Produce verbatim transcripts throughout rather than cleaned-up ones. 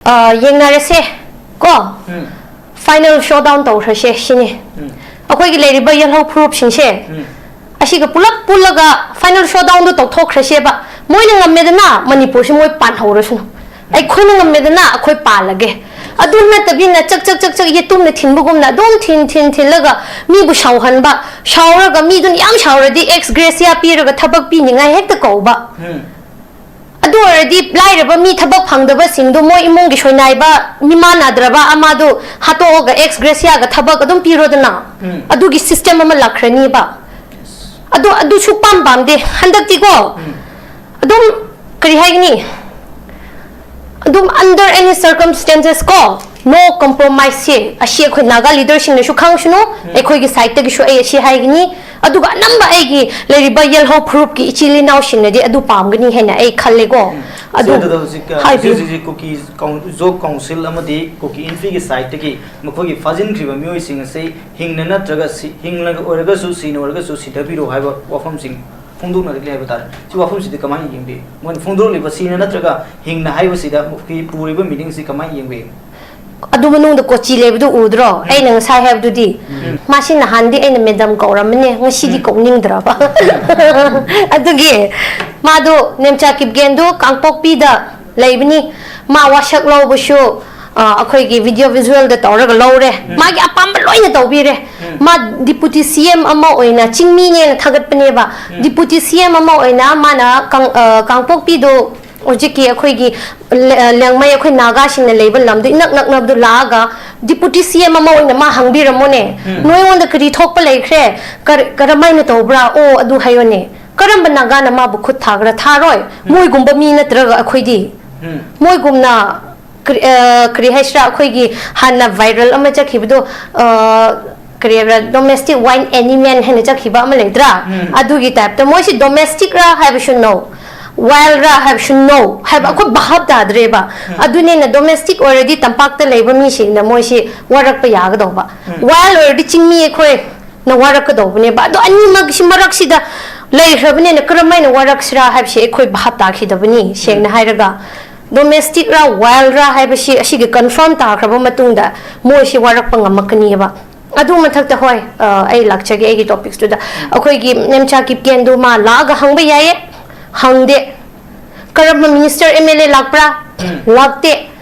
ꯑ, ꯌꯦꯡꯅꯔꯁꯦ ꯀꯣ꯫ ꯎꯝ꯫ Final showdown ꯇꯧꯈ꯭ꯔꯁꯦ ꯁꯤꯅꯤ꯫ ꯎꯝ꯫ ꯑꯩꯈꯣꯏꯒꯤ ꯂꯩꯔꯤꯕ ꯌꯦꯜꯍꯧ ꯐꯨꯔꯨꯞꯁꯤꯡꯁꯦ, ꯎꯝ꯫ ꯑꯁꯤꯒ ꯄꯨꯂꯞ ꯄꯨꯜꯂꯒ final showdownꯗꯨ ꯇꯧꯊꯣꯛꯈ꯭ꯔꯁꯦꯕ꯫ ꯃꯣꯏꯅ ꯉꯝꯃꯦꯗꯅ, ꯃꯅꯤꯄꯨꯔꯁꯤ ꯃꯣꯏ ꯄꯥꯟꯍꯧꯔꯁꯅꯨ꯫ ꯑꯩꯈꯣꯏꯅ ꯉꯝꯃꯦꯗꯅ, ꯑꯩꯈꯣꯏ ꯄꯥꯜꯂꯒꯦ꯫ ꯑꯗꯨ ꯅꯠꯇꯕꯤꯅ ꯆꯛ ꯆꯛ ꯆꯛ ꯆꯛ ꯌꯦꯇꯨꯝꯅ ꯊꯤꯟꯕꯒꯨꯝꯅ ꯑꯗꯨꯝ ꯊꯤꯟ ꯊꯤꯟ ꯊꯤꯜꯂꯒ ꯃꯤꯕꯨ ꯁꯥꯎꯍꯟꯕ, ꯁꯥꯎꯔꯒ ꯃꯤꯗꯨꯅ ꯌꯥꯝ ꯁꯥꯎꯔꯗꯤ ex gratia ꯄꯤꯔꯒ ꯊꯕꯛ ꯄꯤꯅꯤꯡꯉꯥꯏ ꯍꯦꯛꯇ ꯀꯧꯕ꯫ ꯎꯝ꯫ ꯑꯗꯨ ꯑꯣꯏꯔꯗꯤ ꯂꯥꯏꯔꯕ ꯃꯤ ꯊꯕꯛ ꯐꯪꯗꯕꯁꯤꯡꯗꯣ ꯃꯣꯏ ꯏꯃꯨꯡꯒꯤ ꯁꯣꯏꯅꯥꯏꯕ, ꯃꯤꯃꯥꯟꯅꯗ꯭ꯔꯕ ꯑꯃꯗꯨ ꯍꯥꯠꯇꯣꯛꯑꯒ ex gratiaꯒ ꯊꯕꯛ ꯑꯗꯨꯝ ꯄꯤꯔꯣꯗꯅ꯫ ꯎꯝ꯫ ꯑꯗꯨꯒꯤ system ꯑꯃ ꯂꯥꯛꯈ꯭ꯔꯅꯤꯕ꯫ ꯑꯗꯨ, ꯑꯗꯨ ꯁꯨꯛꯄꯥꯝ ꯄꯥꯝꯗꯦ꯫ ꯍꯟꯗꯛꯇꯤꯀꯣ, ꯎꯝ꯫ ꯑꯗꯨꯝ, ꯀꯔꯤ ꯍꯥꯏꯒꯅꯤ? ꯑꯗꯨꯝ under any circumstances ꯀꯣ, no compromise ꯁꯦ, ꯑꯁꯤ ꯑꯩꯈꯣꯏ ꯅꯥꯒꯥ leaderꯁꯤꯡꯅꯁꯨ ꯈꯪꯁꯅꯨ, ꯎꯝ꯫ ꯑꯩꯈꯣꯏꯒꯤ sideꯇꯒꯤꯁꯨ ꯑꯩ ꯑꯁꯤ ꯍꯥꯏꯒꯅꯤ꯫ ꯑꯗꯨꯒ ꯑꯅꯝꯕ ꯑꯩꯒꯤ ꯂꯩꯔꯤꯕ ꯌꯦꯜꯍꯧ ꯐꯨꯔꯨꯞꯀꯤ ꯏꯆꯤꯜ ꯏꯅꯥꯎꯁꯤꯡꯅꯗꯤ ꯑꯗꯨ ꯄꯥꯝꯒꯅꯤ ꯍꯥꯏꯅ ꯑꯩ ꯈꯜꯂꯦꯀꯣ꯫ ꯎꯝ꯫ ꯑꯗꯨ ꯁꯤ ꯑꯗꯨꯗ ꯍꯧꯖꯤꯛ, ꯑ, ꯍꯥꯏꯕꯤꯌꯨ꯫ ꯍꯧꯖꯤꯛ ꯍꯧꯖꯤꯛ ꯀꯨꯀꯤ ꯀꯥꯎꯟ-, ꯖꯣꯕ ꯀꯥꯎꯟꯁꯤꯜ ꯑꯃꯗꯤ ꯀꯨꯀꯤ ꯏꯟꯐꯤꯒꯤ sideꯇꯒꯤ ꯃꯈꯣꯏꯒꯤ ꯐꯥꯖꯤꯟꯈ꯭ꯔꯤꯕ ꯃꯤꯑꯣꯏꯁꯤꯡ ꯑꯁꯤ ꯍꯤꯡꯅ ꯅꯠꯇ꯭ꯔꯒ ꯁꯤ-, ꯍꯤꯡꯂꯒ ꯑꯣꯏꯔꯒꯁꯨ, ꯁꯤꯅ ꯑꯣꯏꯔꯒꯁꯨ ꯁꯤꯊꯕꯤꯔꯣ ꯍꯥꯏꯕ ꯋꯥꯐꯝꯁꯤꯡ ꯐꯣꯡꯗꯣꯛꯅꯔꯛꯂꯤ ꯍꯥꯏꯕ ꯇꯥꯔꯦ꯫ ꯁꯤ ꯋꯥꯐꯝꯁꯤꯗꯤ ꯀꯃꯥꯏꯅ ꯌꯦꯡꯕꯤ? ꯃꯣꯏꯅ ꯐꯣꯡꯗꯣꯔꯛꯂꯤꯕ ꯁꯤꯅ ꯅꯠꯇ꯭ꯔꯒ ꯍꯤꯡꯅ ꯍꯥꯏꯕꯁꯤꯗ ꯃꯈꯣꯏꯒꯤ ꯄꯨꯔꯤꯕ meaningꯁꯤ ꯀꯃꯥꯏꯅ ꯌꯦꯡꯕꯤ? ꯑꯗꯨ ꯃꯅꯨꯡꯗ ꯀꯣꯆꯤ ꯂꯩꯕꯗꯨ ꯎꯗ꯭ꯔꯣ? ꯎꯝ꯫ ꯑꯩꯅ ꯉꯁꯥꯏ ꯍꯥꯏꯕꯗꯨꯗꯤ, ꯎꯝ꯫ ꯃꯥꯁꯤ ꯅꯍꯥꯟꯗꯤ ꯑꯩꯅ madam ꯀꯧꯔꯝꯕꯅꯦ, ꯉꯁꯤꯗꯤ ꯎꯝ꯫ ꯀꯧꯅꯤꯡꯗ꯭ꯔꯕ꯫ ꯑꯗꯨꯒꯤ ꯃꯥꯗꯣ ꯅꯦꯝꯆꯥ ꯀꯤꯞꯒꯦꯟꯗꯣ ꯀꯥꯡꯄꯣꯛꯄꯤꯗ ꯂꯩꯕꯅꯤ꯫ ꯃꯥ ꯋꯥꯁꯛ ꯂꯧꯕꯁꯨ, ꯑ, ꯑꯩꯈꯣꯏꯒꯤ video visualꯗ ꯇꯧꯔꯒ ꯂꯧꯔꯦ꯫ ꯎꯝ꯫ ꯃꯥꯒꯤ ꯑꯄꯥꯝꯕ ꯂꯣꯏꯅ ꯇꯧꯕꯤꯔꯦ꯫ ꯎꯝ꯫ ꯃꯥ deputy C M ꯑꯃ ꯑꯣꯏꯅ ꯆꯤꯡꯃꯤꯅꯦꯅ ꯊꯥꯒꯠꯄꯅꯦꯕ꯫ ꯎꯝ꯫ Deputy C M ꯑꯃ ꯑꯣꯏꯅ ꯃꯥꯅ ꯀꯥꯡ-, ꯑ, ꯀꯥꯡꯄꯣꯛꯄꯤꯗꯣ ꯍꯧꯖꯤꯛꯀꯤ ꯑꯩꯈꯣꯏꯒꯤ ꯂ-, ꯂꯤꯌꯥꯡꯃꯩ ꯑꯩꯈꯣꯏ ꯅꯥꯒꯥꯁꯤꯡꯅ ꯂꯩꯕ ꯂꯝꯗꯣ ꯏꯅꯛ ꯅꯛꯅꯕꯗꯣ ꯂꯥꯛꯑꯒ deputy C M ꯑꯃ ꯑꯣꯏꯅ ꯃꯥ ꯍꯪꯕꯤꯔꯝꯃꯣꯅꯦ꯫ ꯎꯝ꯫ ꯅꯣꯏꯉꯣꯟꯗ ꯀꯔꯤ ꯊꯣꯛꯄ ꯂꯩꯈ꯭ꯔꯦ? ꯀꯔ-, ꯀꯔꯝꯍꯥꯏꯅ ꯇꯧꯕ꯭ꯔꯥ? ꯑꯣ, ꯑꯗꯨ ꯍꯥꯏꯌꯣꯅꯦ꯫ ꯀꯔꯝꯕ ꯅꯥꯒꯥꯅ ꯃꯥꯕꯨ ꯈꯨꯠ ꯊꯥꯒ꯭ꯔꯥ? ꯊꯥꯔꯣꯏ꯫ ꯎꯝ꯫ ꯃꯣꯏꯒꯨꯝꯕ ꯃꯤ ꯅꯠꯇ꯭ꯔꯒ ꯑꯩꯈꯣꯏꯗꯤ꯫ ꯎꯝ꯫ ꯃꯣꯏꯒꯨꯝꯅ ꯀꯔꯤ, ꯑ, ꯀꯔꯤ ꯍꯥꯏꯁꯤꯔꯥ, ꯑꯩꯈꯣꯏꯒꯤ ꯍꯥꯟꯅ viral ꯑꯃ ꯆꯠꯈꯤꯕꯗꯣ, ꯑ, ꯀꯔꯤ ꯍꯥꯏꯕ꯭ꯔꯥ, domestic wild animal ꯍꯥꯏꯅ ꯆꯠꯈꯤꯕ ꯑꯃ ꯂꯩꯇ꯭ꯔꯥ? ꯎꯝ꯫ ꯑꯗꯨꯒꯤ typeꯇ ꯃꯣꯏꯁꯤ domesticꯔꯥ ꯍꯥꯏꯕꯁꯨ no, wildꯔꯥ ꯍꯥꯏꯕꯁꯨ no ꯍꯥꯏꯕ ꯎꯝ꯫ ꯑꯩꯈꯣꯏ ꯚꯥꯞ ꯇꯥꯗ꯭ꯔꯦꯕ꯫ ꯎꯝ꯫ ꯑꯗꯨꯅꯤꯅ domestic ꯑꯣꯏꯔꯗꯤ ꯇꯝꯄꯥꯛꯇ ꯂꯩꯕ ꯃꯤꯁꯤꯡꯅ ꯃꯣꯏꯁꯤ ꯋꯥꯔꯛꯄ ꯌꯥꯒꯗꯧꯕ꯫ ꯎꯝ꯫ Wild ꯑꯣꯏꯔꯗꯤ ꯆꯤꯡꯃꯤ ꯑꯩꯈꯣꯏꯅ ꯋꯥꯔꯛꯀꯗꯧꯕꯅꯦꯕ꯫ ꯑꯗꯣ ꯑꯅꯤꯃꯛꯁꯤ ꯃꯔꯛꯁꯤꯗ ꯂꯩꯈ꯭ꯔꯕꯅꯤꯅ ꯀꯔꯝꯍꯥꯏꯅ ꯋꯥꯔꯛꯁꯤꯔꯥ ꯍꯥꯏꯕꯁꯤ ꯑꯩꯈꯣꯏ ꯚꯥꯞ ꯇꯥꯈꯤꯗꯕꯅꯤ, ꯁꯦꯡꯅ ꯎꯝ꯫ ꯍꯥꯏꯔꯒ꯫ ꯗꯣꯃꯦꯁꯇꯤꯛꯔꯥ ꯋꯥꯏꯜꯗꯔꯥ ꯍꯥꯏꯕꯁꯤ ꯑꯁꯤꯒꯤ ꯀꯟꯐꯥꯔꯝ ꯇꯥꯈ꯭ꯔꯕ ꯃꯇꯨꯡꯗ ꯃꯣꯏꯁꯤ ꯋꯥꯔꯛꯄ ꯉꯝꯃꯛꯀꯅꯤꯕ꯫ ꯑꯗꯨ ꯃꯊꯛꯇ, ꯍꯣꯏ, ꯑ, ꯑꯩ ꯂꯥꯛꯆꯒꯦ ꯑꯩꯒꯤ ꯇꯣꯄꯤꯛꯁꯇꯨꯗ꯫ ꯑꯩꯈꯣꯏꯒꯤ ꯅꯦꯝꯆꯥ ꯀꯤꯞꯀꯦꯟꯗꯨ ꯃꯥ ꯂꯥꯛꯑꯒ ꯍꯪꯕ ꯌꯥꯏꯌꯦ, ꯍꯪꯗꯦ꯫ ꯀꯔꯝꯕ ꯃꯤꯅꯤꯁꯇꯔ, ꯑꯦꯝ ꯑꯦꯜ ꯑꯦ ꯂꯥꯛꯄ꯭ꯔꯥ? ꯎꯝ꯫ ꯂꯥꯛꯇꯦ꯫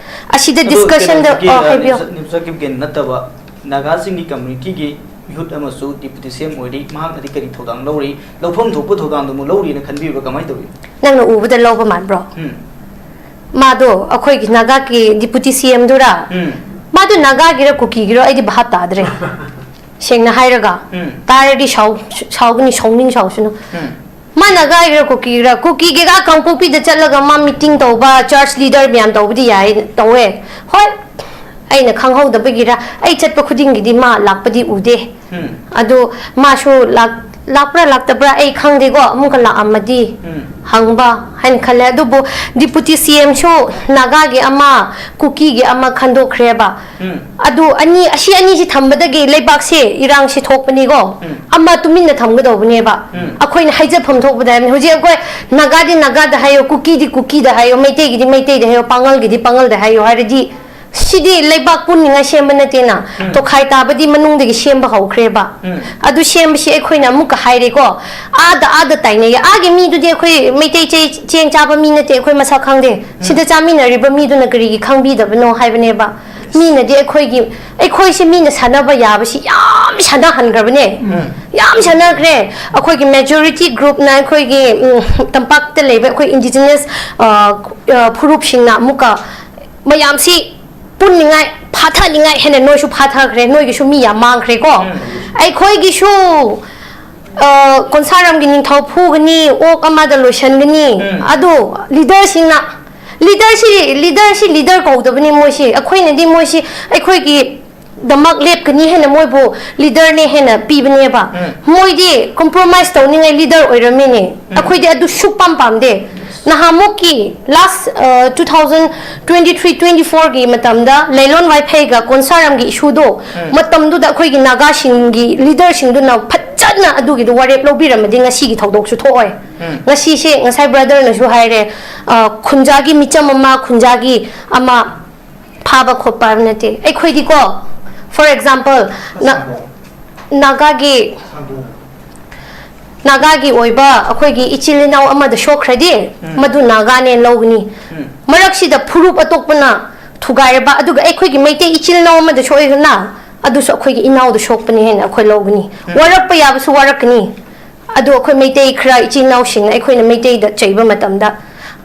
ꯑꯁꯤꯗ ꯑꯗꯨ ꯗꯤꯁꯀꯁꯟꯗ, ꯀꯩꯅꯣꯗꯒꯤ, ꯑ, ꯑ, ꯍꯥꯏꯕꯤꯌꯣ꯫ ꯅꯦꯝꯆꯥ, ꯅꯦꯝꯆꯥ ꯀꯤꯞꯒꯦꯟ ꯅꯠꯇꯕ ꯅꯥꯒꯥꯁꯤꯡꯒꯤ ꯀꯝꯃ꯭ꯌꯨꯅꯤꯇꯤꯒꯤ ꯃꯤꯍꯨꯠ ꯑꯃꯁꯨ ꯗꯤꯄ꯭ꯌꯨꯇꯤ ꯁꯤ ꯑꯦꯝ ꯑꯣꯏꯔꯤ, ꯃꯍꯥꯛꯅꯗꯤ ꯀꯔꯤ ꯊꯧꯗꯥꯡ ꯂꯧꯔꯤ, ꯂꯧꯐꯝ ꯊꯣꯛꯄ ꯊꯧꯗꯥꯡꯗꯨ ꯑꯃꯨꯛ ꯂꯧꯔꯤꯅ ꯈꯟꯕꯤꯕ꯭ꯔꯥ, ꯀꯃꯥꯏꯅ ꯇꯧꯏ? ꯅꯪꯅ ꯎꯕꯗ ꯂꯧꯕ ꯃꯥꯟꯕ꯭ꯔꯣ? ꯎꯝ꯫ ꯃꯥꯗꯣ ꯑꯩꯈꯣꯏꯒꯤ ꯅꯥꯒꯥꯒꯤ ꯗꯤꯄ꯭ꯌꯨꯇꯤ ꯁꯤ ꯑꯦꯝꯗꯨꯔꯥ? ꯎꯝ꯫ ꯃꯥꯗꯣ ꯅꯥꯒꯥꯒꯤꯔ ꯀꯨꯀꯤꯒꯤꯔꯣ ꯑꯩꯗꯤ ꯚꯥꯞ ꯇꯥꯗ꯭ꯔꯦ꯫ ꯁꯦꯡꯅ ꯍꯥꯏꯔꯒ, ꯎꯝ꯫ ꯇꯥꯔꯗꯤ ꯁꯥꯎ-, ꯁꯥꯎꯒꯅꯤ, ꯁꯥꯎꯅꯤꯡ ꯁꯥꯎꯁꯅꯨ꯫ ꯎꯝ꯫ ꯃꯥ ꯅꯥꯒꯥꯒꯤꯔ ꯀꯨꯀꯤꯔ? ꯀꯨꯀꯤꯒꯤꯒ ꯀꯥꯡꯄꯣꯛꯄꯤꯗ ꯆꯠꯂꯒ ꯃꯥ ꯃꯤꯇꯤꯡ ꯇꯧꯕ, ꯆꯔꯆ ꯂꯤꯗꯔ ꯃꯌꯥꯝ ꯇꯧꯕꯗꯤ ꯌꯥꯏ, ꯇꯧꯋꯦ꯫ ꯍꯣꯏ, ꯑꯩꯅ ꯈꯪꯍꯧꯗꯕꯒꯤꯔ, ꯑꯩ ꯆꯠꯄ ꯈꯨꯗꯤꯡꯒꯤꯗꯤ ꯃꯥ ꯂꯥꯛꯄꯗꯤ ꯎꯗꯦ꯫ ꯎꯝ꯫ ꯑꯗꯨ ꯃꯥꯁꯨ ꯂꯥꯛ-, ꯂꯥꯛꯄ꯭ꯔꯥ ꯂꯥꯛꯇꯕ꯭ꯔꯥ ꯑꯩ ꯈꯪꯗꯦꯀꯣ, ꯑꯃꯨꯛꯀ ꯂꯥꯛꯑꯝꯃꯗꯤ ꯎꯝ꯫ ꯍꯪꯕ ꯍꯥꯏꯅ ꯈꯜꯂꯦ꯫ ꯑꯗꯨꯕꯨ ꯗꯤꯄ꯭ꯌꯨꯇꯤ ꯁꯤ ꯑꯦꯝꯁꯨ ꯅꯥꯒꯥꯒꯤ ꯑꯃ, ꯀꯨꯀꯤꯒꯤ ꯑꯃ ꯈꯟꯗꯣꯛꯈ꯭ꯔꯦꯕ꯫ ꯎꯝ꯫ ꯑꯗꯨ ꯑꯅꯤ, ꯑꯁꯤ ꯑꯅꯤꯁꯤ ꯊꯝꯕꯗꯒꯤ ꯂꯩꯕꯥꯛꯁꯦ ꯏꯔꯥꯡꯁꯤ ꯊꯣꯛꯄꯅꯤꯀꯣ꯫ ꯎꯝ꯫ ꯑꯃ ꯇꯨꯃꯤꯟꯅ ꯊꯝꯒꯗꯧꯕꯅꯦꯕ꯫ ꯎꯝ꯫ ꯑꯩꯈꯣꯏꯅ ꯍꯥꯏꯖꯐꯝ ꯊꯣꯛꯄꯗ ꯍꯥꯏꯕꯅꯤ꯫ ꯍꯧꯖꯤꯛ ꯑꯩꯈꯣꯏ ꯅꯥꯒꯥꯗꯤ ꯅꯥꯒꯥꯗ ꯍꯥꯏꯌꯣ, ꯀꯨꯀꯤꯗꯤ ꯀꯨꯀꯤꯗ ꯍꯥꯏꯌꯣ, ꯃꯩꯇꯩꯒꯤꯗꯤ ꯃꯩꯇꯩꯗ ꯍꯥꯏꯌꯣ, ꯄꯥꯉꯜꯒꯤꯗꯤ ꯄꯥꯉꯜꯗ ꯍꯥꯏꯌꯣ ꯍꯥꯏꯔꯗꯤ ꯁꯤꯗꯤ ꯂꯩꯕꯥꯛ ꯄꯨꯟꯅꯤꯡꯉꯥꯏ ꯁꯦꯝꯕ ꯅꯠꯇꯦꯅ, ꯎꯝ꯫ ꯇꯣꯈꯥꯏ ꯇꯥꯕꯗꯤ ꯃꯅꯨꯡꯗꯒꯤ ꯁꯦꯝꯕ ꯍꯧꯈ꯭ꯔꯦꯕ꯫ ꯎꯝ꯫ ꯑꯗꯨ ꯁꯦꯝꯕꯁꯤ ꯑꯩꯈꯣꯏꯅ ꯑꯃꯨꯛꯀ ꯍꯥꯏꯔꯦꯀꯣ, ꯑꯥꯗ, ꯑꯥꯗ ꯇꯥꯏꯅꯩꯌꯦ꯫ ꯑꯥꯒꯤ ꯃꯤꯗꯨꯗꯤ ꯑꯩꯈꯣꯏ ꯃꯩꯇꯩ ꯆꯦ-, ꯆꯦꯡ ꯆꯥꯕ ꯃꯤ ꯅꯠꯇꯦ, ꯑꯩꯈꯣꯏ ꯃꯁꯛ ꯈꯪꯗꯦ꯫ ꯎꯝ꯫ ꯁꯤꯗ ꯆꯥꯃꯤꯟꯅꯔꯤꯕ ꯃꯤꯗꯨꯅ ꯀꯔꯤꯒꯤ ꯈꯪꯕꯤꯗꯕꯅꯣ ꯍꯥꯏꯕꯅꯦꯕ꯫ ꯃꯤꯅꯗꯤ ꯑꯩꯈꯣꯏꯒꯤ, ꯑꯩꯈꯣꯏꯁꯤ ꯃꯤꯅ ꯁꯥꯟꯅꯕ ꯌꯥꯕꯁꯤ ꯌꯥꯝ ꯁꯥꯟꯅꯍꯟꯈ꯭ꯔꯕꯅꯦ꯫ ꯎꯝ꯫ ꯌꯥꯝ ꯁꯥꯟꯅꯈ꯭ꯔꯦ꯫ ꯑꯩꯈꯣꯏꯒꯤ ꯃꯦꯖꯣꯔꯤꯇꯤ ꯒ꯭ꯔꯨꯞꯅ ꯑꯩꯈꯣꯏꯒꯤ, ꯎꯝ, ꯇꯝꯄꯥꯛꯇ ꯂꯩꯕ ꯑꯩꯈꯣꯏ ꯏꯟꯗꯤꯖꯤꯅꯁ, ꯑ, ꯑ, ꯐꯨꯔꯨꯞꯁꯤꯡꯅ ꯑꯃꯨꯛꯀ ꯃꯌꯥꯝꯁꯤ ꯄꯨꯟꯅꯤꯡꯉꯥꯏ, ꯐꯥꯊꯅꯤꯡꯉꯥꯏ ꯍꯦꯟꯅ ꯅꯣꯏꯁꯨ ꯐꯥꯊꯈ꯭ꯔꯦ, ꯅꯣꯏꯒꯤꯁꯨ ꯃꯤ ꯌꯥꯝ ꯃꯥꯡꯈ꯭ꯔꯦꯀꯣ꯫ ꯎꯝ꯫ ꯑꯩꯈꯣꯏꯒꯤꯁꯨ, ꯑ, ꯀꯣꯟꯁꯥꯔꯝꯒꯤ ꯅꯤꯡꯊꯧ ꯐꯨꯒꯅꯤ, ꯑꯣꯛ ꯑꯃꯗ ꯂꯣꯏꯁꯟꯒꯅꯤ꯫ ꯎꯝ꯫ ꯑꯗꯨ ꯂꯤꯗꯔꯁꯤꯡꯅ, ꯂꯤꯗꯔꯁꯤ, ꯂꯤꯗꯔꯁꯤ ꯂꯤꯗꯔ ꯀꯧꯗꯕꯅꯤ ꯃꯣꯏꯁꯤ꯫ ꯑꯩꯈꯣꯏꯅꯗꯤ ꯃꯣꯏꯁꯤ ꯑꯩꯈꯣꯏꯒꯤ ꯗꯃꯛ ꯂꯦꯞꯀꯅꯤ ꯍꯥꯏꯅ ꯃꯣꯏꯕꯨ ꯂꯤꯗꯔꯅꯦ ꯍꯥꯏꯅ ꯄꯤꯕꯅꯦꯕ꯫ ꯎꯝ꯫ ꯃꯣꯏꯗꯤ ꯀꯣꯝꯄ꯭ꯔꯣꯃꯥꯏꯁ ꯇꯧꯅꯤꯡꯉꯥꯏ ꯂꯤꯗꯔ ꯑꯣꯏꯔꯝꯃꯤꯅꯦ꯫ ꯎꯝ꯫ ꯑꯩꯈꯣꯏꯗꯤ ꯑꯗꯨ ꯁꯨꯛꯄꯥꯝ ꯄꯥꯝꯗꯦ꯫ ꯅꯍꯥꯟꯃꯨꯛꯀꯤ ꯂꯥꯁ, ꯑ, two thousand twenty three twenty ꯐꯣꯔꯒꯤ ꯃꯇꯝꯗ ꯂꯩꯂꯣꯟ ꯋꯥꯏꯐꯩꯒ ꯀꯣꯟꯁꯥꯔꯝꯒꯤ ꯏꯁꯨꯗꯣ ꯎꯝ꯫ ꯃꯇꯝꯗꯨꯗ ꯑꯩꯈꯣꯏꯒꯤ ꯅꯥꯒꯥꯁꯤꯡꯒꯤ ꯂꯤꯗꯔꯁꯤꯡꯗꯨꯅ ꯐꯖꯅ ꯐꯖꯅ ꯑꯗꯨꯒꯤꯗꯣ ꯋꯥꯔꯦꯞ ꯂꯧꯕꯤꯔꯝꯃꯗꯤ ꯉꯁꯤꯒꯤ ꯊꯧꯗꯣꯛꯁꯨ ꯊꯣꯛꯑꯣꯏ꯫ ꯎꯝ꯫ ꯉꯁꯤꯁꯦ, ꯉꯁꯥꯏ brotherꯅꯁꯨ ꯍꯥꯏꯔꯦ, ꯑ, ꯈꯨꯟꯖꯥꯒꯤ ꯃꯤꯆꯝ ꯑꯃ, ꯈꯨꯟꯖꯥꯒꯤ ꯑꯃ ꯐꯥꯕ ꯈꯣꯠꯄ ꯍꯥꯏꯕ ꯅꯠꯇꯦ꯫ ꯑꯩꯈꯣꯏꯗꯤꯀꯣ, for example, ꯅ-, ꯅꯥꯒꯥꯒꯤ, ꯅꯥꯒꯥꯒꯤ ꯑꯣꯏꯕ ꯑꯩꯈꯣꯏꯒꯤ ꯏꯆꯤꯜ ꯏꯅꯥꯎ ꯑꯃꯗ ꯁꯣꯛꯈ꯭ꯔꯗꯤ, ꯎꯝ꯫ ꯃꯗꯨ ꯅꯥꯒꯥꯅꯦ ꯂꯧꯒꯅꯤ꯫ ꯎꯝ꯫ ꯃꯔꯛꯁꯤꯗ ꯐꯨꯔꯨꯞ ꯑꯇꯣꯞꯄꯅ ꯊꯨꯒꯥꯏꯔꯕ, ꯑꯗꯨꯒ ꯑꯩꯈꯣꯏꯒꯤ ꯃꯩꯇꯩ ꯏꯆꯤꯜ ꯏꯅꯥꯎ ꯑꯃꯗ ꯁꯣꯛꯏꯗꯅ, ꯑꯗꯨꯁꯨ ꯑꯩꯈꯣꯏꯒꯤ ꯏꯅꯥꯎꯗ ꯁꯣꯛꯄꯅꯤ ꯍꯥꯏꯅ ꯑꯩꯈꯣꯏ ꯂꯧꯒꯅꯤ꯫ ꯎꯝ꯫ ꯋꯥꯔꯛꯄ ꯌꯥꯕꯁꯨ ꯋꯥꯔꯛꯀꯅꯤ꯫ ꯑꯗꯣ ꯑꯩꯈꯣꯏ ꯃꯩꯇꯩ ꯈꯔ ꯏꯆꯤꯜ ꯏꯅꯥꯎꯁꯤꯡꯅ ꯑꯩꯈꯣꯏꯅ ꯃꯩꯇꯩꯗ ꯆꯩꯕ ꯃꯇꯝꯗ,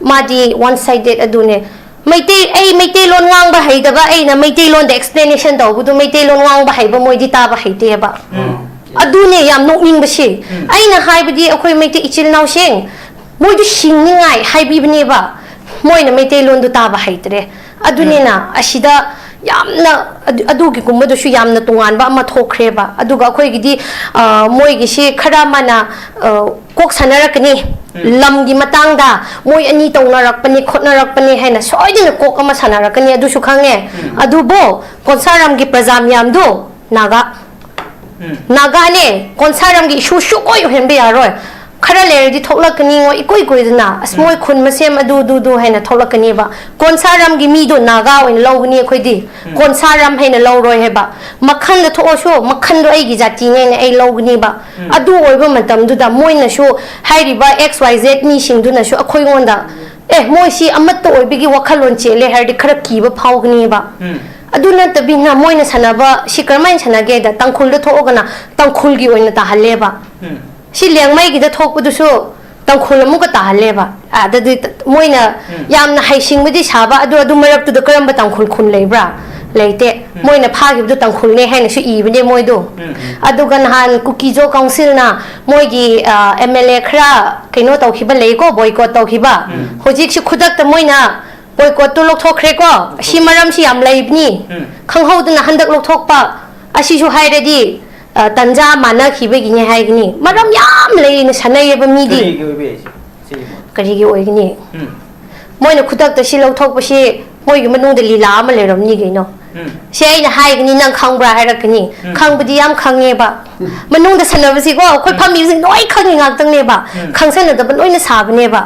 ꯃꯥꯗꯤ one sided ꯑꯗꯨꯅꯦ꯫ ꯃꯩꯇꯩ, ꯑꯩ ꯃꯩꯇꯩꯂꯣꯟ ꯉꯥꯡꯕ ꯍꯩꯇꯕ, ꯑꯩꯅ ꯃꯩꯇꯩꯂꯣꯟꯗ explanation ꯇꯧꯕꯗꯨ ꯃꯩꯇꯩꯂꯣꯟ ꯉꯥꯡꯕ ꯍꯩꯕ ꯃꯣꯏꯗꯤ ꯇꯥꯕ ꯍꯩꯇꯦꯕ꯫ ꯎꯝ꯫ ꯑꯗꯨꯅꯦ ꯌꯥꯝ ꯅꯣꯛꯅꯤꯡꯕꯁꯤ꯫ ꯎꯝ꯫ ꯑꯩꯅ ꯍꯥꯏꯕꯗꯤ ꯑꯩꯈꯣꯏ ꯃꯩꯇꯩ ꯏꯆꯤꯜ ꯏꯅꯥꯎꯁꯤꯡ, ꯃꯣꯏꯗꯨ ꯁꯤꯡꯅꯤꯡꯉꯥꯏ ꯍꯥꯏꯕꯤꯕꯅꯦꯕ, ꯃꯣꯏꯅ ꯃꯩꯇꯩꯂꯣꯟꯗꯨ ꯇꯥꯕ ꯍꯩꯇ꯭ꯔꯦ꯫ ꯑꯗꯨꯅꯤꯅ ꯎꯝ꯫ ꯑꯁꯤꯗ ꯌꯥꯝꯅ ꯑꯗꯨ-, ꯑꯗꯨꯒꯤꯒꯨꯝꯕꯗꯨꯁꯨ ꯌꯥꯝꯅ ꯇꯣꯉꯥꯟꯕ ꯑꯃ ꯊꯣꯛꯈ꯭ꯔꯦꯕ꯫ ꯑꯗꯨꯒ ꯑꯩꯈꯣꯏꯒꯤꯗꯤ, ꯑ, ꯃꯣꯏꯒꯤꯁꯤ ꯈꯔ ꯑꯃꯅ, ꯑ, ꯀꯣꯛ ꯁꯥꯟꯅꯔꯛꯀꯅꯤ꯫ ꯎꯝ꯫ ꯂꯝꯒꯤ ꯃꯇꯥꯡꯗ ꯃꯣꯏ ꯑꯅꯤ ꯇꯧꯅꯔꯛꯄꯅꯤ, ꯈꯣꯠꯅꯔꯛꯄꯅꯤ ꯍꯥꯏꯅ ꯁꯣꯏꯗꯅ ꯀꯣꯛ ꯑꯃ ꯁꯥꯟꯅꯔꯛꯀꯅꯤ, ꯑꯗꯨꯁꯨ ꯈꯪꯉꯦ꯫ ꯎꯝ꯫ ꯑꯗꯨꯕꯨ ꯀꯣꯟꯁꯥꯔꯝꯒꯤ ꯄ꯭ꯔꯖꯥ ꯃꯤꯌꯥꯝꯗꯨ ꯅꯥꯒꯥ꯫ ꯎꯝ꯫ ꯅꯥꯒꯥꯅꯦ, ꯀꯣꯟꯁꯥꯔꯝꯒꯤ issue ꯁꯨꯛꯑꯣꯏ ꯑꯣꯏꯍꯟꯕ ꯌꯥꯔꯣꯏ꯫ ꯈꯔ ꯂꯩꯔꯗꯤ ꯊꯣꯛꯂꯛꯀꯅꯤꯉꯣ, ꯏꯀꯨꯏ ꯀꯨꯏꯗꯅ꯫ ꯑꯁ, ꯎꯝ꯫ ꯃꯣꯏ ꯈꯨꯟ ꯃꯁꯦꯝ ꯑꯗꯨ, ꯑꯗꯨ, ꯑꯗꯨ ꯍꯥꯏꯅ ꯊꯣꯛꯂꯛꯀꯅꯦꯕ꯫ ꯀꯣꯟꯁꯥꯔꯝꯒꯤ ꯃꯤꯗꯣ ꯅꯥꯒꯥ ꯑꯣꯏꯅ ꯂꯧꯒꯅꯤ ꯑꯩꯈꯣꯏꯗꯤ꯫ ꯎꯝ꯫ ꯀꯣꯟꯁꯥꯔꯝ ꯍꯥꯏꯅ ꯂꯧꯔꯣꯏ ꯍꯥꯏꯕ꯫ ꯃꯈꯟꯗ ꯊꯣꯛꯑꯁꯨ, ꯃꯈꯟꯗꯣ ꯑꯩꯒꯤ ꯖꯥꯇꯤꯅꯦꯅ ꯑꯩ ꯂꯧꯒꯅꯤꯕ꯫ ꯎꯝ꯫ ꯑꯗꯨ ꯑꯣꯏꯕ ꯃꯇꯝꯗꯨꯗ ꯃꯣꯏꯅꯁꯨ, ꯍꯥꯏꯔꯤꯕ X Y Z ꯃꯤꯁꯤꯡꯗꯨꯅꯁꯨ ꯑꯩꯈꯣꯏꯉꯣꯟꯗ, "ꯑꯦ, ꯃꯣꯏꯁꯤ ꯑꯃꯠꯇ ꯑꯣꯏꯕꯒꯤ ꯋꯥꯈꯜꯂꯣꯟ ꯆꯦꯜꯂꯦ" ꯍꯥꯏꯔꯗꯤ ꯈꯔ ꯀꯤꯕ ꯐꯥꯎꯒꯅꯤꯕ꯫ ꯎꯝ꯫ ꯑꯗꯨ ꯅꯠꯇꯕꯤꯅ ꯃꯣꯏꯅ ꯁꯥꯟꯅꯕ ꯁꯤ ꯀꯔꯝꯍꯥꯏꯅ ꯁꯥꯟꯅꯒꯦꯗ, ꯇꯥꯡꯈꯨꯜꯗ ꯊꯣꯛꯑꯒꯅ ꯇꯥꯡꯈꯨꯜꯒꯤ ꯑꯣꯏꯅ ꯇꯥꯍꯜꯂꯦꯕ꯫ ꯎꯝ꯫ ꯁꯤ ꯂꯦꯡꯃꯩꯒꯤꯗ ꯊꯣꯛꯄꯗꯨꯁꯨ ꯇꯥꯡꯈꯨꯜ ꯑꯃꯨꯛꯀ ꯇꯥꯍꯜꯂꯦꯕ꯫ ꯑꯗꯨꯗꯤ ꯃꯣꯏꯅ ꯎꯝ꯫ ꯌꯥꯝꯅ ꯍꯩꯁꯤꯡꯕꯗꯤ ꯁꯥꯕ, ꯑꯗꯨ, ꯑꯗꯨ ꯃꯔꯛꯇꯨꯗ ꯀꯔꯝꯕ ꯇꯥꯡꯈꯨꯜ ꯈꯨꯟ ꯂꯩꯕ꯭ꯔꯥ? ꯂꯩꯇꯦ꯫ ꯎꯝ꯫ ꯃꯣꯏꯅ ꯐꯥꯈꯤꯕꯗꯨ ꯇꯥꯡꯈꯨꯜꯅꯦ ꯍꯥꯏꯅꯁꯨ ꯏꯕꯅꯦ ꯃꯣꯏꯗꯣ꯫ ꯎꯝ, ꯎꯝ꯫ ꯑꯗꯨꯒ ꯅꯍꯥꯟ ꯀꯨꯀꯤꯖꯣ ꯀꯥꯎꯟꯁꯤꯜꯅ ꯃꯣꯏꯒꯤ, ꯑ, M L A ꯈꯔ ꯀꯩꯅꯣ ꯇꯧꯈꯤꯕ ꯂꯩꯀꯣ, boycott ꯇꯧꯈꯤꯕ꯫ ꯎꯝ꯫ ꯍꯧꯖꯤꯛꯁꯤ ꯈꯨꯗꯛꯇ ꯃꯣꯏꯅ boycott ꯇꯨ ꯂꯧꯊꯣꯛꯈ꯭ꯔꯦꯀꯣ꯫ ꯑꯁꯤ ꯃꯔꯝꯁꯤ ꯌꯥꯝ ꯂꯩꯕꯅꯤ꯫ ꯎꯝ꯫ ꯈꯪꯍꯧꯗꯅ ꯍꯟꯗꯛ ꯂꯧꯊꯣꯛꯄ ꯑꯁꯤꯁꯨ ꯍꯥꯏꯔꯗꯤ, ꯑ, ꯇꯟꯖꯥ ꯃꯥꯟꯅꯈꯤꯕꯒꯤꯅꯦ ꯍꯥꯏꯒꯅꯤ꯫ ꯃꯔꯝ ꯌꯥꯝ ꯂꯩꯅ ꯁꯥꯟꯅꯩꯌꯦꯕ ꯃꯤꯗꯤ꯫ ꯀꯔꯤꯒꯤ ꯑꯣꯏꯕ ꯌꯥꯏ ꯁꯤ? ꯁꯤꯒꯤ ꯀꯔꯤꯒꯤ ꯑꯣꯏꯒꯅꯤ? ꯎꯝ꯫ ꯃꯣꯏꯅ ꯈꯨꯗꯛꯇ ꯁꯤ ꯂꯧꯊꯣꯛꯄꯁꯤ ꯃꯣꯏꯒꯤ ꯃꯅꯨꯡꯗ ꯂꯤꯂꯥ ꯑꯃ ꯂꯩꯔꯝꯅꯤ ꯀꯩꯅꯣ꯫ ꯁꯤ ꯑꯩꯅ ꯍꯥꯏꯒꯅꯤ, ꯅꯪ ꯈꯪꯕ꯭ꯔꯥ ꯍꯥꯏꯔꯛꯀꯅꯤ꯫ ꯈꯪꯕꯗꯤ ꯌꯥꯝ ꯈꯪꯉꯦꯕ꯫ ꯃꯅꯨꯡꯗ ꯁꯥꯟꯅꯕꯁꯤꯀꯣ, ꯑꯩꯈꯣꯏ ꯐꯝꯃꯤꯕꯁꯤꯡ ꯂꯣꯏ ꯈꯪꯉꯤ ꯉꯥꯛꯇꯪꯅꯦꯕ꯫ ꯈꯪꯁꯟꯅꯗꯕ ꯂꯣꯏꯅ ꯁꯥꯕꯅꯦꯕ꯫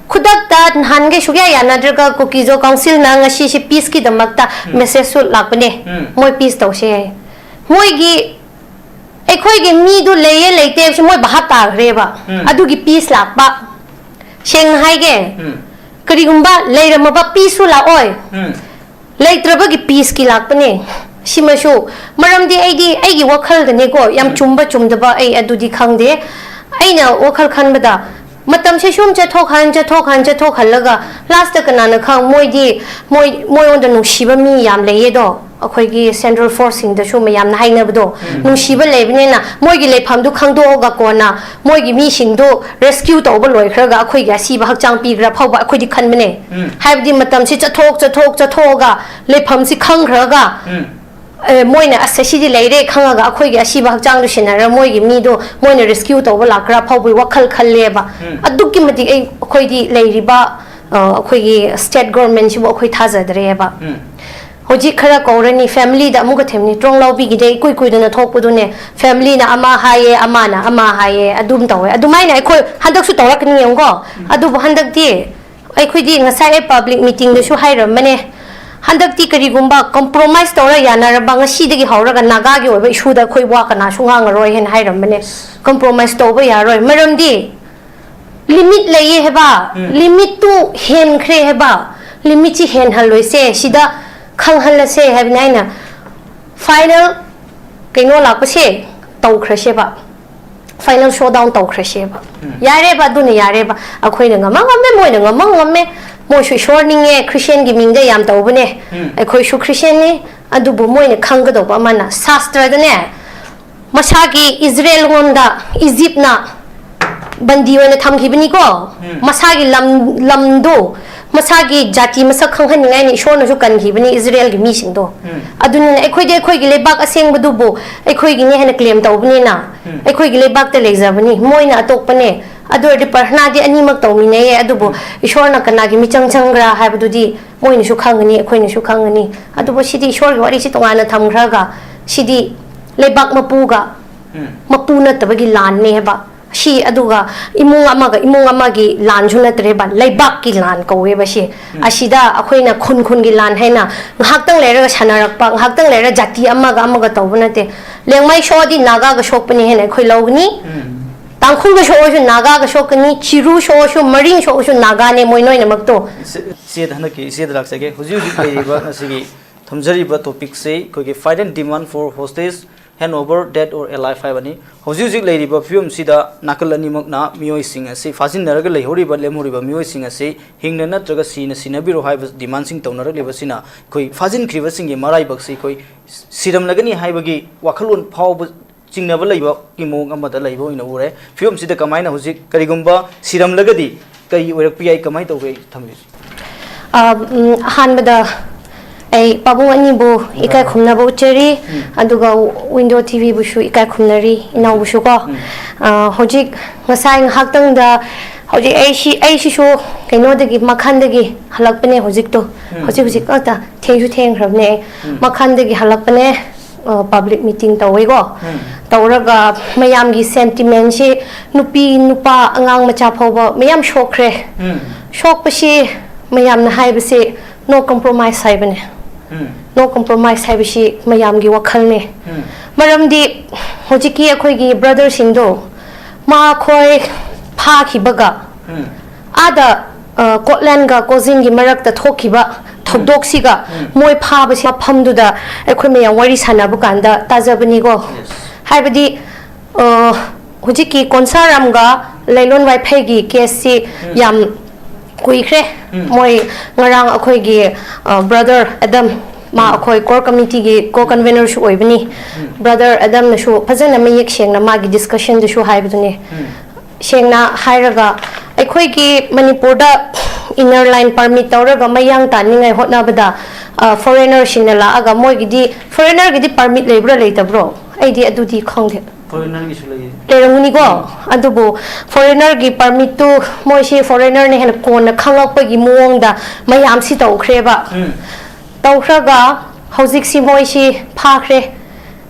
ꯈꯨꯗꯛꯇ ꯅꯍꯥꯟꯈꯩ ꯁꯨꯛꯌꯥ ꯌꯥꯅꯗ꯭ꯔꯒ ꯀꯨꯀꯤꯖꯣ ꯀꯥꯎꯟꯁꯤꯜꯅ ꯉꯁꯤꯁꯦ ꯄꯤꯁꯀꯤꯗꯃꯛꯇ ꯃꯦꯁꯦꯖꯁꯨ ꯂꯥꯛꯄꯅꯦ꯫ ꯃꯣꯏ ꯄꯤꯁ ꯇꯧꯁꯦ ꯍꯥꯏ꯫ ꯃꯣꯏꯒꯤ, ꯑꯩꯈꯣꯏꯒꯤ ꯃꯤꯗꯨ ꯂꯩꯌꯦ ꯂꯩꯇꯦ ꯍꯥꯏꯕꯁꯤ ꯃꯣꯏ ꯚꯥꯞ ꯇꯥꯈ꯭ꯔꯦꯕ꯫ ꯑꯗꯨꯒꯤ ꯄꯤꯁ ꯂꯥꯛꯄ꯫ ꯁꯦꯡꯅ ꯍꯥꯏꯒꯦ, ꯀꯔꯤꯒꯨꯝꯕ ꯂꯩꯔꯝꯃꯕ ꯄꯤꯁꯁꯨ ꯂꯥꯛꯑꯣꯏ꯫ ꯂꯩꯇ꯭ꯔꯕꯒꯤ ꯄꯤꯁꯀꯤ ꯂꯥꯛꯄꯅꯦ꯫ ꯁꯤꯃꯁꯨ ꯃꯔꯝꯗꯤ ꯑꯩꯗꯤ ꯑꯩꯒꯤ ꯋꯥꯈꯜꯗꯅꯦꯀꯣ, ꯌꯥꯝ ꯆꯨꯝꯕ ꯆꯨꯝꯗꯕ ꯑꯩ ꯑꯗꯨꯗꯤ ꯈꯪꯗꯦ꯫ ꯑꯩꯅ ꯋꯥꯈꯜ ꯈꯟꯕꯗ ꯃꯇꯝꯁꯦ ꯁꯨꯝ ꯆꯠꯊꯣꯛꯍꯟ ꯆꯠꯊꯣꯛꯍꯟ ꯆꯠꯊꯣꯛꯍꯜꯂꯒ ꯂꯥꯁꯇ ꯀꯅꯥꯅ ꯈꯪ, ꯃꯣꯏꯗꯤ ꯃꯣꯏ ꯃꯣꯏꯉꯣꯟꯗ ꯅꯨꯡꯁꯤꯕ ꯃꯤ ꯌꯥꯝ ꯂꯩꯌꯦꯗꯣ꯫ ꯑꯩꯈꯣꯏꯒꯤ ꯁꯦꯟꯇ꯭ꯔꯦꯜ ꯐꯣꯔꯁꯁꯤꯡꯗꯁꯨ ꯃꯌꯥꯝꯅ ꯍꯥꯏꯅꯕꯗꯣ, ꯅꯨꯡꯁꯤꯕ ꯂꯩꯕꯅꯤꯅ ꯃꯣꯏꯒꯤ ꯂꯩꯐꯝꯗꯨ ꯈꯪꯗꯣꯛꯑꯒ ꯀꯣꯟꯅ ꯃꯣꯏꯒꯤ ꯃꯤꯁꯤꯡꯗꯨ ꯔꯦꯁꯀ꯭ꯌꯨ ꯇꯧꯕ ꯂꯣꯏꯈ꯭ꯔꯒ ꯑꯩꯈꯣꯏꯒꯤ ꯑꯁꯤꯕ ꯍꯛꯆꯥꯡ ꯄꯤꯈ꯭ꯔꯥ ꯐꯥꯎꯕ ꯑꯩꯈꯣꯏꯗꯤ ꯈꯟꯕꯅꯦ꯫ ꯍꯥꯏꯕꯗꯤ ꯃꯇꯝꯁꯤ ꯆꯠꯊꯣꯛ ꯆꯠꯊꯣꯛ ꯆꯠꯊꯣꯛꯑꯒ ꯂꯩꯐꯝꯁꯤ ꯈꯪꯈ꯭ꯔꯒ, ꯑꯦ, ꯃꯣꯏꯅ ꯑꯁ ꯑꯁꯤꯗꯤ ꯂꯩꯔꯦ ꯈꯪꯉꯒ ꯑꯩꯈꯣꯏꯒꯤ ꯑꯁꯤꯕ ꯍꯛꯆꯥꯡꯗꯨ ꯁꯤꯟꯅꯔ ꯃꯣꯏꯒꯤ ꯃꯤꯗꯣ ꯃꯣꯏꯅ ꯔꯦꯁꯀ꯭ꯌꯨ ꯇꯧꯕ ꯂꯥꯛꯈ꯭ꯔꯥ ꯐꯥꯎꯕꯒꯤ ꯋꯥꯈꯜ ꯈꯜꯂꯦꯕ꯫ ꯑꯗꯨꯛꯀꯤ ꯃꯇꯤꯛ ꯑꯩ, ꯑꯩꯈꯣꯏꯗꯤ ꯂꯩꯔꯤꯕ, ꯑ, ꯑꯩꯈꯣꯏꯒꯤ ꯁ꯭ꯇꯦꯠ ꯒꯣꯔꯃꯦꯟꯁꯤꯕꯨ ꯑꯩꯈꯣꯏ ꯊꯥꯖꯗ꯭ꯔꯦꯕ꯫ ꯍꯧꯖꯤꯛ ꯈꯔ ꯀꯧꯔꯅꯤ, ꯐꯦꯃꯤꯂꯤꯗ ꯑꯃꯨꯛꯀ ꯊꯦꯝꯅꯤ꯫ ꯇ꯭ꯔꯣꯡꯂꯥꯎꯕꯤꯒꯤꯗꯤ ꯏꯀꯨꯏ ꯀꯨꯏꯗꯅ ꯊꯣꯛꯄꯗꯨꯅꯦ, ꯐꯦꯃꯤꯂꯤꯅ ꯑꯃ ꯍꯥꯏꯌꯦ, ꯑꯃꯅ ꯑꯃ ꯍꯥꯏꯌꯦ, ꯑꯗꯨꯝ ꯇꯧꯋꯦ꯫ ꯑꯗꯨꯃꯥꯏꯅ ꯑꯩꯈꯣꯏ ꯍꯟꯗꯛꯁꯨ ꯇꯧꯔꯛꯀꯅꯤ ꯌꯦꯡꯉꯨꯀꯣ꯫ ꯑꯗꯨꯕꯨ ꯍꯟꯗꯛꯇꯤ ꯑꯩꯈꯣꯏꯗꯤ ꯉꯁꯥꯏ ꯑꯩ ꯄꯕ꯭ꯂꯤꯛ ꯃꯤꯇꯤꯡꯗꯁꯨ ꯍꯥꯏꯔꯝꯕꯅꯦ, ꯍꯟꯗꯛꯇꯤ ꯀꯔꯤꯒꯨꯝꯕ ꯀꯝꯄ꯭ꯔꯣꯃꯥꯏꯁ ꯇꯧꯔ ꯌꯥꯅꯔꯕ ꯉꯁꯤꯗꯒꯤ ꯍꯧꯔꯒ ꯅꯥꯒꯥꯒꯤ ꯑꯣꯏꯕ ꯏꯁꯨꯗ ꯑꯩꯈꯣꯏ ꯋꯥ ꯀꯅꯥꯁꯨ ꯉꯥꯡꯉꯔꯣꯏ ꯍꯥꯏꯅ ꯍꯥꯏꯔꯝꯕꯅꯦ꯫ ꯀꯝꯄ꯭ꯔꯣꯃꯥꯏꯁ ꯇꯧꯕ ꯌꯥꯔꯣꯏ, ꯃꯔꯝꯗꯤ ꯂꯤꯃꯤꯠ ꯂꯩꯌꯦ ꯍꯥꯏꯕ꯫ ꯂꯤꯃꯤꯠꯇꯨ ꯍꯦꯟꯈ꯭ꯔꯦ ꯍꯥꯏꯕ꯫ ꯂꯤꯃꯤꯠꯁꯤ ꯍꯦꯟꯍꯜꯂꯣꯏꯁꯦ, ꯁꯤꯗ ꯈꯪꯍꯜꯂꯁꯦ ꯍꯥꯏꯕꯅꯤ ꯑꯩꯅ꯫ ꯐꯥꯏꯅꯦꯜ ꯀꯩꯅꯣ ꯂꯥꯛꯄꯁꯦ ꯇꯧꯈ꯭ꯔꯁꯦꯕ꯫ Final showdown ꯇꯧꯈ꯭ꯔꯁꯦꯕ꯫ ꯌꯥꯔꯦꯕ, ꯑꯗꯨꯅ ꯌꯥꯔꯦꯕ꯫ ꯑꯩꯈꯣꯏꯅ ꯉꯝꯃ ꯉꯝꯃꯦ, ꯃꯣꯏꯅ ꯉꯝꯃ ꯉꯝꯃꯦ꯫ ꯃꯣꯏꯁꯨ ꯏꯁꯣꯔ ꯅꯤꯡꯉꯦ, ꯈ꯭ꯔꯤꯁꯇꯤꯌꯥꯟꯒꯤ ꯃꯤꯡꯗ ꯌꯥꯝ ꯇꯧꯕꯅꯦ꯫ ꯑꯩꯈꯣꯏꯁꯨ ꯈ꯭ꯔꯤꯁꯇꯤꯌꯥꯟꯅꯤ꯫ ꯑꯗꯨꯕꯨ ꯃꯣꯏꯅ ꯈꯪꯒꯗꯧꯕ ꯑꯃꯅ, ꯁꯥꯁꯇ꯭ꯔꯗꯅꯦ, ꯃꯁꯥꯒꯤ ꯏꯖꯔꯦꯜꯉꯣꯟꯗ ꯏꯖꯤꯞꯅ ꯕꯟꯗꯤ ꯑꯣꯏꯅ ꯊꯝꯈꯤꯕꯅꯤꯀꯣ꯫ ꯃꯁꯥꯒꯤ ꯂꯝ, ꯂꯝꯗꯣ, ꯃꯁꯥꯒꯤ ꯖꯥꯇꯤ ꯃꯁꯛ ꯈꯪꯍꯟꯅꯤꯡꯉꯥꯏꯅ ꯏꯁꯣꯔꯅꯁꯨ ꯀꯟꯈꯤꯕꯅꯤ ꯏꯖꯔꯦꯜꯒꯤ ꯃꯤꯁꯤꯡꯗꯣ꯫ ꯑꯗꯨꯅꯤꯅ ꯑꯩꯈꯣꯏꯗꯤ ꯑꯩꯈꯣꯏꯒꯤ ꯂꯩꯕꯥꯛ ꯑꯁꯦꯡꯕꯗꯨꯕꯨ ꯑꯩꯈꯣꯏꯒꯤꯅꯦ ꯍꯥꯏꯅ ꯀ꯭ꯂꯦꯝ ꯇꯧꯕꯅꯤꯅ, ꯑꯩꯈꯣꯏꯒꯤ ꯂꯩꯕꯥꯛꯇ ꯂꯩꯖꯕꯅꯤ, ꯃꯣꯏꯅ ꯑꯇꯣꯞꯄꯅꯦ꯫ ꯑꯗꯨ ꯑꯣꯏꯔꯗꯤ ꯄ꯭ꯔꯊꯅꯥꯗꯤ ꯑꯅꯤꯃꯛ ꯇꯧꯃꯤꯟꯅꯩꯌꯦ, ꯑꯗꯨꯕꯨ ꯏꯁꯣꯔꯅ ꯀꯅꯥꯒꯤ ꯃꯤꯆꯪ ꯆꯪꯕ꯭ꯔꯥ ꯍꯥꯏꯕꯗꯨꯗꯤ ꯃꯣꯏꯅꯁꯨ ꯈꯪꯒꯅꯤ, ꯑꯩꯈꯣꯏꯅꯁꯨ ꯈꯪꯒꯅꯤ꯫ ꯑꯗꯨꯕꯨ ꯁꯤꯗꯤ ꯏꯁꯣꯔꯒꯤ ꯋꯥꯔꯤꯁꯤ ꯇꯣꯉꯥꯟꯅ ꯊꯝꯈ꯭ꯔꯒ, ꯁꯤꯗꯤ ꯂꯩꯕꯥꯛ ꯃꯄꯨꯒ ꯃꯄꯨ ꯅꯠꯇꯕꯒꯤ ꯂꯥꯟꯅꯦ ꯍꯥꯏꯕ꯫ ꯁꯤ ꯑꯗꯨꯒ ꯏꯃꯨꯡ ꯑꯃꯒ ꯏꯃꯨꯡ ꯑꯃꯒꯤ ꯂꯥꯟꯁꯨ ꯅꯠꯇ꯭ꯔꯦꯕ, ꯂꯩꯕꯥꯛꯀꯤ ꯂꯥꯟ ꯀꯧꯋꯦꯕ ꯁꯤ꯫ ꯑꯁꯤꯗ ꯑꯩꯈꯣꯏꯅ ꯈꯨꯟ ꯈꯨꯟꯒꯤ ꯂꯥꯟ ꯍꯥꯏꯅ ꯉꯥꯏꯍꯥꯛꯇꯪ ꯂꯩꯔꯒ ꯁꯥꯟꯅꯔꯛꯄ, ꯉꯥꯏꯍꯥꯛꯇꯪ ꯂꯩꯔꯒ ꯖꯥꯇꯤ ꯑꯃꯒ ꯑꯃꯒ ꯇꯧꯕ ꯅꯠꯇꯦ꯫ ꯂꯦꯡꯃꯥꯏ ꯁꯣꯛꯑꯗꯤ ꯅꯥꯒꯥꯒ ꯁꯣꯛꯄꯅꯤ ꯍꯥꯏꯅ ꯑꯩꯈꯣꯏ ꯂꯧꯒꯅꯤ꯫ ꯇꯥꯡꯈꯨꯜꯒ ꯁꯣꯛꯑꯁꯨ ꯅꯥꯒꯥꯒ ꯁꯣꯛꯀꯅꯤ, ꯆꯤꯔꯨ ꯁꯣꯛꯑꯁꯨ, ꯃꯔꯤꯡ ꯁꯣꯛꯑꯁꯨ ꯅꯥꯒꯥꯅꯦ ꯃꯣꯏ ꯂꯣꯏꯅꯃꯛꯇꯣ꯫ ꯏꯆꯦ, ꯏꯆꯦꯗ ꯍꯟꯗꯛꯀꯤ ꯏꯆꯦꯗ ꯂꯥꯛꯆꯒꯦ꯫ ꯍꯧꯖꯤꯛ ꯍꯧꯖꯤꯛ ꯂꯩꯔꯤꯕ ꯉꯁꯤꯒꯤ ꯊꯝꯖꯔꯤꯕ ꯇꯣꯄꯤꯛꯁꯦ ꯑꯩꯈꯣꯏꯒꯤ fight and demand for hostage, hand over dead or alive ꯍꯥꯏꯕꯅꯤ꯫ ꯍꯧꯖꯤꯛ ꯍꯧꯖꯤꯛ ꯂꯩꯔꯤꯕ ꯐꯤꯕꯝꯁꯤꯗ ꯅꯥꯀꯜ ꯑꯅꯤꯃꯛꯅ ꯃꯤꯑꯣꯏꯁꯤꯡ ꯑꯁꯤ, ꯐꯥꯖꯤꯟꯅꯔꯒ ꯂꯩꯍꯧꯔꯤꯕ, ꯂꯦꯝꯍꯧꯔꯤꯕ ꯃꯤꯑꯣꯏꯁꯤꯡ ꯑꯁꯤ ꯍꯤꯡꯅ ꯅꯠꯇ꯭ꯔꯒ ꯁꯤꯅ ꯁꯤꯅꯕꯤꯔꯣ ꯍꯥꯏꯕ ꯗꯤꯃꯥꯟꯁꯤꯡ ꯇꯧꯅꯔꯛꯂꯤꯕꯁꯤꯅ ꯑꯩꯈꯣꯏ ꯐꯥꯖꯤꯟꯈ꯭ꯔꯤꯕꯁꯤꯡꯒꯤ ꯃꯔꯥꯏꯕꯛꯁꯤ ꯑꯩꯈꯣꯏ ꯁꯤꯔꯝꯂꯒꯅꯤ ꯍꯥꯏꯕꯒꯤ ꯋꯥꯈꯜꯂꯣꯟ ꯐꯥꯎꯕ ꯆꯤꯡꯅꯕ ꯂꯩꯕꯒꯤ ꯃꯑꯣꯡ ꯑꯃꯗ ꯂꯩꯕ ꯑꯣꯏꯅ ꯎꯔꯦ꯫ ꯐꯤꯕꯝꯁꯤꯗ ꯀꯃꯥꯏꯅ ꯍꯧꯖꯤꯛ ꯀꯔꯤꯒꯨꯝꯕ ꯁꯤꯔꯝꯂꯒꯗꯤ ꯀꯔꯤ ꯑꯣꯏꯔꯛꯄ ꯌꯥꯏ, ꯀꯃꯥꯏꯅ ꯇꯧꯒꯦ ꯊꯝꯕꯤꯌꯨ꯫ ꯑ, ꯎꯝ, ꯑꯍꯥꯟꯕꯗ ꯑꯩ ꯄꯥꯕꯨꯡ ꯑꯅꯤꯕꯨ ꯏꯀꯥꯏ ꯈꯨꯝꯅꯕ ꯎꯠꯆꯔꯤ, ꯑꯗꯨꯒ ꯋꯤꯟꯗꯣ ꯇꯤꯚꯤꯕꯨꯁꯨ ꯏꯀꯥꯏ ꯈꯨꯝꯅꯔꯤ, ꯏꯅꯥꯎꯕꯨꯁꯨ ꯀꯣ꯫ ꯑ, ꯍꯧꯖꯤꯛ ꯉꯁꯥꯏ ꯉꯥꯏꯍꯥꯛꯇꯪꯗ, ꯍꯧꯖꯤꯛ ꯑꯩ ꯁꯤ, ꯑꯩꯁꯤꯁꯨ ꯀꯩꯅꯣꯗꯒꯤ, ꯃꯈꯥꯟꯗꯒꯤ ꯍꯜꯂꯛꯄꯅꯦ ꯍꯧꯖꯤꯛꯇꯣ꯫ ꯍꯧꯖꯤꯛ ꯍꯧꯖꯤꯛ ꯉꯥꯛꯇ ꯊꯦꯡꯁꯨ ꯊꯦꯡꯈ꯭ꯔꯕꯅꯦ ꯑꯩ꯫ ꯃꯈꯥꯟꯗꯒꯤ ꯍꯜꯂꯛꯄꯅꯦ, ꯄꯕ꯭ꯂꯤꯛ ꯃꯤꯇꯤꯡ ꯇꯧꯋꯦꯀꯣ꯫ ꯇꯧꯔꯒ ꯃꯌꯥꯝꯒꯤ ꯁꯦꯟꯇꯤꯃꯦꯟꯁꯤ, ꯅꯨꯄꯤ ꯅꯨꯄꯥ ꯑꯉꯥꯡ ꯃꯆꯥ ꯐꯥꯎꯕ ꯃꯌꯥꯝ ꯁꯣꯛꯈ꯭ꯔꯦ꯫ ꯁꯣꯛꯄꯁꯤ ꯃꯌꯥꯝꯅ ꯍꯥꯏꯕꯁꯤ "no compromise" ꯍꯥꯏꯕꯅꯦ꯫ "No compromise" ꯍꯥꯏꯕꯁꯤ ꯃꯌꯥꯝꯒꯤ ꯋꯥꯈꯜꯅꯦ꯫ ꯃꯔꯝꯗꯤ ꯍꯧꯖꯤꯛꯀꯤ ꯑꯩꯈꯣꯏꯒꯤ ꯕ꯭ꯔꯗꯔꯁꯤꯡꯗꯣ, ꯃꯈꯣꯏ ꯐꯥꯈꯤꯕꯒ ꯑꯥꯗ, ꯑ, ꯀꯣꯠꯂꯦꯟꯒ ꯀꯣꯖꯤꯟꯒꯤ ꯃꯔꯛꯇ ꯊꯣꯛꯈꯤꯕ ꯊꯧꯗꯣꯛꯁꯤꯒ ꯃꯣꯏ ꯐꯥꯕꯁꯤ ꯃꯐꯝꯗꯨꯗ ꯑꯩꯈꯣꯏ ꯃꯌꯥꯝ ꯋꯥꯔꯤ ꯁꯥꯟꯅꯕ ꯀꯥꯟꯗ ꯇꯥꯖꯕꯅꯤꯀꯣ꯫ ꯍꯥꯏꯕꯗꯤ, ꯑ, ꯍꯧꯖꯤꯛꯀꯤ ꯀꯣꯟꯁꯥꯔꯥꯝꯒ ꯂꯩꯂꯣꯟ ꯋꯥꯏꯐꯩꯒꯤ ꯀꯦꯁꯁꯤ ꯌꯥꯝ ꯀꯨꯏꯈ꯭ꯔꯦ꯫ ꯃꯣꯏ ꯉꯔꯥꯡ ꯑꯩꯈꯣꯏꯒꯤ, ꯑ, ꯕ꯭ꯔꯗꯔ ꯑꯦꯗꯝ, ꯃꯥ ꯑꯩꯈꯣꯏ ꯀꯣꯔ ꯀꯃꯤꯇꯤꯒꯤ ꯀꯣ ꯀꯟꯚꯦꯅꯔꯁꯨ ꯑꯣꯏꯕꯅꯤ꯫ ꯕ꯭ꯔꯗꯔ ꯑꯦꯗꯝꯅꯁꯨ ꯐꯖꯅ ꯃꯌꯦꯛ ꯁꯦꯡꯅ ꯃꯥꯒꯤ ꯗꯤꯁꯀꯁꯟꯗꯁꯨ ꯍꯥꯏꯕꯗꯨꯅꯤ꯫ ꯁꯦꯡꯅ ꯍꯥꯏꯔꯒ, ꯑꯩꯈꯣꯏꯒꯤ ꯃꯅꯤꯄꯨꯔꯗ ꯏꯟꯅꯔ ꯂꯥꯏꯟ ꯄꯔꯃꯤꯠ ꯇꯧꯔꯒ ꯃꯌꯥꯡ ꯇꯥꯅꯤꯡꯉꯥꯏ ꯍꯣꯠꯅꯕꯗ, ꯑ, ꯐꯣꯔꯦꯅꯔꯁꯤꯡꯅ ꯂꯥꯛꯑꯒ ꯃꯣꯏꯒꯤꯗꯤ, ꯐꯣꯔꯦꯅꯔꯒꯤꯗꯤ ꯄꯔꯃꯤꯠ ꯂꯩꯕ꯭ꯔꯥ ꯂꯩꯇꯕ꯭ꯔꯣ? ꯑꯩꯗꯤ ꯑꯗꯨꯗꯤ ꯈꯪꯗꯦ꯫ ꯐꯣꯔꯦꯅꯔꯒꯤꯁꯨ ꯂꯩꯌꯦ꯫ ꯂꯩꯔꯝꯒꯅꯤꯀꯣ꯫ ꯑꯗꯨꯕꯨ ꯐꯣꯔꯦꯅꯔꯒꯤ ꯄꯥꯔꯃꯤꯠꯇꯨ ꯃꯣꯏꯁꯤ ꯐꯣꯔꯦꯅꯔꯅ ꯍꯦꯟꯅ ꯀꯣꯟꯅ ꯈꯪꯂꯛꯄꯒꯤ ꯃꯑꯣꯡꯗ ꯃꯌꯥꯝꯁꯤ ꯇꯧꯈ꯭ꯔꯦꯕ꯫ ꯎꯝ꯫ ꯇꯧꯈ꯭ꯔꯒ ꯍꯧꯖꯤꯛꯁꯤ ꯃꯣꯏꯁꯤ ꯐꯥꯈ꯭ꯔꯦ꯫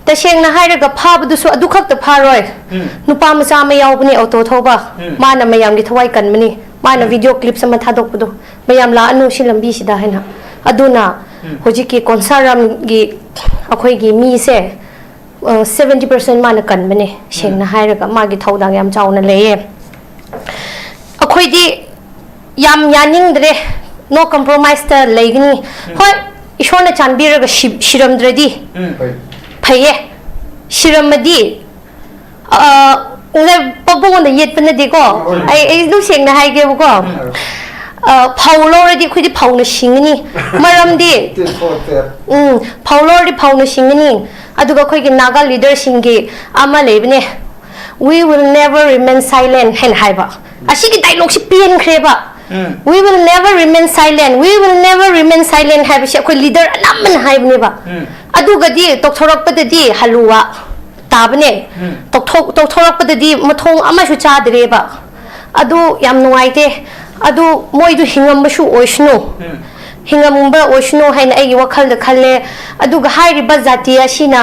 ꯇꯁꯦꯡꯅ ꯍꯥꯏꯔꯒ ꯐꯥꯕꯗꯨꯁꯨ ꯑꯗꯨ ꯈꯛꯇ ꯐꯥꯔꯣꯏ꯫ ꯎꯝ꯫ ꯅꯨꯄꯥ ꯃꯆꯥ ꯑꯃ ꯌꯥꯎꯕꯅꯦ ꯑꯣꯇꯣ ꯊꯧꯕ꯫ ꯎꯝ꯫ ꯃꯥꯅ ꯃꯌꯥꯝꯒꯤ ꯊꯋꯥꯏ ꯀꯟꯕꯅꯤ꯫ ꯃꯥꯅ ꯎꯝ꯫ ꯚꯤꯗꯤꯑꯣ ꯀ꯭ꯂꯤꯞꯁ ꯑꯃ ꯊꯥꯗꯣꯛꯄꯗꯣ, "ꯃꯌꯥꯝ ꯂꯥꯛꯑꯅꯨ ꯁꯤ ꯂꯝꯕꯤꯁꯤꯗ" ꯍꯥꯏꯅ꯫ ꯑꯗꯨꯅ ꯎꯝ꯫ ꯍꯧꯖꯤꯛꯀꯤ ꯀꯣꯟꯁꯥꯔꯥꯝꯒꯤ ꯑꯩꯈꯣꯏꯒꯤ ꯃꯤꯁꯦ, ꯁꯕꯦꯟꯇꯤ ꯄꯥꯔꯁꯦꯟ ꯃꯥꯅ ꯀꯟꯕꯅꯦ꯫ ꯁꯦꯡꯅ ꯍꯥꯏꯔꯒ ꯃꯥꯒꯤ ꯊꯧꯗꯥꯡ ꯌꯥꯝ ꯆꯥꯎꯅ ꯂꯩꯌꯦ꯫ ꯑꯩꯈꯣꯏꯗꯤ ꯌꯥꯝ ꯌꯥꯅꯤꯡꯗ꯭ꯔꯦ, ꯅꯣ ꯀꯝꯄ꯭ꯔꯣꯃꯥꯏꯁꯇ ꯂꯩꯒꯅꯤ꯫ ꯍꯣꯏ, ꯏꯁꯣꯔꯅ ꯆꯥꯟꯕꯤꯔꯒ ꯁꯤ-, ꯁꯤꯔꯝꯗ꯭ꯔꯗꯤ ꯎꯝ꯫ ꯍꯣꯏ꯫ ꯐꯩꯌꯦ꯫ ꯁꯤꯔꯝꯃꯗꯤ, ꯑ, ꯄꯥꯕꯨꯡꯉꯣꯟꯗ ꯌꯦꯠꯄ ꯅꯠꯇꯦꯀꯣ꯫ ꯍꯣꯏ꯫ ꯑꯩ, ꯑꯩ ꯑꯗꯨꯝ ꯁꯦꯡꯅ ꯍꯥꯏꯒꯦꯕꯀꯣ꯫ ꯎꯝ꯫ ꯑ, ꯐꯧ ꯂꯧꯔꯗꯤ ꯑꯩꯈꯣꯏꯗꯤ ꯐꯧꯅ ꯁꯤꯡꯒꯅꯤ꯫ ꯃꯔꯝꯗꯤ, ꯇꯤꯟ ꯊꯣꯛꯇꯦ꯫ ꯎꯝ, ꯐꯧ ꯂꯧꯔꯗꯤ ꯐꯧꯅ ꯁꯤꯡꯒꯅꯤ꯫ ꯑꯗꯨꯒ ꯑꯩꯈꯣꯏꯒꯤ ꯅꯥꯒꯥ ꯂꯤꯗꯔꯁꯤꯡꯒꯤ ꯑꯃ ꯂꯩꯕꯅꯦ, "We will never remain silent" ꯍꯥꯏꯅ ꯍꯥꯏꯕ꯫ ꯑꯁꯤꯒꯤ ꯗꯥꯏꯂꯣꯛꯁꯤ ꯄꯦꯟꯈ꯭ꯔꯦꯕ꯫ ꯎꯝ꯫ "We will never remain silent, we will never remain silent" ꯍꯥꯏꯕꯁꯦ ꯑꯩꯈꯣꯏ ꯂꯤꯗꯔ ꯑꯅꯝꯕꯅ ꯍꯥꯏꯕꯅꯦꯕ꯫ ꯎꯝ꯫ ꯑꯗꯨꯒꯗꯤ ꯇꯧꯊꯣꯔꯛꯄꯗꯗꯤ ꯍꯜꯂꯨꯋꯥ ꯇꯥꯕꯅꯦ꯫ ꯎꯝ꯫ ꯇꯧꯊꯣꯛ-, ꯇꯧꯊꯣꯔꯛꯄꯗꯗꯤ ꯃꯊꯣꯡ ꯑꯃꯁꯨ ꯆꯥꯗ꯭ꯔꯦꯕ꯫ ꯑꯗꯨ ꯌꯥꯝ ꯅꯨꯡꯉꯥꯏꯇꯦ꯫ ꯑꯗꯨ ꯃꯣꯏꯗꯨ ꯍꯤꯡꯉꯝꯕꯁꯨ ꯑꯣꯏꯁꯅꯨ꯫ ꯎꯝ꯫ ꯍꯤꯡꯉꯝꯕ ꯑꯣꯏꯁꯅꯨ ꯍꯥꯏꯅ ꯑꯩꯒꯤ ꯋꯥꯈꯜꯗ ꯈꯜꯂꯦ꯫ ꯑꯗꯨꯒ ꯍꯥꯏꯔꯤꯕ ꯖꯥꯇꯤ ꯑꯁꯤꯅ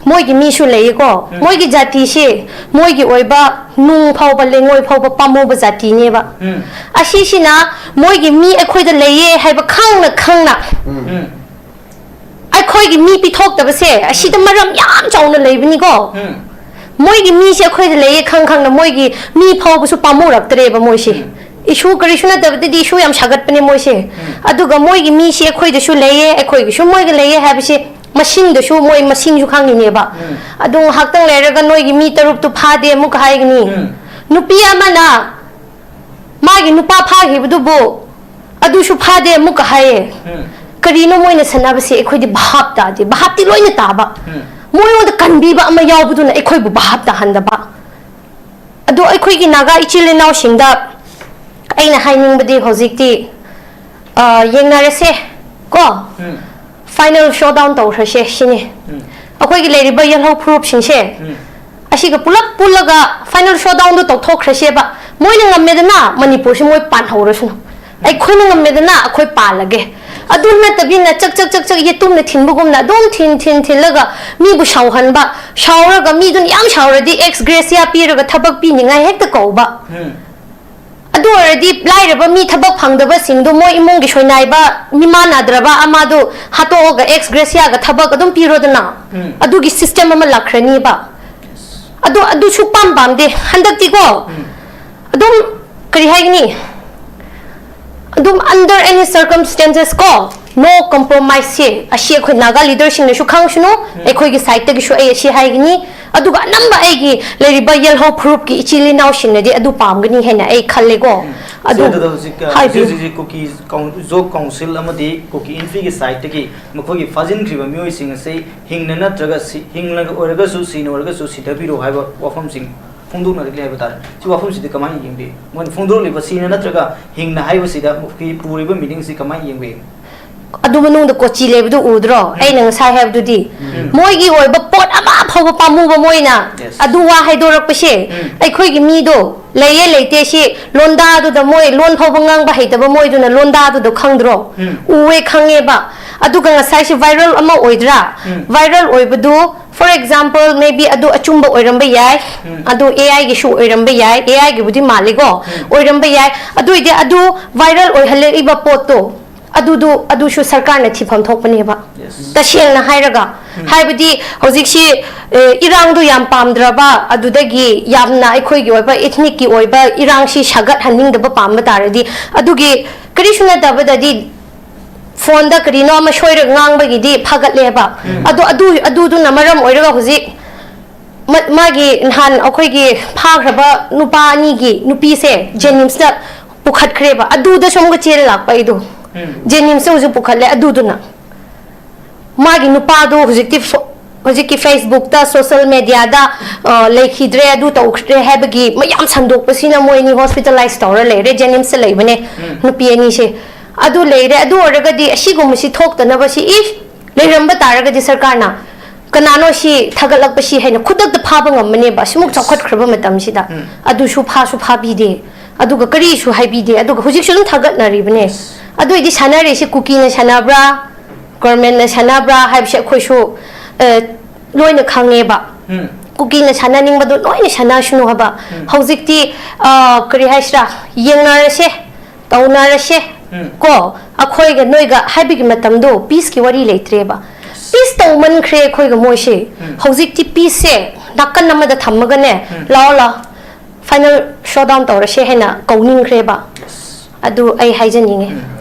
ꯃꯣꯏꯒꯤ ꯃꯤꯁꯨ ꯂꯩꯌꯦꯀꯣ꯫ ꯎꯝ꯫ ꯃꯣꯏꯒꯤ ꯖꯥꯇꯤꯁꯤ ꯃꯣꯏꯒꯤ ꯑꯣꯏꯕ ꯅꯨꯡ ꯐꯥꯎꯕ, ꯂꯩꯉꯣꯏ ꯐꯥꯎꯕ ꯄꯥꯝꯃꯨꯕ ꯖꯥꯇꯤꯅꯦꯕ꯫ ꯎꯝ꯫ ꯑꯁꯤꯁꯤꯅ ꯃꯣꯏꯒꯤ ꯃꯤ ꯑꯩꯈꯣꯏꯗ ꯂꯩꯌꯦ ꯍꯥꯏꯕ ꯈꯪꯅ ꯈꯪꯅ ꯎꯝ꯫ ꯑꯩꯈꯣꯏꯒꯤ ꯃꯤ ꯄꯤꯊꯣꯛꯇꯕꯁꯦ ꯑꯁꯤꯗ ꯃꯔꯝ ꯌꯥꯝ ꯆꯥꯎꯅ ꯂꯩꯕꯅꯤꯀꯣ꯫ ꯎꯝ꯫ ꯃꯣꯏꯒꯤ ꯃꯤꯁꯦ ꯑꯩꯈꯣꯏꯗ ꯂꯩꯌꯦ ꯈꯪ ꯈꯪꯅ ꯃꯣꯏꯒꯤ ꯃꯤ ꯐꯥꯎꯕꯁꯨ ꯄꯥꯝꯃꯨꯔꯛꯇ꯭ꯔꯦꯕ ꯃꯣꯏꯁꯦ꯫ ꯎꯝ꯫ ꯏꯁꯨ ꯀꯔꯤꯁꯨ ꯅꯠꯇꯕꯗꯗꯤ ꯏꯁꯨ ꯌꯥꯝ ꯁꯥꯒꯠꯄꯅꯦ ꯃꯣꯏꯁꯦ꯫ ꯑꯗꯨꯒ ꯃꯣꯏꯒꯤ ꯃꯤꯁꯦ ꯑꯩꯈꯣꯏꯗꯁꯨ ꯂꯩꯌꯦ, ꯑꯩꯈꯣꯏꯒꯤꯁꯨ ꯃꯣꯏꯒ ꯂꯩꯌꯦ ꯍꯥꯏꯕꯁꯦ ꯃꯁꯤꯡꯗꯁꯨ ꯃꯣꯏ ꯃꯁꯤꯡꯁꯨ ꯈꯪꯉꯤꯅꯦꯕ꯫ ꯎꯝ꯫ ꯑꯗꯨ ꯉꯥꯏꯍꯥꯛꯇꯪ ꯂꯩꯔꯒ ꯅꯣꯏꯒꯤ ꯃꯤ ꯇꯔꯨꯛꯇꯨ ꯐꯥꯗꯦ ꯑꯃꯨꯛꯀ ꯍꯥꯏꯒꯅꯤ꯫ ꯎꯝ꯫ ꯅꯨꯄꯤ ꯑꯃꯅ ꯃꯥꯒꯤ ꯅꯨꯄꯥ ꯐꯥꯈꯤꯕꯗꯨꯕꯨ ꯑꯗꯨꯁꯨ ꯐꯥꯗꯦ ꯑꯃꯨꯛꯀ ꯍꯥꯏꯌꯦ꯫ ꯎꯝ꯫ ꯀꯔꯤꯅꯣ ꯃꯣꯏꯅ ꯁꯥꯟꯅꯕꯁꯦ? ꯑꯩꯈꯣꯏꯗꯤ ꯚꯥꯞ ꯇꯥꯗꯦ꯫ ꯚꯥꯞꯇꯤ ꯂꯣꯏꯅ ꯇꯥꯕ, ꯎꯝ꯫ ꯃꯣꯏꯉꯣꯟꯗ ꯀꯟꯕꯤꯕ ꯑꯃ ꯌꯥꯎꯕꯗꯨꯅ ꯑꯩꯈꯣꯏꯕꯨ ꯚꯥꯞ ꯇꯥꯍꯟꯗꯕ꯫ ꯑꯗꯣ ꯑꯩꯈꯣꯏꯒꯤ ꯅꯥꯒꯥ ꯏꯆꯤꯜ ꯏꯅꯥꯎꯁꯤꯡꯗ ꯑꯩꯅ ꯍꯥꯏꯅꯤꯡꯕꯗꯤ ꯍꯧꯖꯤꯛꯇꯤ, ꯑ, ꯌꯦꯡꯅꯔꯁꯦ ꯀꯣ꯫ ꯎꯝ꯫ ꯐꯥꯏꯅꯦꯜ ꯁꯣꯗꯥꯎꯟ ꯇꯧꯈ꯭ꯔꯁꯦ ꯁꯤꯅꯤ꯫ ꯎꯝ꯫ ꯑꯩꯈꯣꯏꯒꯤ ꯂꯩꯔꯤꯕ ꯌꯦꯜꯍꯧ ꯐꯨꯔꯨꯞꯁꯤꯡꯁꯦ ꯎꯝ꯫ ꯁꯤꯒ ꯄꯨꯂꯞ ꯄꯨꯜꯂꯒ final showdownꯗꯣ ꯇꯧꯊꯣꯛꯈ꯭ꯔꯁꯦꯕ꯫ ꯃꯣꯏꯅ ꯉꯝꯃꯦꯗꯅ, ꯃꯅꯤꯄꯨꯔꯁꯤ ꯃꯣꯏ ꯄꯥꯟꯍꯧꯔꯁꯅꯨ꯫ ꯑꯩꯈꯣꯏꯅ ꯉꯝꯃꯦꯗꯅ, ꯑꯩꯈꯣꯏ ꯄꯥꯜꯂꯒꯦ꯫ ꯑꯗꯨ ꯅꯠꯇꯕꯤꯅ ꯆꯛ ꯆꯛ ꯆꯛ ꯆꯛ ꯌꯦꯇꯨꯝꯅ ꯊꯤꯟꯕꯒꯨꯝꯅ ꯑꯗꯨꯝ ꯊꯤꯟ ꯊꯤꯟ ꯊꯤꯜꯂꯒ ꯃꯤꯕꯨ ꯁꯥꯎꯍꯟꯕ, ꯁꯥꯎꯔꯒ ꯃꯤꯗꯨꯅ ꯌꯥꯝ ꯁꯥꯎꯔꯗꯤ ex gratia ꯄꯤꯔꯒ ꯊꯕꯛ ꯄꯤꯅꯤꯡꯉꯥꯏ ꯍꯦꯛꯇ ꯀꯧꯕ꯫ ꯑꯗꯨ ꯑꯣꯏꯔꯗꯤ ꯂꯥꯏꯔꯕ ꯃꯤ ꯊꯕꯛ ꯐꯪꯗꯕꯁꯤꯡꯗꯣ ꯃꯣꯏ ꯏꯃꯨꯡꯒꯤ ꯁꯣꯏꯅꯥꯏꯕ ꯃꯤꯃꯥꯟꯅꯗ꯭ꯔꯕ ꯑꯃꯗꯣ ꯍꯥꯠꯇꯣꯛꯑꯒ ex gratiaꯒ ꯊꯕꯛ ꯑꯗꯨꯝ ꯄꯤꯔꯣꯗꯅ꯫ ꯑꯗꯨꯒꯤ system ꯑꯃ ꯂꯥꯛꯈ꯭ꯔꯅꯤꯕ꯫ ꯑꯗꯣ ꯑꯗꯨ ꯁꯨꯛꯄꯥꯝ ꯄꯥꯝꯗꯦ ꯍꯟꯗꯛꯇꯤꯀꯣ꯫ ꯑꯗꯨꯝ ꯀꯔꯤ ꯍꯥꯏꯒꯅꯤ? ꯑꯗꯨꯝ under any circumstances ꯀꯣ, no compromiseꯁꯦ ꯑꯁꯤ ꯑꯩꯈꯣꯏ ꯅꯥꯒꯥ leaderꯁꯤꯡꯅꯁꯨ ꯈꯪꯁꯅꯨ, ꯑꯩꯈꯣꯏꯒꯤ sideꯇꯒꯤꯁꯨ ꯑꯩ ꯑꯁꯤ ꯍꯥꯏꯒꯅꯤ꯫ ꯑꯗꯨꯒ ꯑꯅꯝꯕ ꯑꯩꯒꯤ ꯂꯩꯔꯤꯕ ꯌꯦꯜꯍꯧ ꯐꯨꯔꯨꯞꯀꯤ ꯏꯆꯤꯜ ꯏꯅꯥꯎꯁꯤꯡꯅꯗꯤ ꯑꯗꯨ ꯄꯥꯝꯒꯅꯤ ꯍꯥꯏꯅ ꯑꯩ ꯈꯜꯂꯦꯀꯣ꯫ ꯑꯗꯨ ꯁꯤ ꯑꯗꯨꯗ ꯍꯧꯖꯤꯛ, ꯑ, ꯍꯥꯏꯕꯤꯌꯨ꯫ ꯍꯧꯖꯤꯛ ꯍꯧꯖꯤꯛ ꯀꯨꯀꯤ ꯀꯥꯎꯟ-, ꯖꯣꯕ ꯀꯥꯎꯟꯁꯤꯜ ꯑꯃꯗꯤ ꯀꯨꯀꯤ ꯏꯟꯐꯤꯒꯤ ꯁꯥꯏꯠꯇꯒꯤ ꯃꯈꯣꯏꯒꯤ ꯐꯥꯖꯤꯟꯈ꯭ꯔꯤꯕ ꯃꯤꯑꯣꯏꯁꯤꯡ ꯑꯁꯤ ꯍꯤꯡꯅ ꯅꯠꯇ꯭ꯔꯒ ꯁꯤ-, ꯍꯤꯡꯂꯒ ꯑꯣꯏꯔꯒꯁꯨ, ꯁꯤꯅ ꯑꯣꯏꯔꯒꯁꯨ ꯁꯤꯊꯕꯤꯔꯣ ꯍꯥꯏꯕ ꯋꯥꯐꯝꯁꯤꯡ ꯐꯣꯡꯗꯣꯛꯅꯔꯛꯂꯤ ꯍꯥꯏꯕ ꯇꯥꯔꯦ꯫ ꯁꯤ ꯋꯥꯐꯝꯁꯤꯗꯤ ꯀꯃꯥꯏꯅ ꯌꯦꯡꯕꯤ? ꯃꯣꯏꯅ ꯐꯣꯡꯗꯣꯔꯛꯂꯤꯕ ꯁꯤꯅ ꯅꯠꯇ꯭ꯔꯒ ꯍꯤꯡꯅ ꯍꯥꯏꯕꯁꯤꯗ ꯃꯈꯣꯏꯒꯤ ꯄꯨꯔꯤꯕ meaningꯁꯤ ꯀꯃꯥꯏꯅ ꯌꯦꯡꯕꯤ? ꯑꯗꯨ ꯃꯅꯨꯡꯗ ꯀꯣꯆꯤ ꯂꯩꯕꯗꯨ ꯎꯗ꯭ꯔꯣ? ꯑꯩꯅ ꯉꯁꯥꯏ ꯍꯥꯏꯕꯗꯨꯗꯤ, ꯃꯣꯏꯒꯤ ꯑꯣꯏꯕ ꯄꯣꯠ ꯑꯃ ꯐꯥꯎꯕ ꯄꯥꯝꯃꯨꯕ ꯃꯣꯏꯅ Yes. ꯑꯗꯨ ꯋꯥ ꯍꯥꯏꯗꯣꯔꯛꯄꯁꯦ, ꯑꯩꯈꯣꯏꯒꯤ ꯃꯤꯗꯣ ꯂꯩꯌꯦ ꯂꯩꯇꯦ ꯁꯤ ꯂꯣꯟꯗꯥꯗꯨꯗ ꯃꯣꯏ ꯂꯣꯟ ꯐꯥꯎꯕ ꯉꯥꯡꯕ ꯍꯩꯇꯕ ꯃꯣꯏꯗꯨꯅ ꯂꯣꯟꯗꯥꯗꯨꯗ ꯈꯪꯗ꯭ꯔꯣ? ꯎꯋꯦ ꯈꯪꯉꯦꯕ꯫ ꯑꯗꯨꯒ ꯉꯁꯥꯏꯁꯤ viral ꯑꯃ ꯑꯣꯏꯗ꯭ꯔꯥ? Viral ꯑꯣꯏꯕꯗꯨ, for example, maybe ꯑꯗꯨ ꯑꯆꯨꯝꯕ ꯑꯣꯏꯔꯝꯕ ꯌꯥꯏ, ꯑꯗꯨ AIꯒꯤꯁꯨ ꯑꯣꯏꯔꯝꯕ ꯌꯥꯏ, AIꯒꯤꯕꯨꯗꯤ ꯃꯥꯜꯂꯤꯀꯣ, ꯑꯣꯏꯔꯝꯕ ꯌꯥꯏ꯫ ꯑꯗꯨ ꯑꯣꯏꯗꯤ ꯑꯗꯨ viral ꯑꯣꯏꯍꯜꯂꯛꯏꯕ ꯄꯣꯠꯇꯣ, ꯑꯗꯨꯗꯨ, ꯑꯗꯨꯁꯨ ꯁꯔꯀꯥꯔꯅ ꯊꯤꯐꯝ ꯊꯣꯛꯄꯅꯦꯕ꯫ Yes. ꯇꯁꯦꯡꯅ ꯍꯥꯏꯔꯒ, ꯍꯥꯏꯕꯗꯤ ꯍꯧꯖꯤꯛꯁꯤ, ꯑꯦ, ꯏꯔꯥꯡꯗꯣ ꯌꯥꯝ ꯄꯥꯝꯗ꯭ꯔꯕ, ꯑꯗꯨꯗꯒꯤ ꯌꯥꯝꯅ ꯑꯩꯈꯣꯏꯒꯤ ꯑꯣꯏꯕ ethnicꯀꯤ ꯑꯣꯏꯕ ꯏꯔꯥꯡꯁꯤ ꯁꯥꯒꯠꯍꯟꯅꯤꯡꯗꯕ ꯄꯥꯝꯕ ꯇꯥꯔꯗꯤ, ꯑꯗꯨꯒꯤ ꯀꯔꯤꯁꯨ ꯅꯠꯇꯕꯗꯗꯤ phoneꯗ ꯀꯔꯤꯅꯣ ꯑꯃ ꯁꯣꯏꯔꯒ ꯉꯥꯡꯕꯒꯤꯗꯤ ꯐꯒꯠꯂꯦꯕ꯫ ꯑꯗꯣ ꯑꯗꯨ, ꯑꯗꯨꯗꯨꯅ ꯃꯔꯝ ꯑꯣꯏꯔꯒ ꯍꯧꯖꯤꯛ ꯃ-, ꯃꯥꯒꯤ ꯅꯍꯥꯟ ꯑꯩꯈꯣꯏꯒꯤ ꯐꯥꯈ꯭ꯔꯕ ꯅꯨꯄꯥ ꯑꯅꯤꯒꯤ ꯅꯨꯄꯤꯁꯦ JNIMSꯇ ꯄꯨꯈꯠꯈ꯭ꯔꯦꯕ꯫ ꯑꯗꯨꯗꯁꯨ ꯑꯃꯨꯛꯀ ꯆꯦꯜꯂ ꯂꯥꯛꯄ ꯑꯩꯗꯣ꯫ JNIMSꯇ ꯍꯧꯖꯤꯛ ꯄꯨꯈꯠꯂꯦ꯫ ꯑꯗꯨꯗꯨꯅ ꯃꯥꯒꯤ ꯅꯨꯄꯥꯗꯣ ꯍꯧꯖꯤꯛꯇꯤ ꯐꯣ-, ꯍꯧꯖꯤꯛꯀꯤ Facebookꯇ, social mediaꯗ, ꯑ, ꯂꯩꯈꯤꯗ꯭ꯔꯦ, ꯑꯗꯨ ꯇꯧꯈ꯭ꯔꯦ ꯍꯥꯏꯕꯒꯤ ꯃꯌꯥꯝ ꯁꯟꯗꯣꯛꯄꯁꯤꯅ ꯃꯣꯏ ꯑꯅꯤ hospitalize ꯇꯧꯔ ꯂꯩꯔꯦ, JNIMSꯇ ꯂꯩꯕꯅꯦ, ꯅꯨꯄꯤ ꯑꯅꯤꯁꯦ꯫ ꯑꯗꯨ ꯂꯩꯔꯦ, ꯑꯗꯨ ꯑꯣꯏꯔꯒꯗꯤ ꯑꯁꯤꯒꯨꯝꯕꯁꯤ ꯊꯣꯛꯇꯅꯕꯁꯤ, if ꯂꯩꯔꯝꯕ ꯇꯥꯔꯒꯗꯤ ꯁꯔꯀꯥꯔꯅ ꯀꯅꯥꯅꯣ ꯁꯤ ꯊꯥꯒꯠꯂꯛꯄꯁꯤ ꯍꯥꯏꯅ ꯈꯨꯗꯛꯇ ꯐꯥꯕ ꯉꯝꯕꯅꯦꯕ, ꯁꯤꯃꯨꯛ ꯆꯥꯎꯈꯠꯈ꯭ꯔꯕ ꯃꯇꯝꯁꯤꯗ꯫ ꯑꯗꯨꯁꯨ ꯐꯥꯁꯨ ꯐꯥꯕꯤꯗꯦ, ꯑꯗꯨꯒ ꯀꯔꯤꯁꯨ ꯍꯥꯏꯕꯤꯗꯦ, ꯑꯗꯨꯒ ꯍꯧꯖꯤꯛꯁꯨ ꯑꯗꯨꯝ ꯊꯥꯒꯠꯅꯔꯤꯕꯅꯦ꯫ ꯑꯗꯨ ꯑꯣꯏꯗꯤ ꯁꯥꯟꯅꯔꯤꯁꯤ ꯀꯨꯀꯤꯅ ꯁꯥꯟꯅꯕ꯭ꯔꯥ, ꯒꯣꯔꯃꯦꯟꯅ ꯁꯥꯟꯅꯕ꯭ꯔꯥ ꯍꯥꯏꯕꯁꯦ ꯑꯩꯈꯣꯏꯁꯨ, ꯑ, ꯂꯣꯏꯅ ꯈꯪꯉꯦꯕ꯫ ꯀꯨꯀꯤꯅ ꯁꯥꯟꯅꯅꯤꯡꯕꯗꯣ ꯂꯣꯏꯅ ꯁꯥꯟꯅꯁꯅꯨ ꯍꯥꯏꯕ꯫ ꯍꯧꯖꯤꯛꯇꯤ, ꯑ, ꯀꯔꯤ ꯍꯥꯏꯁꯤꯔꯥ, ꯌꯦꯡꯅꯔꯁꯦ, ꯇꯧꯅꯔꯁꯦ꯫ ꯀꯣ, ꯑꯩꯈꯣꯏꯒ ꯅꯣꯏꯒ ꯍꯥꯏꯕꯒꯤ ꯃꯇꯝꯗꯣ ꯄꯤꯁꯀꯤ ꯋꯥꯔꯤ ꯂꯩꯇ꯭ꯔꯦꯕ꯫ ꯄꯤꯁ ꯇꯧꯃꯟꯈ꯭ꯔꯦ ꯑꯩꯈꯣꯏꯒ ꯃꯣꯏꯁꯦ꯫ ꯍꯧꯖꯤꯛꯇꯤ ꯄꯤꯁꯁꯦ ꯅꯥꯀꯟ ꯑꯃꯗ ꯊꯝꯃꯒꯅꯦ, ꯂꯥꯛꯑꯣ ꯂꯥꯛꯑꯣ, ꯐꯥꯏꯅꯦꯜ ꯁꯣꯗꯥꯎꯟ ꯇꯧꯔꯁꯦ ꯍꯥꯏꯅ ꯀꯧꯅꯤꯡꯈ꯭ꯔꯦꯕ꯫ ꯑꯗꯨ ꯑꯩ ꯍꯥꯏꯖꯅꯤꯡꯉꯦ꯫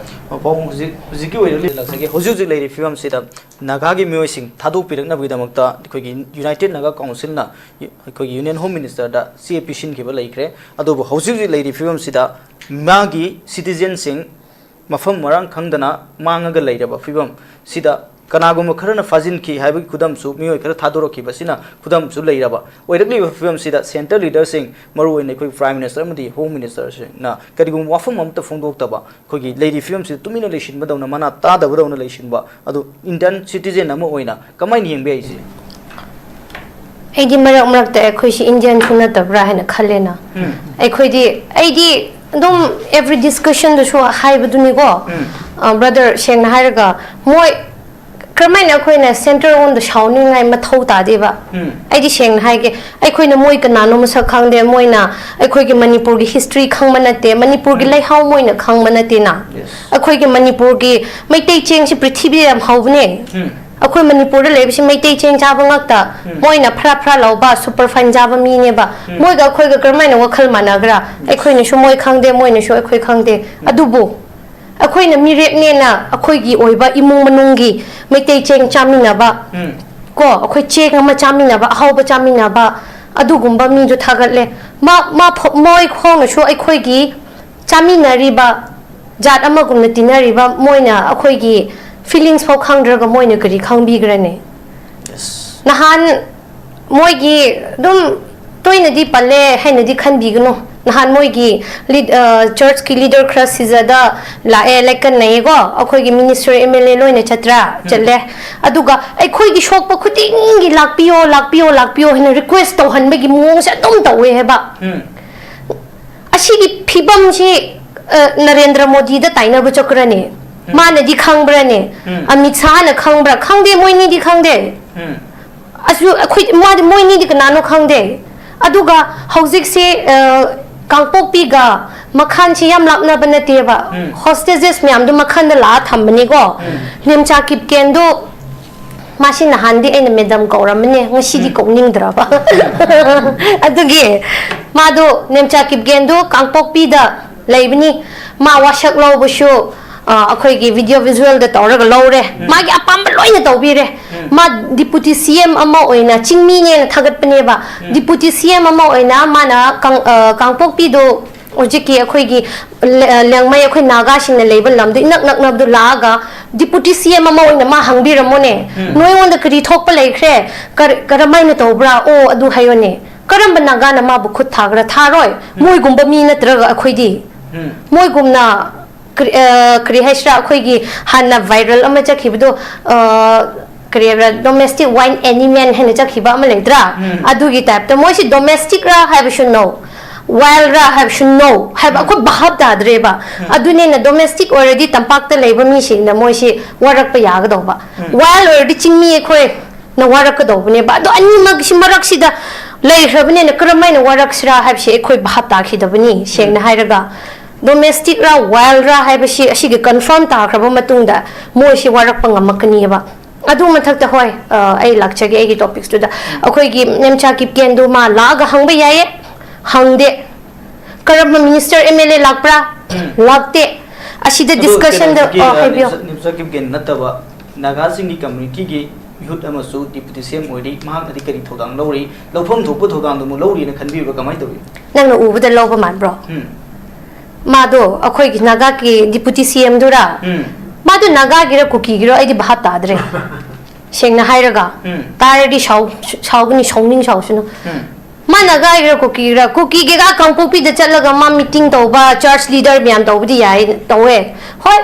ꯄꯥꯕꯨꯡ, ꯍꯧꯖꯤꯛ ꯍꯧꯖꯤꯛꯀꯤ ꯑꯣꯏꯅ ꯂꯥꯛꯆꯒꯦ꯫ ꯍꯧꯖꯤꯛ ꯍꯧꯖꯤꯛ ꯂꯩꯔꯤꯕ ꯐꯤꯕꯝꯁꯤꯗ ꯅꯥꯒꯥꯒꯤ ꯃꯤꯑꯣꯏꯁꯤꯡ ꯊꯥꯗꯣꯛꯄꯤꯔꯛꯅꯕꯒꯤꯗꯃꯛꯇ ꯑꯩꯈꯣꯏꯒꯤ ꯌꯨꯅꯥꯏꯇꯦꯗ ꯅꯥꯒꯥ ꯀꯥꯎꯟꯁꯤꯜꯅ ꯑꯩꯈꯣꯏꯒꯤ ꯌꯨꯅꯤꯌꯟ ꯍꯣꯝ ꯃꯤꯅꯤꯁꯇꯔꯗ ꯆꯦ ꯄꯤꯁꯤꯟꯈꯤꯕ ꯂꯩꯈ꯭ꯔꯦ꯫ ꯑꯗꯨꯕꯨ ꯍꯧꯖꯤꯛ ꯍꯧꯖꯤꯛ ꯂꯩꯔꯤꯕ ꯐꯤꯕꯝꯁꯤꯗ ꯃꯥꯒꯤ ꯁꯤꯇꯤꯖꯦꯟꯁꯤꯡ ꯃꯐꯝ ꯃꯔꯥꯡ ꯈꯪꯗꯅ ꯃꯥꯡꯉꯒ ꯂꯩꯔꯕ ꯐꯤꯕꯝ ꯁꯤꯗ ꯀꯅꯥꯒꯨꯝꯕ ꯈꯔꯅ ꯐꯥꯖꯤꯟꯈꯤ ꯍꯥꯏꯕꯒꯤ ꯈꯨꯗꯝꯁꯨ, ꯃꯤꯑꯣꯏ ꯈꯔ ꯊꯥꯗꯣꯔꯛꯈꯤꯕꯁꯤꯅ ꯈꯨꯗꯝꯁꯨ ꯂꯩꯔꯕ ꯑꯣꯏꯔꯛꯂꯤꯕ ꯐꯤꯕꯝꯁꯤꯗ ꯁꯦꯟꯇ꯭ꯔꯦꯜ ꯂꯤꯗꯔꯁꯤꯡ, ꯃꯔꯨꯑꯣꯏꯅ ꯑꯩꯈꯣꯏ ꯄ꯭ꯔꯥꯏꯝ ꯃꯤꯅꯤꯁꯇꯔ ꯑꯃꯗꯤ ꯍꯣꯝ ꯃꯤꯅꯤꯁꯇꯔꯁꯤꯡꯅ ꯀꯔꯤꯒꯨꯝꯕ ꯋꯥꯐꯝ ꯑꯃꯠꯇ ꯐꯣꯡꯗꯣꯛꯇꯕ, ꯑꯩꯈꯣꯏꯒꯤ ꯂꯩꯔꯤꯕ ꯐꯤꯕꯝꯁꯤꯗ ꯇꯨꯃꯤꯟꯅ ꯂꯩꯁꯤꯟꯕꯗꯧꯅ, ꯃꯅꯥ ꯇꯥꯗꯕꯗꯧꯅ ꯂꯩꯁꯤꯟꯕ ꯑꯗꯨ ꯏꯟꯗꯤꯌꯟ ꯁꯤꯇꯤꯖꯦꯟ ꯑꯃ ꯑꯣꯏꯅ ꯀꯃꯥꯏꯅ ꯌꯦꯡꯕ ꯌꯥꯏ ꯁꯤ? ꯑꯩꯗꯤ ꯃꯔꯛ ꯃꯔꯛꯇ ꯑꯩꯈꯣꯏꯁꯤ ꯏꯟꯗꯤꯌꯟꯁꯨ ꯅꯠꯇꯕ꯭ꯔꯥ ꯍꯥꯏꯅ ꯈꯜꯂꯦꯅ꯫ ꯑꯩꯈꯣꯏꯗꯤ, ꯑꯩꯗꯤ ꯑꯗꯨꯝ ꯑꯦꯚ꯭ꯔꯤ ꯗꯤꯁꯀꯁꯟꯗꯁꯨ ꯍꯥꯏꯕꯗꯨꯅꯤꯀꯣ, ꯕ꯭ꯔꯗꯔ, ꯁꯦꯡꯅ ꯍꯥꯏꯔꯒ ꯃꯣꯏ ꯀꯔꯝꯍꯥꯏꯅ ꯑꯩꯈꯣꯏꯅ ꯁꯦꯟꯇꯔ ꯑꯣꯟꯗ ꯁꯥꯎꯅꯤꯡꯉꯥꯏ ꯃꯊꯧ ꯇꯥꯗꯦꯕ꯫ ꯑꯩꯗꯤ ꯁꯦꯡꯅ ꯍꯥꯏꯒꯦ, ꯑꯩꯈꯣꯏꯅ ꯃꯣꯏ ꯀꯅꯥꯅꯣ ꯃꯁꯛ ꯈꯪꯗꯦ, ꯃꯣꯏꯅ ꯑꯩꯈꯣꯏꯒꯤ ꯃꯅꯤꯄꯨꯔꯒꯤ ꯍꯤꯁꯇ꯭ꯔꯤ ꯈꯪꯕ ꯅꯠꯇꯦ, ꯃꯅꯤꯄꯨꯔꯒꯤ ꯂꯩꯍꯥꯎ ꯃꯣꯏꯅ ꯈꯪꯕ ꯅꯠꯇꯦꯅ꯫ ꯑꯩꯈꯣꯏꯒꯤ ꯃꯅꯤꯄꯨꯔꯒꯤ ꯃꯩꯇꯩ ꯆꯦꯡꯁꯤ ꯄ꯭ꯔꯤꯊꯤꯕꯤꯗ ꯌꯥꯝ ꯍꯧꯕꯅꯦ꯫ ꯑꯩꯈꯣꯏ ꯃꯅꯤꯄꯨꯔꯗ ꯂꯩꯕꯁꯤ ꯃꯩꯇꯩ ꯆꯦꯡ ꯆꯥꯕ ꯉꯥꯛꯇ, ꯃꯣꯏꯅ ꯐꯔꯥ ꯐꯔꯥ ꯂꯧꯕ ꯁꯨꯄꯔ ꯐꯥꯏꯟ ꯆꯥꯕ ꯃꯤꯅꯦꯕ꯫ ꯃꯣꯏꯒ ꯑꯩꯈꯣꯏꯒ ꯀꯔꯝꯍꯥꯏꯅ ꯋꯥꯈꯜ ꯃꯥꯟꯅꯒ꯭ꯔꯥ? ꯑꯩꯈꯣꯏꯅꯁꯨ ꯃꯣꯏ ꯈꯪꯗꯦ, ꯃꯣꯏꯅꯁꯨ ꯑꯩꯈꯣꯏ ꯈꯪꯗꯦ꯫ ꯑꯗꯨꯕꯨ ꯑꯩꯈꯣꯏꯅ ꯃꯤꯔꯦꯞꯅꯦꯅ ꯑꯩꯈꯣꯏꯒꯤ ꯑꯣꯏꯕ ꯏꯃꯨꯡ ꯃꯅꯨꯡꯒꯤ ꯃꯩꯇꯩ ꯆꯦꯡ ꯆꯥꯃꯤꯟꯅꯕ, ꯀꯣ, ꯑꯩꯈꯣꯏ ꯆꯦꯡ ꯑꯃ ꯆꯥꯃꯤꯟꯅꯕ, ꯑꯍꯥꯎꯕ ꯆꯥꯃꯤꯟꯅꯕ, ꯑꯗꯨꯒꯨꯝꯕ ꯃꯤꯗꯣ ꯊꯥꯒꯠꯂꯦ꯫ ꯃꯥ, ꯃꯥ ꯐꯥꯎ-, ꯃꯣꯏ ꯐꯥꯎꯅꯁꯨ ꯑꯩꯈꯣꯏꯒꯤ ꯆꯥꯃꯤꯟꯅꯔꯤꯕ, ꯖꯥꯠ ꯑꯃꯒꯨꯝꯅ ꯇꯤꯟꯅꯔꯤꯕ ꯃꯣꯏꯅ ꯑꯩꯈꯣꯏꯒꯤ ꯐꯤꯂꯤꯡꯁ ꯐꯥꯎ ꯈꯪꯗ꯭ꯔꯒ ꯃꯣꯏꯅ ꯀꯔꯤ ꯈꯪꯕꯤꯒ꯭ꯔꯅꯤ? ꯅꯍꯥꯟ ꯃꯣꯏꯒꯤ ꯑꯗꯨꯝ ꯇꯣꯏꯅꯗꯤ ꯄꯜꯂꯦ ꯍꯥꯏꯅꯗꯤ ꯈꯟꯕꯤꯒꯅꯨ꯫ ꯅꯍꯥꯟ ꯃꯣꯏꯒꯤ ꯂꯤꯗ- ꯑ, ꯆꯔꯆꯀꯤ ꯂꯤꯗꯔ ꯈꯔ ꯁꯤꯖꯗ ꯂꯥꯛꯑꯦ, ꯂꯦꯀꯟꯅꯩꯌꯦꯀꯣ, ꯑꯩꯈꯣꯏꯒꯤ ꯃꯤꯅꯤꯁꯇꯔ, ꯑꯦꯝ ꯑꯦꯜ ꯑꯦ ꯂꯣꯏꯅ ꯆꯠꯇ꯭ꯔꯥ? ꯆꯠꯂꯦ꯫ ꯑꯗꯨꯒ ꯑꯩꯈꯣꯏꯒꯤ ꯁꯣꯛꯄ ꯈꯨꯗꯤꯡꯒꯤ "ꯂꯥꯛꯄꯤꯌꯣ, ꯂꯥꯛꯄꯤꯌꯣ, ꯂꯥꯛꯄꯤꯌꯣ" ꯍꯥꯏꯅ ꯔꯤꯀ꯭ꯋꯦꯁ ꯇꯧꯍꯟꯕꯒꯤ ꯃꯑꯣꯡꯁꯦ ꯑꯗꯨꯝ ꯇꯧꯋꯦ ꯍꯥꯏꯕ꯫ ꯑꯁꯤꯒꯤ ꯐꯤꯕꯝꯁꯤ, ꯑ, ꯅꯔꯦꯟꯗ꯭ꯔ ꯃꯣꯗꯤꯗ ꯇꯥꯏꯅꯕ ꯆꯠꯈ꯭ꯔꯅꯤ? ꯃꯥꯅꯗꯤ ꯈꯪꯕ꯭ꯔꯅꯦ? ꯑꯃꯤꯠ ꯁꯥꯍꯅ ꯈꯪꯕ꯭ꯔꯥ? ꯈꯪꯗꯦ, ꯃꯣꯏꯅꯤꯗꯤ ꯈꯪꯗꯦ꯫ ꯑꯁꯨ ꯑꯩꯈꯣꯏ, ꯃꯥꯗꯤ, ꯃꯣꯏꯅꯤꯗꯤ ꯀꯅꯥꯅꯣ ꯈꯪꯗꯦ꯫ ꯑꯗꯨꯒ ꯍꯧꯖꯤꯛꯁꯤ, ꯑ, ꯀꯥꯡꯄꯣꯛꯄꯤꯒ ꯃꯈꯥꯟꯁꯤ ꯌꯥꯝ ꯂꯥꯞꯅꯕ ꯅꯠꯇꯦꯕ꯫ ꯍꯣꯁꯇꯦꯖꯦꯁ ꯃꯌꯥꯝꯗꯣ ꯃꯈꯥꯟꯗ ꯂꯥꯛꯑ ꯊꯝꯕꯅꯤꯀꯣ꯫ ꯅꯦꯝꯆꯥ ꯀꯤꯞꯀꯦꯟꯗꯣ, ꯃꯥꯁꯤ ꯅꯍꯥꯟꯗꯤ ꯑꯩꯅ ꯃꯦꯗꯝ ꯀꯧꯔꯝꯕꯅꯦ, ꯉꯁꯤꯗꯤ ꯀꯧꯅꯤꯡꯗ꯭ꯔꯕ꯫ ꯑꯗꯨꯒꯤ ꯃꯥꯗꯣ, ꯅꯦꯝꯆꯥ ꯀꯤꯞꯒꯦꯟꯗꯣ ꯀꯥꯡꯄꯣꯛꯄꯤꯗ ꯂꯩꯕꯅꯤ꯫ ꯃꯥ ꯋꯥꯁꯛ ꯂꯧꯕꯁꯨ, ꯑ, ꯑꯩꯈꯣꯏꯒꯤ ꯚꯤꯗꯤꯑꯣ ꯚꯤꯖꯨꯋꯦꯜꯗ ꯇꯧꯔꯒ ꯂꯧꯔꯦ꯫ ꯃꯥꯒꯤ ꯑꯄꯥꯝꯕ ꯂꯣꯏꯅ ꯇꯧꯕꯤꯔꯦ꯫ ꯃꯥ ꯗꯤꯄꯨꯇꯤ ꯁꯤ ꯑꯦꯝ ꯑꯃ ꯑꯣꯏꯅ, ꯆꯤꯡꯃꯤꯅꯦꯅ ꯊꯥꯒꯠꯄꯅꯦꯕ꯫ ꯗꯤꯄꯨꯇꯤ ꯁꯤ ꯑꯦꯝ ꯑꯃ ꯑꯣꯏꯅ ꯃꯥꯅ ꯀꯥꯡ-, ꯑ, ꯀꯥꯡꯄꯣꯛꯄꯤꯗꯣ, ꯍꯧꯖꯤꯛꯀꯤ ꯑꯩꯈꯣꯏꯒꯤ ꯂ-, ꯂꯤꯌꯥꯡꯃꯩ, ꯑꯩꯈꯣꯏ ꯅꯥꯒꯥꯁꯤꯡꯅ ꯂꯩꯕ ꯂꯝꯗꯣ ꯏꯅꯛ ꯅꯛꯅꯕꯗꯣ ꯂꯥꯛꯑꯒ, ꯗꯤꯄꯨꯇꯤ ꯁꯤ ꯑꯦꯝ ꯑꯃ ꯑꯣꯏꯅ ꯃꯥ ꯍꯪꯕꯤꯔꯝꯃꯣꯅꯦ, "ꯅꯣꯏꯉꯣꯟꯗ ꯀꯔꯤ ꯊꯣꯛꯄ ꯂꯩꯈ꯭ꯔꯦ? ꯀꯔ-, ꯀꯔꯝꯍꯥꯏꯅ ꯇꯧꯕ꯭ꯔꯥ? ꯑꯣ, ꯑꯗꯨ ꯍꯥꯏꯌꯣꯅꯦ"? ꯀꯔꯝꯕ ꯅꯥꯒꯥꯅ ꯃꯥꯕꯨ ꯈꯨꯠ ꯊꯥꯒ꯭ꯔꯥ? ꯊꯥꯔꯣꯏ꯫ ꯃꯣꯏꯒꯨꯝꯕ ꯃꯤ ꯅꯠꯇ꯭ꯔꯒ ꯑꯩꯈꯣꯏꯗꯤ꯫ ꯃꯣꯏꯒꯨꯝꯅ ꯀꯔꯤ, ꯑ, ꯀꯔꯤ ꯍꯥꯏꯁꯤꯔꯥ, ꯑꯩꯈꯣꯏꯒꯤ ꯍꯥꯟꯅ ꯚꯥꯏꯔꯦꯜ ꯑꯃ ꯆꯠꯈꯤꯕꯗꯣ, ꯑ, ꯀꯔꯤ ꯍꯥꯏꯕ꯭ꯔꯥ, "Domestic wild animal" ꯍꯥꯏꯅ ꯆꯠꯈꯤꯕ ꯑꯃ ꯂꯩꯇ꯭ꯔꯥ? ꯑꯗꯨꯒꯤ ꯇꯥꯏꯞꯇ ꯃꯣꯏꯁꯤ ꯗꯣꯃꯦꯁꯇꯤꯛꯔꯥ ꯍꯥꯏꯕꯁꯨ no, ꯋꯥꯏꯜꯗꯔꯥ ꯍꯥꯏꯕꯁꯨ no ꯍꯥꯏꯕ ꯑꯩꯈꯣꯏ ꯚꯥꯞ ꯇꯥꯗ꯭ꯔꯦꯕ꯫ ꯑꯗꯨꯅꯤꯅ ꯗꯣꯃꯦꯁꯇꯤꯛ ꯑꯣꯏꯔꯗꯤ ꯇꯝꯄꯥꯛꯇ ꯂꯩꯕ ꯃꯤꯁꯤꯡꯅ ꯃꯣꯏꯁꯤ ꯋꯥꯔꯛꯄ ꯌꯥꯒꯗꯧꯕ, ꯋꯥꯏꯜꯗ ꯑꯣꯏꯔꯗꯤ ꯆꯤꯡꯃꯤ ꯑꯩꯈꯣꯏꯅ ꯋꯥꯔꯛꯀꯗꯧꯕꯅꯦꯕ꯫ ꯑꯗꯣ ꯑꯅꯤꯃꯛꯁꯤ ꯃꯔꯛꯁꯤꯗ ꯂꯩꯈ꯭ꯔꯕꯅꯤꯅ ꯀꯔꯝꯍꯥꯏꯅ ꯋꯥꯔꯛꯁꯤꯔꯥ ꯍꯥꯏꯕꯁꯤ ꯑꯩꯈꯣꯏ ꯚꯥꯞ ꯇꯥꯈꯤꯗꯕꯅꯤ, ꯁꯦꯡꯅ ꯍꯥꯏꯔꯒ꯫ ꯗꯣꯃꯦꯁꯇꯤꯛꯔꯥ ꯋꯥꯏꯜꯗꯔꯥ ꯍꯥꯏꯕꯁꯤ ꯑꯁꯤꯒꯤ ꯀꯟꯐꯥꯔꯝ ꯇꯥꯈ꯭ꯔꯕ ꯃꯇꯨꯡꯗ ꯃꯣꯏꯁꯤ ꯋꯥꯔꯛꯄ ꯉꯝꯃꯛꯀꯅꯤꯕ꯫ ꯑꯗꯨ ꯃꯊꯛꯇ, ꯍꯣꯏ, ꯑ, ꯑꯩ ꯂꯥꯛꯆꯒꯦ ꯑꯩꯒꯤ ꯇꯣꯄꯤꯛꯁꯇꯨꯗ꯫ ꯑꯩꯈꯣꯏꯒꯤ ꯅꯦꯝꯆꯥ ꯀꯤꯞꯀꯦꯟꯗꯨ ꯃꯥ ꯂꯥꯛꯑꯒ ꯍꯪꯕ ꯌꯥꯏꯌꯦ, ꯍꯪꯗꯦ꯫ ꯀꯔꯝꯕ ꯃꯤꯅꯤꯁꯇꯔ, ꯑꯦꯝ ꯑꯦꯜ ꯑꯦ ꯂꯥꯛꯄ꯭ꯔꯥ? ꯂꯥꯛꯇꯦ꯫ ꯑꯁꯤꯗ ꯑꯗꯨ ꯗꯤꯁꯀꯁꯟꯗ, ꯀꯩꯅꯣꯒꯤ, ꯑ, ꯑ, ꯍꯥꯏꯕꯤꯌꯣ꯫ ꯅꯦꯝꯆꯥ-, ꯅꯦꯝꯆꯥ ꯀꯤꯞꯒꯦꯟ ꯅꯠꯇꯕ ꯅꯥꯒꯥꯁꯤꯡꯒꯤ ꯀꯝꯃ꯭ꯌꯨꯅꯤꯇꯤꯒꯤ ꯃꯤꯍꯨꯠ ꯑꯃꯁꯨ ꯗꯤꯄꯨꯇꯤ ꯁꯤ ꯑꯦꯝ ꯑꯣꯏꯔꯤ, ꯃꯍꯥꯛꯅꯗꯤ ꯀꯔꯤ ꯊꯧꯗꯥꯡ ꯂꯧꯔꯤ? ꯂꯧꯐꯝ ꯊꯣꯛꯄ ꯊꯧꯗꯥꯡꯗꯨ ꯑꯃꯨꯛ ꯂꯧꯔꯤꯅ ꯈꯟꯕꯤꯕ꯭ꯔꯥ? ꯀꯃꯥꯏꯅ ꯇꯧꯏ? ꯅꯪꯅ ꯎꯕꯗ ꯂꯧꯕ ꯃꯥꯟꯕ꯭ꯔꯣ? ꯎꯝ꯫ ꯃꯥꯗꯣ ꯑꯩꯈꯣꯏꯒꯤ ꯅꯥꯒꯥꯒꯤ ꯗꯤꯄꯨꯇꯤ ꯁꯤ ꯑꯦꯝꯗꯨꯔꯥ? ꯎꯝ꯫ ꯃꯥꯗꯣ ꯅꯥꯒꯥꯒꯤꯔ ꯀꯨꯀꯤꯒꯤꯔꯣ ꯑꯩꯗꯤ ꯚꯥꯞ ꯇꯥꯗ꯭ꯔꯦ꯫ ꯁꯦꯡꯅ ꯍꯥꯏꯔꯒ꯫ ꯎꯝ꯫ ꯇꯥꯔꯗꯤ ꯁꯥꯎ-, ꯁꯥꯎꯒꯅꯤ, ꯁꯥꯎꯅꯤꯡ ꯁꯥꯎꯁꯅꯨ꯫ ꯎꯝ꯫ ꯃꯥ ꯅꯥꯒꯥꯒꯤꯔ ꯀꯨꯀꯤꯔ? ꯀꯨꯀꯤꯒꯤꯒ ꯀꯥꯡꯄꯣꯛꯄꯤꯗ ꯆꯠꯂꯒ ꯃꯥ ꯃꯤꯇꯤꯡ ꯇꯧꯕ, ꯆꯔꯆ ꯂꯤꯗꯔ ꯃꯌꯥꯝ ꯇꯧꯕꯗꯤ ꯌꯥꯏ, ꯇꯧꯋꯦ꯫ ꯍꯣꯏ,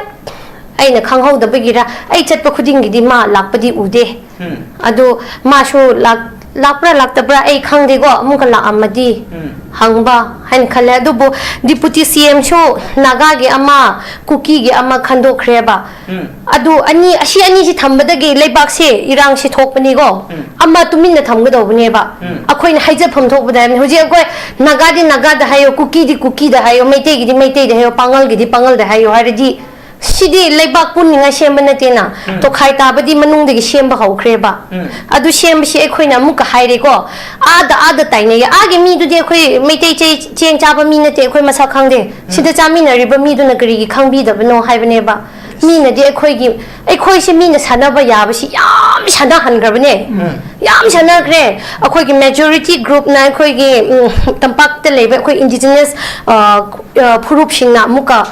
ꯑꯩꯅ ꯈꯪꯍꯧꯗꯕꯒꯤꯔ, ꯑꯩ ꯆꯠꯄ ꯈꯨꯗꯤꯡꯒꯤꯗꯤ ꯃꯥ ꯂꯥꯛꯄꯗꯤ ꯎꯗꯦ꯫ ꯎꯝ꯫ ꯑꯗꯨ ꯃꯥꯁꯨ ꯂꯥꯛ-, ꯂꯥꯛꯄ꯭ꯔꯥ ꯂꯥꯛꯇꯕ꯭ꯔꯥ ꯑꯩ ꯈꯪꯗꯦꯀꯣ, ꯑꯃꯨꯛꯀ ꯂꯥꯛꯑꯝꯃꯗꯤ ꯎꯝ꯫ ꯍꯪꯕ ꯍꯥꯏꯅ ꯈꯜꯂꯦ꯫ ꯑꯗꯨꯕꯨ ꯗꯤꯄꯨꯇꯤ ꯁꯤ ꯑꯦꯝꯁꯨ ꯅꯥꯒꯥꯒꯤ ꯑꯃ, ꯀꯨꯀꯤꯒꯤ ꯑꯃ ꯈꯟꯗꯣꯛꯈ꯭ꯔꯦꯕ꯫ ꯎꯝ꯫ ꯑꯗꯨ ꯑꯅꯤ, ꯑꯁꯤ ꯑꯅꯤꯁꯤ ꯊꯝꯕꯗꯒꯤ ꯂꯩꯕꯥꯛꯁꯦ ꯏꯔꯥꯡꯁꯤ ꯊꯣꯛꯄꯅꯤꯀꯣ꯫ ꯎꯝ꯫ ꯑꯃ ꯇꯨꯃꯤꯟꯅ ꯊꯝꯒꯗꯧꯕꯅꯦꯕ꯫ ꯎꯝ꯫ ꯑꯩꯈꯣꯏꯅ ꯍꯥꯏꯖꯐꯝ ꯊꯣꯛꯄꯗ ꯍꯥꯏꯕꯅꯤ꯫ ꯍꯧꯖꯤꯛ ꯑꯩꯈꯣꯏ ꯅꯥꯒꯥꯗꯤ ꯅꯥꯒꯥꯗ ꯍꯥꯏꯌꯣ, ꯀꯨꯀꯤꯗꯤ ꯀꯨꯀꯤꯗ ꯍꯥꯏꯌꯣ, ꯃꯩꯇꯩꯒꯤꯗꯤ ꯃꯩꯇꯩꯗ ꯍꯥꯏꯌꯣ, ꯄꯥꯉꯜꯒꯤꯗꯤ ꯄꯥꯉꯜꯗ ꯍꯥꯏꯌꯣ ꯍꯥꯏꯔꯗꯤ ꯁꯤꯗꯤ ꯂꯩꯕꯥꯛ ꯄꯨꯟꯅꯤꯡꯉꯥꯏ ꯁꯦꯝꯕ ꯅꯠꯇꯦꯅ꯫ ꯎꯝ꯫ ꯇꯣꯈꯥꯏ ꯇꯥꯕꯗꯤ ꯃꯅꯨꯡꯗꯒꯤ ꯁꯦꯝꯕ ꯍꯧꯈ꯭ꯔꯦꯕ꯫ ꯎꯝ꯫ ꯑꯗꯨ ꯁꯦꯝꯕꯁꯤ ꯑꯩꯈꯣꯏꯅ ꯑꯃꯨꯛꯀ ꯍꯥꯏꯔꯦꯀꯣ, ꯑꯥꯗ, ꯑꯥꯗ ꯇꯥꯏꯅꯩꯌꯦ꯫ ꯑꯥꯒꯤ ꯃꯤꯗꯨꯗꯤ ꯑꯩꯈꯣꯏ ꯃꯩꯇꯩ ꯆꯦ-, ꯆꯦꯡ ꯆꯥꯕ ꯃꯤ ꯅꯠꯇꯦ, ꯑꯩꯈꯣꯏ ꯃꯁꯛ ꯈꯪꯗꯦ꯫ ꯎꯝ꯫ ꯁꯤꯗ ꯆꯥꯃꯤꯟꯅꯔꯤꯕ ꯃꯤꯗꯨꯅ ꯀꯔꯤꯒꯤ ꯈꯪꯕꯤꯗꯕꯅꯣ ꯍꯥꯏꯕꯅꯦꯕ꯫ ꯃꯤꯅꯗꯤ ꯑꯩꯈꯣꯏꯒꯤ, ꯑꯩꯈꯣꯏꯁꯦ ꯃꯤꯅ ꯁꯥꯟꯅꯕ ꯌꯥꯕꯁꯤ ꯌꯥꯝ ꯁꯥꯟꯅꯍꯟꯈ꯭ꯔꯕꯅꯦ꯫ ꯎꯝ꯫ ꯌꯥꯝ ꯁꯥꯟꯅꯈ꯭ꯔꯦ꯫ ꯑꯩꯈꯣꯏꯒꯤ majority groupꯅ, ꯑꯩꯈꯣꯏꯒꯤ, ꯎꯝ, ꯇꯝꯄꯥꯛꯇ ꯂꯩꯕ ꯑꯩꯈꯣꯏ indigenous, ꯑ, ꯑ, ꯐꯨꯔꯨꯞꯁꯤꯡꯅ ꯑꯃꯨꯛꯀ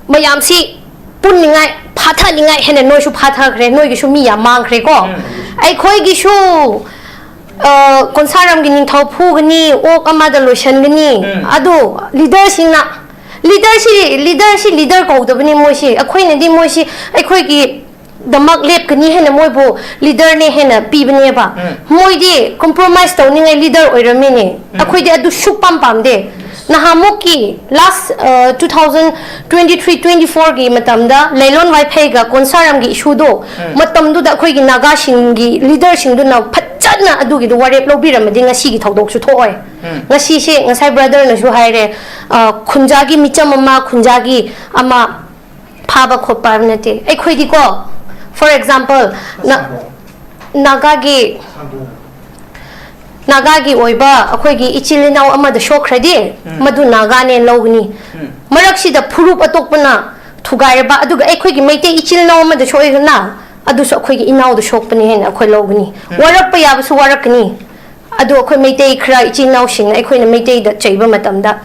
ꯃꯌꯥꯝꯁꯤ ꯄꯨꯟꯅꯤꯡꯉꯥꯏ, ꯐꯥꯊꯅꯤꯡꯉꯥꯏ ꯍꯦꯟꯅ ꯅꯣꯏꯁꯨ ꯐꯥꯊꯈ꯭ꯔꯦ, ꯅꯣꯏꯒꯤꯁꯨ ꯃꯤ ꯌꯥꯝ ꯃꯥꯡꯈ꯭ꯔꯦꯀꯣ꯫ ꯎꯝ꯫ ꯑꯩꯈꯣꯏꯒꯤꯁꯨ, ꯑ, ꯀꯣꯟꯁꯥꯔꯝꯒꯤ ꯅꯤꯡꯊꯧ ꯐꯨꯒꯅꯤ, ꯑꯣꯛ ꯑꯃꯗ ꯂꯣꯏꯁꯟꯒꯅꯤ꯫ ꯎꯝ꯫ ꯑꯗꯨ ꯂꯤꯗꯔꯁꯤꯡꯅ, ꯂꯤꯗꯔꯁꯤ, ꯂꯤꯗꯔꯁꯤ ꯂꯤꯗꯔ ꯀꯧꯗꯕꯅꯤ ꯃꯣꯏꯁꯤ꯫ ꯑꯩꯈꯣꯏꯅꯗꯤ ꯃꯣꯏꯁꯤ ꯑꯩꯈꯣꯏꯒꯤ ꯗꯃꯛ ꯂꯦꯞꯀꯅꯤ ꯍꯥꯏꯅ ꯃꯣꯏꯕꯨ ꯂꯤꯗꯔꯅꯦ ꯍꯥꯏꯅ ꯄꯤꯕꯅꯦꯕ꯫ ꯎꯝ꯫ ꯃꯣꯏꯗꯤ compromise ꯇꯧꯅꯤꯡꯉꯥꯏ ꯂꯤꯗꯔ ꯑꯣꯏꯔꯝꯃꯤꯅꯦ꯫ ꯎꯝ꯫ ꯑꯩꯈꯣꯏꯗꯤ ꯑꯗꯨ ꯁꯨꯛꯄꯥꯝ ꯄꯥꯝꯗꯦ꯫ ꯅꯍꯥꯟꯃꯨꯛꯀꯤ last, ꯑ, two thousand twenty three twenty fourꯒꯤ ꯃꯇꯝꯗ ꯂꯩꯂꯣꯟ ꯋꯥꯏꯐꯩꯒ ꯀꯣꯟꯁꯥꯔꯝꯒꯤ issueꯗꯣ, ꯎꯝ꯫ ꯃꯇꯝꯗꯨꯗ ꯑꯩꯈꯣꯏꯒꯤ ꯅꯥꯒꯥꯁꯤꯡꯒꯤ ꯂꯤꯗꯔꯁꯤꯡꯗꯨꯅ ꯐꯖꯅ ꯑꯗꯨꯒꯤꯗꯣ ꯋꯥꯔꯦꯞ ꯂꯧꯕꯤꯔꯝꯃꯗꯤ ꯉꯁꯤꯒꯤ ꯊꯧꯗꯣꯛꯁꯨ ꯊꯣꯛꯑꯣꯏ꯫ ꯎꯝ꯫ ꯉꯁꯤꯁꯦ ꯉꯁꯥꯏ brotherꯅꯁꯨ ꯍꯥꯏꯔꯦ, ꯑ, ꯈꯨꯟꯖꯥꯒꯤ ꯃꯤꯆꯝ ꯑꯃ, ꯈꯨꯟꯖꯥꯒꯤ ꯑꯃ ꯐꯥꯕ ꯈꯣꯠꯄ ꯍꯥꯏꯕ ꯅꯠꯇꯦ꯫ ꯑꯩꯈꯣꯏꯗꯤꯀꯣ, for example, ꯅ-, ꯅꯥꯒꯥꯒꯤ, ꯅꯥꯒꯥꯒꯤ ꯑꯣꯏꯕ ꯑꯩꯈꯣꯏꯒꯤ ꯏꯆꯤꯜ ꯏꯅꯥꯎ ꯑꯃꯗ ꯁꯣꯛꯈ꯭ꯔꯗꯤ, ꯎꯝ꯫ ꯃꯗꯨ ꯅꯥꯒꯥꯅꯦꯅ ꯂꯧꯒꯅꯤ꯫ ꯎꯝ꯫ ꯃꯔꯛꯁꯤꯗ ꯐꯨꯔꯨꯞ ꯑꯇꯣꯞꯄꯅ ꯊꯨꯒꯥꯏꯔꯕ, ꯑꯗꯨꯒ ꯑꯩꯈꯣꯏꯒꯤ ꯃꯩꯇꯩ ꯏꯆꯤꯜ ꯏꯅꯥꯎ ꯑꯃꯗ ꯁꯣꯛꯑꯦꯗꯅ, ꯑꯗꯨꯁꯨ ꯑꯩꯈꯣꯏꯒꯤ ꯏꯅꯥꯎꯗ ꯁꯣꯛꯄꯅꯤ ꯍꯥꯏꯅ ꯑꯩꯈꯣꯏ ꯂꯧꯒꯅꯤ꯫ ꯎꯝ꯫ ꯋꯥꯔꯛꯄ ꯌꯥꯕꯁꯨ ꯋꯥꯔꯛꯀꯅꯤ꯫ ꯑꯗꯣ ꯑꯩꯈꯣꯏ ꯃꯩꯇꯩ ꯈꯔ ꯏꯆꯤꯜ ꯏꯅꯥꯎꯁꯤꯡꯅ ꯑꯩꯈꯣꯏꯅ ꯃꯩꯇꯩꯗ ꯆꯩꯕ ꯃꯇꯝꯗ,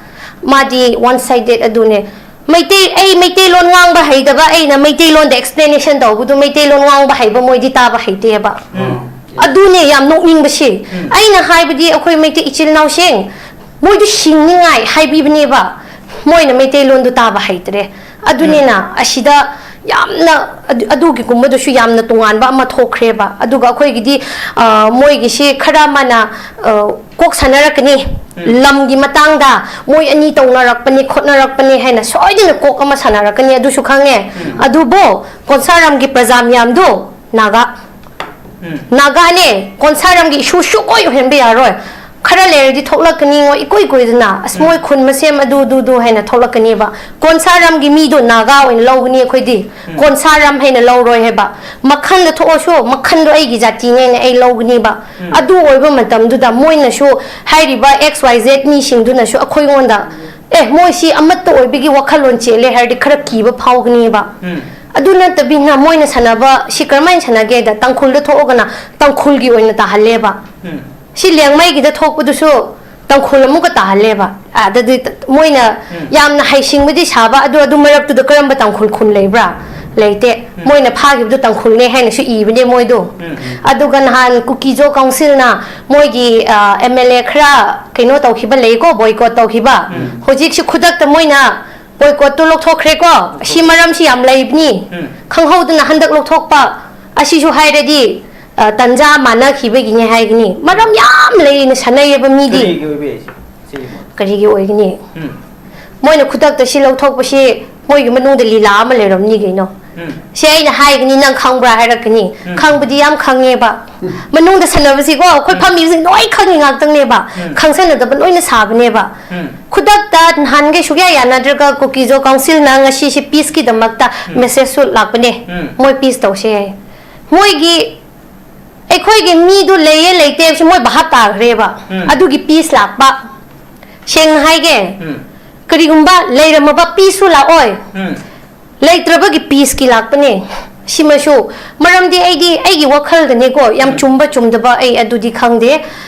"ꯃꯥꯗꯤ one sided ꯑꯗꯨꯅꯦ"꯫ ꯃꯩꯇꯩ, ꯑꯩ ꯃꯩꯇꯩꯂꯣꯟ ꯉꯥꯡꯕ ꯍꯩꯇꯕ, ꯑꯩꯅ ꯃꯩꯇꯩꯂꯣꯟꯗ explanation ꯇꯧꯕꯗꯨ ꯃꯩꯇꯩꯂꯣꯟ ꯉꯥꯡꯕ ꯍꯩꯕ ꯃꯣꯏꯗꯤ ꯇꯥꯕ ꯍꯩꯇꯦꯕ꯫ ꯎꯝ꯫ ꯑꯗꯨꯅꯦ ꯌꯥꯝ ꯅꯣꯛꯅꯤꯡꯕꯁꯤ꯫ ꯑꯩꯅ ꯍꯥꯏꯕꯗꯤ ꯑꯩꯈꯣꯏ ꯃꯩꯇꯩ ꯏꯆꯤꯜ ꯏꯅꯥꯎꯁꯤꯡ, ꯃꯣꯏꯗꯨ ꯁꯤꯡꯅꯤꯡꯉꯥꯏ ꯍꯥꯏꯕꯤꯕꯅꯦꯕ, ꯃꯣꯏꯅ ꯃꯩꯇꯩꯂꯣꯟꯗꯨ ꯇꯥꯕ ꯍꯩꯇ꯭ꯔꯦ꯫ ꯑꯗꯨꯅꯤꯅ ꯑꯁꯤꯗ ꯌꯥꯝꯅ ꯑꯗꯨ-, ꯑꯗꯨꯒꯤꯒꯨꯝꯕꯗꯨꯁꯨ ꯌꯥꯝꯅ ꯇꯣꯉꯥꯟꯕ ꯑꯃ ꯊꯣꯛꯈ꯭ꯔꯦꯕ꯫ ꯑꯗꯨꯒ ꯑꯩꯈꯣꯏꯒꯤꯗꯤ, ꯑ, ꯃꯣꯏꯒꯤꯁꯤ ꯈꯔ ꯑꯃꯅ, ꯑ, ꯀꯣꯛ ꯁꯥꯟꯅꯔꯛꯀꯅꯤ, ꯂꯝꯒꯤ ꯃꯇꯥꯡꯗ ꯃꯣꯏ ꯑꯅꯤ ꯇꯧꯅꯔꯛꯄꯅꯤ ꯈꯣꯠꯅꯔꯛꯄꯅꯤ ꯍꯥꯏꯅ ꯁꯣꯏꯗꯅ ꯀꯣꯛ ꯑꯃ ꯁꯥꯟꯅꯔꯛꯀꯅꯤ꯫ ꯑꯗꯨꯁꯨ ꯈꯪꯉꯦ꯫ ꯑꯗꯨꯕꯨ ꯀꯣꯟꯁꯥꯔꯝꯒꯤ ꯄ꯭ꯔꯖꯥ ꯃꯌꯥꯝꯗꯨ ꯅꯥꯒꯥ꯫ ꯅꯥꯒꯥꯅꯦ, ꯀꯣꯟꯁꯥꯔꯝꯒꯤ ꯏꯁꯨ ꯁꯨꯛꯑꯣꯏ ꯑꯣꯏꯍꯟꯕ ꯌꯥꯔꯣꯏ꯫ ꯈꯔ ꯂꯩꯔꯗꯤ ꯊꯣꯛꯂꯛꯀꯅꯤꯉꯣ, ꯏꯀꯨꯏ ꯀꯨꯏꯗꯅ, "ꯑꯁ, ꯃꯣꯏ ꯈꯨꯟ ꯃꯁꯦꯝ ꯑꯗꯨ, ꯑꯗꯨ, ꯑꯗꯨ" ꯍꯥꯏꯅ ꯊꯣꯛꯂꯛꯀꯅꯦꯕ꯫ ꯀꯣꯟꯁꯥꯔꯝꯒꯤ ꯃꯤꯗꯣ ꯅꯥꯒꯥ ꯑꯣꯏꯅ ꯂꯧꯒꯅꯤ ꯑꯩꯈꯣꯏꯗꯤ꯫ ꯀꯣꯟꯁꯥꯔꯝ ꯍꯥꯏꯅ ꯂꯧꯔꯣꯏ ꯍꯥꯏꯕ꯫ ꯃꯈꯟꯗ ꯊꯣꯛꯑꯁꯨ, ꯃꯈꯟꯗꯣ ꯑꯩꯒꯤ ꯖꯥꯇꯤꯅꯦ ꯍꯥꯏꯅ ꯑꯩ ꯂꯧꯒꯅꯤꯕ꯫ ꯑꯗꯨ ꯑꯣꯏꯕ ꯃꯇꯝꯗꯨꯗ ꯃꯣꯏꯅꯁꯨ, ꯍꯥꯏꯔꯤꯕ X Y Z ꯃꯤꯁꯤꯡꯗꯨꯅꯁꯨ ꯑꯩꯈꯣꯏꯉꯣꯟꯗ, "ꯑꯦ, ꯃꯣꯏꯁꯤ ꯑꯃꯠꯇ ꯑꯣꯏꯕꯒꯤ ꯋꯥꯈꯜꯂꯣꯟ ꯆꯦꯜꯂꯦ" ꯍꯥꯏꯔꯗꯤ ꯈꯔ ꯀꯤꯕ ꯐꯥꯎꯒꯅꯤꯕ꯫ ꯑꯗꯨ ꯅꯠꯇꯕꯤꯅ ꯃꯣꯏꯅ ꯁꯥꯟꯅꯕ ꯁꯤ ꯀꯔꯝꯍꯥꯏꯅ ꯁꯥꯟꯅꯒꯦꯗ, ꯇꯥꯡꯈꯨꯜꯗ ꯊꯣꯛꯑꯒꯅ ꯇꯥꯡꯈꯨꯜꯒꯤ ꯑꯣꯏꯅ ꯇꯥꯍꯜꯂꯦꯕ꯫ ꯁꯤ ꯂꯤꯌꯥꯡꯃꯩꯒꯤꯗ ꯊꯣꯛꯄꯗꯨꯁꯨ ꯇꯥꯡꯈꯨꯜ ꯑꯃꯨꯛꯀ ꯇꯥꯍꯜꯂꯦꯕ꯫ ꯑꯗꯨꯗꯤ ꯃꯣꯏꯅ ꯌꯥꯝꯅ ꯍꯩꯁꯤꯡꯕꯗꯤ ꯁꯥꯕ, ꯑꯗꯨ, ꯑꯗꯨ ꯃꯔꯛꯇꯨꯗ ꯀꯔꯝꯕ ꯇꯥꯡꯈꯨꯜ ꯈꯨꯟ ꯂꯩꯕ꯭ꯔꯥ? ꯂꯩꯇꯦ꯫ ꯃꯣꯏꯅ ꯐꯥꯈꯤꯕꯗꯨ ꯇꯥꯡꯈꯨꯜꯅꯦ ꯍꯥꯏꯅꯁꯨ ꯏꯕꯅꯦ ꯃꯣꯏꯗꯣ꯫ ꯑꯗꯨꯒ ꯅꯍꯥꯟ ꯀꯨꯀꯤꯖꯣ ꯀꯥꯎꯟꯁꯤꯜꯅ ꯃꯣꯏꯒꯤ, ꯑ, M L A ꯈꯔ ꯀꯩꯅꯣ ꯇꯧꯈꯤꯕ ꯂꯩꯀꯣ, ꯕꯣꯏꯀꯣꯠ ꯇꯧꯈꯤꯕ꯫ ꯍꯧꯖꯤꯛꯁꯤ ꯈꯨꯗꯛꯇ ꯃꯣꯏꯅ ꯕꯣꯏꯀꯣꯠꯇꯨ ꯂꯧꯊꯣꯛꯈ꯭ꯔꯦꯀꯣ꯫ ꯑꯁꯤ ꯃꯔꯝꯁꯤ ꯌꯥꯝ ꯂꯩꯕꯅꯤ꯫ ꯈꯪꯍꯧꯗꯅ ꯍꯟꯗꯛ ꯂꯧꯊꯣꯛꯄ ꯑꯁꯤꯁꯨ ꯍꯥꯏꯔꯗꯤ, ꯑ, ꯇꯟꯖꯥ ꯃꯥꯟꯅꯈꯤꯕꯒꯤꯅꯦ ꯍꯥꯏꯒꯅꯤ꯫ ꯃꯔꯝ ꯌꯥꯝ ꯂꯩꯅ ꯁꯥꯟꯅꯩꯌꯦꯕ ꯃꯤꯗꯤ꯫ ꯀꯔꯤꯒꯤ ꯑꯣꯏꯕ ꯌꯥꯏ ꯁꯤ? ꯁꯤꯒꯤ ꯃꯔꯝ꯫ ꯀꯔꯤꯒꯤ ꯑꯣꯏꯒꯅꯤ? ꯎꯝ꯫ ꯃꯣꯏꯅ ꯈꯨꯗꯛꯇ ꯁꯤ ꯂꯧꯊꯣꯛꯄꯁꯤ ꯃꯣꯏꯒꯤ ꯃꯅꯨꯡꯗ ꯂꯤꯂꯥ ꯑꯃ ꯂꯩꯔꯝꯅꯤ ꯀꯩꯅꯣ꯫ ꯎꯝ꯫ ꯁꯤ ꯑꯩꯅ ꯍꯥꯏꯒꯅꯤ, ꯅꯪ ꯈꯪꯕ꯭ꯔꯥ ꯍꯥꯏꯔꯛꯀꯅꯤ꯫ ꯎꯝ꯫ ꯈꯪꯕꯗꯤ ꯌꯥꯝ ꯈꯪꯉꯦꯕ꯫ ꯎꯝ꯫ ꯃꯅꯨꯡꯗ ꯁꯥꯟꯅꯕꯁꯤꯀꯣ, ꯑꯩꯈꯣꯏ ꯎꯝ꯫ ꯐꯝꯃꯤꯕꯁꯤꯡ ꯂꯣꯏ ꯈꯪꯉꯤ ꯉꯥꯛꯇꯪꯅꯦꯕ꯫ ꯎꯝ꯫ ꯈꯪꯁꯟꯅꯗꯕ ꯂꯣꯏꯅ ꯁꯥꯕꯅꯦꯕ꯫ ꯎꯝ꯫ ꯈꯨꯗꯛꯇ ꯅꯍꯥꯟꯈꯩ ꯁꯨꯛꯌꯥ ꯌꯥꯅꯗ꯭ꯔꯒ ꯀꯨꯀꯤꯖꯣ ꯀꯥꯎꯟꯁꯤꯜꯅ ꯉꯁꯤꯁꯤ ꯄꯤꯁꯀꯤꯗꯃꯛꯇ ꯎꯝ꯫ ꯃꯦꯁꯦꯖꯁꯨ ꯂꯥꯛꯄꯅꯦ꯫ ꯎꯝ꯫ ꯃꯣꯏ ꯄꯤꯁ ꯇꯧꯁꯦ ꯍꯥꯏ꯫ ꯃꯣꯏꯒꯤ, ꯑꯩꯈꯣꯏꯒꯤ ꯃꯤꯗꯨ ꯂꯩꯌꯦ ꯂꯩꯇꯦ ꯍꯥꯏꯕꯁꯤ ꯃꯣꯏ ꯚꯥꯞ ꯇꯥꯈ꯭ꯔꯦꯕ꯫ ꯎꯝ꯫ ꯑꯗꯨꯒꯤ ꯄꯤꯁ ꯂꯥꯛꯄ꯫ ꯁꯦꯡꯅ ꯍꯥꯏꯒꯦ, ꯎꯝ꯫ ꯀꯔꯤꯒꯨꯝꯕ ꯂꯩꯔꯝꯃꯕ ꯄꯤꯁꯁꯨ ꯂꯥꯛꯑꯣꯏ꯫ ꯎꯝ꯫ ꯂꯩꯇ꯭ꯔꯕꯒꯤ ꯄꯤꯁꯀꯤ ꯂꯥꯛꯄꯅꯦ꯫ ꯁꯤꯃꯁꯨ ꯃꯔꯝꯗꯤ ꯑꯩꯗꯤ ꯑꯩꯒꯤ ꯋꯥꯈꯜꯗꯅꯦꯀꯣ, ꯌꯥꯝ ꯎꯝ꯫ ꯆꯨꯝꯕ ꯆꯨꯝꯗꯕ ꯑꯩ ꯑꯗꯨꯗꯤ ꯈꯪꯗꯦ꯫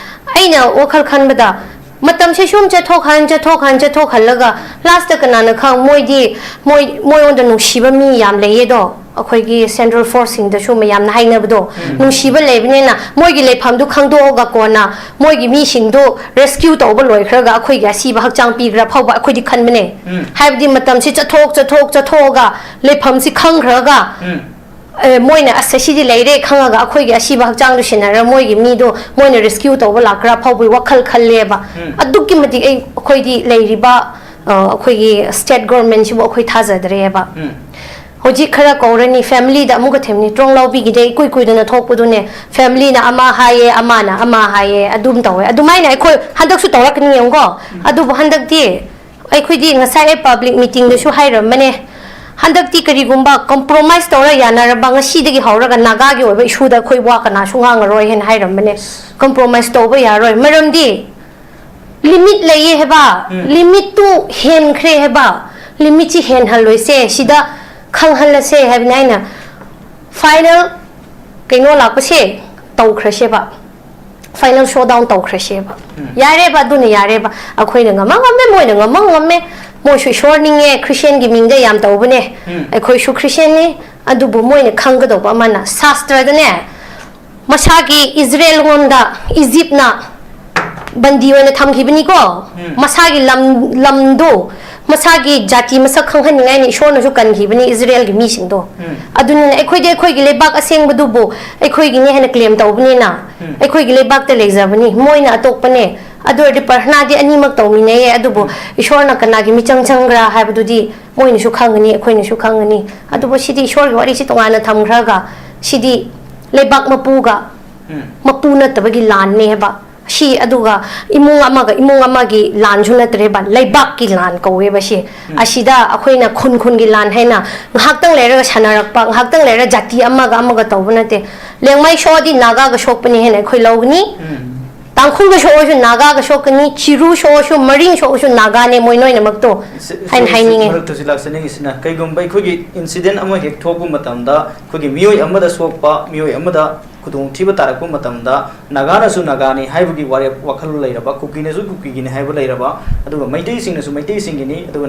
ꯑꯩꯅ ꯋꯥꯈꯜ ꯈꯟꯕꯗ ꯃꯇꯝꯁꯦ ꯁꯨꯝ ꯆꯠꯊꯣꯛꯍꯟ, ꯆꯠꯊꯣꯛꯍꯟ, ꯆꯠꯊꯣꯛꯍꯜꯂꯒ ꯂꯥꯁꯇ ꯀꯅꯥꯅ ꯈꯪ, ꯃꯣꯏꯗꯤ, ꯃꯣꯏ, ꯃꯣꯏꯉꯣꯟꯗ ꯅꯨꯡꯁꯤꯕ ꯃꯤ ꯌꯥꯝ ꯂꯩꯌꯦꯗꯣ꯫ ꯑꯩꯈꯣꯏꯒꯤ ꯁꯦꯟꯇ꯭ꯔꯦꯜ ꯐꯣꯔꯁꯁꯤꯡꯗꯁꯨ ꯃꯌꯥꯝꯅ ꯍꯥꯏꯅꯕꯗꯣ, ꯅꯨꯡꯁꯤꯕ ꯂꯩꯕꯅꯤꯅ ꯃꯣꯏꯒꯤ ꯂꯩꯐꯝꯗꯨ ꯈꯪꯗꯣꯛꯑꯒ ꯀꯣꯟꯅ ꯃꯣꯏꯒꯤ ꯃꯤꯁꯤꯡꯗꯨ ꯔꯦꯁꯀ꯭ꯌꯨ ꯇꯧꯕ ꯂꯣꯏꯈ꯭ꯔꯒ ꯑꯩꯈꯣꯏꯒꯤ ꯑꯁꯤꯕ ꯍꯛꯆꯥꯡ ꯄꯤꯈ꯭ꯔ ꯐꯥꯎꯕ ꯑꯩꯈꯣꯏꯗꯤ ꯈꯟꯕꯅꯦ꯫ ꯍꯥꯏꯕꯗꯤ ꯃꯇꯝꯁꯤ ꯆꯠꯊꯣꯛ ꯆꯠꯊꯣꯛ ꯆꯠꯊꯣꯛꯑꯒ ꯂꯩꯐꯝꯁꯤ ꯈꯪꯈ꯭ꯔꯒ, ꯑꯦ, ꯃꯣꯏꯅ ꯑꯁ ꯑꯁꯤꯗꯤ ꯂꯩꯔꯦ ꯈꯪꯉꯒ ꯑꯩꯈꯣꯏꯒꯤ ꯑꯁꯤꯕ ꯍꯛꯆꯥꯡꯗꯨ ꯁꯤꯟꯅꯔ ꯃꯣꯏꯒꯤ ꯃꯤꯗꯣ ꯃꯣꯏꯅ ꯔꯦꯁꯀ꯭ꯌꯨ ꯇꯧꯕ ꯂꯥꯛꯈ꯭ꯔ ꯐꯥꯎꯕꯒꯤ ꯋꯥꯈꯜ ꯈꯜꯂꯦꯕ꯫ ꯑꯗꯨꯛꯀꯤ ꯃꯇꯤꯛ ꯑꯩ, ꯑꯩꯈꯣꯏꯗꯤ ꯂꯩꯔꯤꯕ, ꯑ, ꯑꯩꯈꯣꯏꯒꯤ ꯁ꯭ꯇꯦꯠ ꯒꯣꯔꯃꯦꯟꯁꯤꯕꯨ ꯑꯩꯈꯣꯏ ꯊꯥꯖꯗ꯭ꯔꯦꯕ꯫ ꯍꯧꯖꯤꯛ ꯈꯔ ꯀꯧꯔꯅꯤ, ꯐꯦꯃꯤꯂꯤꯗ ꯑꯃꯨꯛꯀ ꯊꯦꯝꯅꯤ꯫ ꯇ꯭ꯔꯣꯡꯂꯥꯎꯕꯤꯒꯤꯗꯤ ꯏꯀꯨꯏ ꯀꯨꯏꯗꯅ ꯊꯣꯛꯄꯗꯨꯅꯦ, ꯐꯦꯃꯤꯂꯤꯅ ꯑꯃ ꯍꯥꯏꯌꯦ, ꯑꯃꯅ ꯑꯃ ꯍꯥꯏꯌꯦ, ꯑꯗꯨꯝ ꯇꯧꯋꯦ꯫ ꯑꯗꯨꯃꯥꯏꯅ ꯑꯩꯈꯣꯏ ꯍꯟꯗꯛꯁꯨ ꯇꯧꯔꯛꯀꯅꯤ ꯌꯦꯡꯉꯨꯀꯣ꯫ ꯑꯗꯨꯕꯨ ꯍꯟꯗꯛꯇꯤ ꯑꯩꯈꯣꯏꯗꯤ ꯉꯁꯥꯏ ꯑꯩ ꯄꯕ꯭ꯂꯤꯛ ꯃꯤꯇꯤꯡꯗꯁꯨ ꯍꯥꯏꯔꯝꯕꯅꯦ, ꯍꯟꯗꯛꯇꯤ ꯀꯔꯤꯒꯨꯝꯕ ꯀꯝꯄ꯭ꯔꯣꯃꯥꯏꯁ ꯇꯧꯔ ꯌꯥꯅꯔꯕ, ꯉꯁꯤꯗꯒꯤ ꯍꯧꯔꯒ ꯅꯥꯒꯥꯒꯤ ꯑꯣꯏꯕ ꯏꯁꯨꯗ ꯑꯩꯈꯣꯏ ꯋꯥ ꯀꯅꯥꯁꯨ ꯉꯥꯡꯉꯔꯣꯏ ꯍꯥꯏꯅ ꯍꯥꯏꯔꯝꯕꯅꯦ꯫ ꯀꯝꯄ꯭ꯔꯣꯃꯥꯏꯁ ꯇꯧꯕ ꯌꯥꯔꯣꯏ, ꯃꯔꯝꯗꯤ ꯂꯤꯃꯤꯠ ꯂꯩꯌꯦ ꯍꯥꯏꯕ꯫ ꯎꯝ꯫ ꯂꯤꯃꯤꯠꯇꯨ ꯍꯦꯟꯈ꯭ꯔꯦ ꯍꯥꯏꯕ꯫ ꯂꯤꯃꯤꯠꯁꯤ ꯍꯦꯟꯍꯜꯂꯣꯏꯁꯦ, ꯁꯤꯗ ꯈꯪꯍꯜꯂꯁꯦ ꯍꯥꯏꯕꯅꯤ ꯑꯩꯅ꯫ ꯐꯥꯏꯅꯦꯜ ꯀꯩꯅꯣ ꯂꯥꯛꯄꯁꯦ ꯇꯧꯈ꯭ꯔꯁꯦꯕ, ꯐꯥꯏꯅꯦꯜ ꯁꯣꯗꯥꯎꯟ ꯇꯧꯈ꯭ꯔꯁꯦꯕ꯫ ꯎꯝ꯫ ꯌꯥꯔꯦꯕ, ꯑꯗꯨꯅ ꯌꯥꯔꯦꯕ꯫ ꯑꯩꯈꯣꯏꯅ ꯉꯝꯃ ꯉꯝꯃꯦ, ꯃꯣꯏꯅ ꯉꯝꯃ ꯉꯝꯃꯦ꯫ ꯃꯣꯏꯁꯨ ꯏꯁꯣꯔ ꯅꯤꯡꯉꯦ, ꯈ꯭ꯔꯤꯁꯇꯤꯌꯟꯒꯤ ꯃꯤꯡꯗ ꯌꯥꯝ ꯇꯧꯕꯅꯦ꯫ ꯎꯝ꯫ ꯑꯩꯈꯣꯏꯁꯨ ꯈ꯭ꯔꯤꯁꯇꯤꯌꯟꯅꯤ꯫ ꯑꯗꯨꯕꯨ ꯃꯣꯏꯅ ꯈꯪꯒꯗꯧꯕ ꯑꯃꯅ, ꯁꯥꯁꯇ꯭ꯔꯗꯅꯦ, ꯃꯁꯥꯒꯤ ꯏꯖꯔꯦꯜ ꯉꯣꯝꯗ ꯏꯖꯤꯞꯅ ꯕꯟꯗꯤ ꯑꯣꯏꯅ ꯊꯝꯈꯤꯕꯅꯤꯀꯣ꯫ ꯎꯝ꯫ ꯃꯁꯥꯒꯤ ꯂꯝ, ꯂꯝꯗꯣ, ꯃꯁꯥꯒꯤ ꯖꯥꯇꯤ ꯃꯁꯛ ꯈꯪꯍꯟꯅꯤꯡꯉꯥꯏꯅ ꯏꯁꯣꯔꯅꯁꯨ ꯀꯟꯈꯤꯕꯅꯤ ꯏꯖꯔꯦꯜꯒꯤ ꯃꯤꯁꯤꯡꯗꯣ꯫ ꯎꯝ꯫ ꯑꯗꯨꯅꯤꯅ ꯑꯩꯈꯣꯏꯗꯤ ꯑꯩꯈꯣꯏꯒꯤ ꯂꯩꯕꯥꯛ ꯑꯁꯦꯡꯕꯗꯨꯕꯨ ꯑꯩꯈꯣꯏꯒꯤꯅꯦ ꯍꯥꯏꯅ ꯀ꯭ꯂꯦꯝ ꯇꯧꯕꯅꯤꯅ, ꯎꯝ꯫ ꯑꯩꯈꯣꯏꯒꯤ ꯂꯩꯕꯥꯛꯇ ꯂꯩꯖꯕꯅꯤ, ꯃꯣꯏꯅ ꯑꯇꯣꯞꯄꯅꯦ꯫ ꯑꯗꯨ ꯑꯣꯏꯔꯗꯤ ꯄ꯭ꯔꯊꯅꯥꯗꯤ ꯑꯅꯤꯃꯛ ꯇꯧꯃꯤꯟꯅꯩꯌꯦ, ꯑꯗꯨꯕꯨ ꯎꯝ꯫ ꯏꯁꯣꯔꯅ ꯀꯅꯥꯒꯤ ꯃꯤꯆꯪ ꯆꯪꯕ꯭ꯔꯥ ꯍꯥꯏꯕꯗꯨꯗꯤ ꯃꯣꯏꯅꯁꯨ ꯈꯪꯒꯅꯤ, ꯑꯩꯈꯣꯏꯅꯁꯨ ꯈꯪꯒꯅꯤ꯫ ꯑꯗꯨꯕꯨ ꯁꯤꯗꯤ ꯏꯁꯣꯔꯒꯤ ꯋꯥꯔꯤꯁꯤ ꯇꯣꯉꯥꯟꯅ ꯊꯝꯈ꯭ꯔꯒ, ꯁꯤꯗꯤ ꯂꯩꯕꯥꯛ ꯃꯄꯨꯒ ꯎꯝ꯫ ꯃꯄꯨ ꯅꯠꯇꯕꯒꯤ ꯂꯥꯟꯅꯦ ꯍꯥꯏꯕ꯫ ꯁꯤ ꯑꯗꯨꯒ ꯏꯃꯨꯡ ꯑꯃꯒ ꯏꯃꯨꯡ ꯑꯃꯒꯤ ꯂꯥꯟꯁꯨ ꯅꯠꯇ꯭ꯔꯦꯕ, ꯂꯩꯕꯥꯛꯀꯤ ꯂꯥꯟ ꯀꯧꯋꯦꯕ ꯁꯤ꯫ ꯎꯝ꯫ ꯑꯁꯤꯗ ꯑꯩꯈꯣꯏꯅ ꯈꯨꯟ ꯈꯨꯟꯒꯤ ꯂꯥꯟ ꯍꯥꯏꯅ ꯉꯥꯏꯍꯥꯛꯇꯪ ꯂꯩꯔꯒ ꯁꯥꯟꯅꯔꯛꯄ, ꯉꯥꯏꯍꯥꯛꯇꯪ ꯂꯩꯔꯒ ꯖꯥꯇꯤ ꯑꯃꯒ ꯑꯃꯒ ꯇꯧꯕ ꯅꯠꯇꯦ꯫ ꯂꯦꯡꯃꯥꯏ ꯁꯣꯛꯑꯗꯤ ꯅꯥꯒꯥꯒ ꯁꯣꯛꯄꯅꯤ ꯍꯥꯏꯅ ꯑꯩꯈꯣꯏ ꯂꯧꯒꯅꯤ꯫ ꯎꯝ꯫ ꯇꯥꯡꯈꯨꯜꯒ ꯁꯣꯛꯑꯁꯨ ꯅꯥꯒꯥꯒ ꯁꯣꯛꯀꯅꯤ, ꯆꯤꯔꯨ ꯁꯣꯛꯑꯁꯨ, ꯃꯔꯤꯡ ꯁꯣꯛꯑꯁꯨ ꯅꯥꯒꯥꯅꯦ ꯃꯣꯏ ꯂꯣꯏꯅꯃꯛꯇꯣ ꯁꯤ-, ꯍꯥꯏꯅ ꯁꯤ-, ꯍꯥꯏꯅꯤꯡꯉꯦ꯫ ꯃꯔꯛꯇ ꯁꯤ ꯂꯥꯛꯆꯅꯤꯡꯉꯤꯁꯤꯅ, ꯀꯩꯒꯨꯝꯕ ꯑꯩꯈꯣꯏꯒꯤ ꯏꯟꯁꯤꯗꯦꯟ ꯑꯃ ꯍꯦꯛ ꯊꯣꯛꯄ ꯃꯇꯝꯗ ꯑꯩꯈꯣꯏꯒꯤ ꯃꯤꯑꯣꯏ ꯑꯃꯗ ꯁꯣꯛꯄ, ꯃꯤꯑꯣꯏ ꯑꯃꯗ ꯈꯨꯗꯣꯡꯊꯤꯕ ꯇꯥꯔꯛꯄ ꯃꯇꯝꯗ ꯅꯥꯒꯥꯅꯁꯨ ꯅꯥꯒꯥꯅꯤ ꯍꯥꯏꯕꯒꯤ ꯋꯥꯔꯦꯞ, ꯋꯥꯈꯜ ꯂꯩꯔꯕ, ꯀꯨꯀꯤꯅꯁꯨ ꯀꯨꯀꯤꯒꯤꯅꯤ ꯍꯥꯏꯕ ꯂꯩꯔꯕ, ꯑꯗꯨꯒ ꯃꯩꯇꯩꯁꯤꯡꯅꯁꯨ ꯃꯩꯇꯩꯁꯤꯡꯒꯤꯅꯤ, ꯑꯗꯨꯒ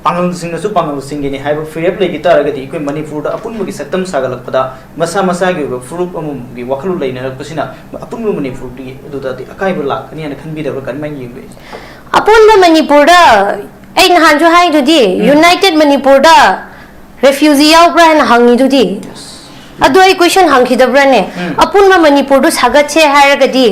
ꯄꯥꯉꯜꯁꯤꯡꯅꯁꯨ ꯄꯥꯉꯜꯁꯤꯡꯒꯤꯅꯤ ꯍꯥꯏꯕ ꯐꯤꯔꯦꯞ ꯂꯩꯈꯤ ꯇꯥꯔꯒꯗꯤ, ꯑꯩꯈꯣꯏ ꯃꯅꯤꯄꯨꯔꯗ ꯑꯄꯨꯟꯕꯒꯤ ꯁꯛꯇꯝ ꯁꯥꯒꯠꯂꯛꯄꯗ ꯃꯁꯥ ꯃꯁꯥꯒꯤ ꯑꯣꯏꯕ ꯐꯨꯔꯨꯞ ꯑꯃꯃꯝꯒꯤ ꯋꯥꯈꯜꯂꯣꯟ ꯂꯩꯅꯔꯛꯄꯁꯤꯅ ꯑꯄꯨꯟꯕ ꯃꯅꯤꯄꯨꯔꯗꯨꯒꯤ ꯑꯗꯨꯗꯗꯤ ꯑꯀꯥꯏꯕ ꯂꯥꯛꯀꯅꯤ ꯍꯥꯏꯅ ꯈꯟꯕꯤꯗꯕ꯭ꯔꯥ? ꯀꯔꯝꯍꯥꯏꯅ ꯌꯦꯡꯕꯤꯔꯤ? ꯑꯄꯨꯟꯕ ꯃꯅꯤꯄꯨꯔꯗ, ꯑꯩ ꯅꯍꯥꯟꯁꯨ ꯍꯥꯏꯗꯨꯗꯤ, ꯎꯝ꯫ United ꯃꯅꯤꯄꯨꯔꯗ refugee ꯌꯥꯎꯕ꯭ꯔꯥ ꯍꯥꯏꯅ ꯍꯪꯉꯤꯗꯨꯗꯤ꯫ ꯑꯗꯣ ꯑꯩ question ꯍꯪꯈꯤꯗꯕ꯭ꯔꯥꯅꯦ? ꯎꯝ꯫ ꯑꯄꯨꯟꯕ ꯃꯅꯤꯄꯨꯔꯗꯨ ꯁꯥꯒꯠꯁꯦ ꯍꯥꯏꯔꯒꯗꯤ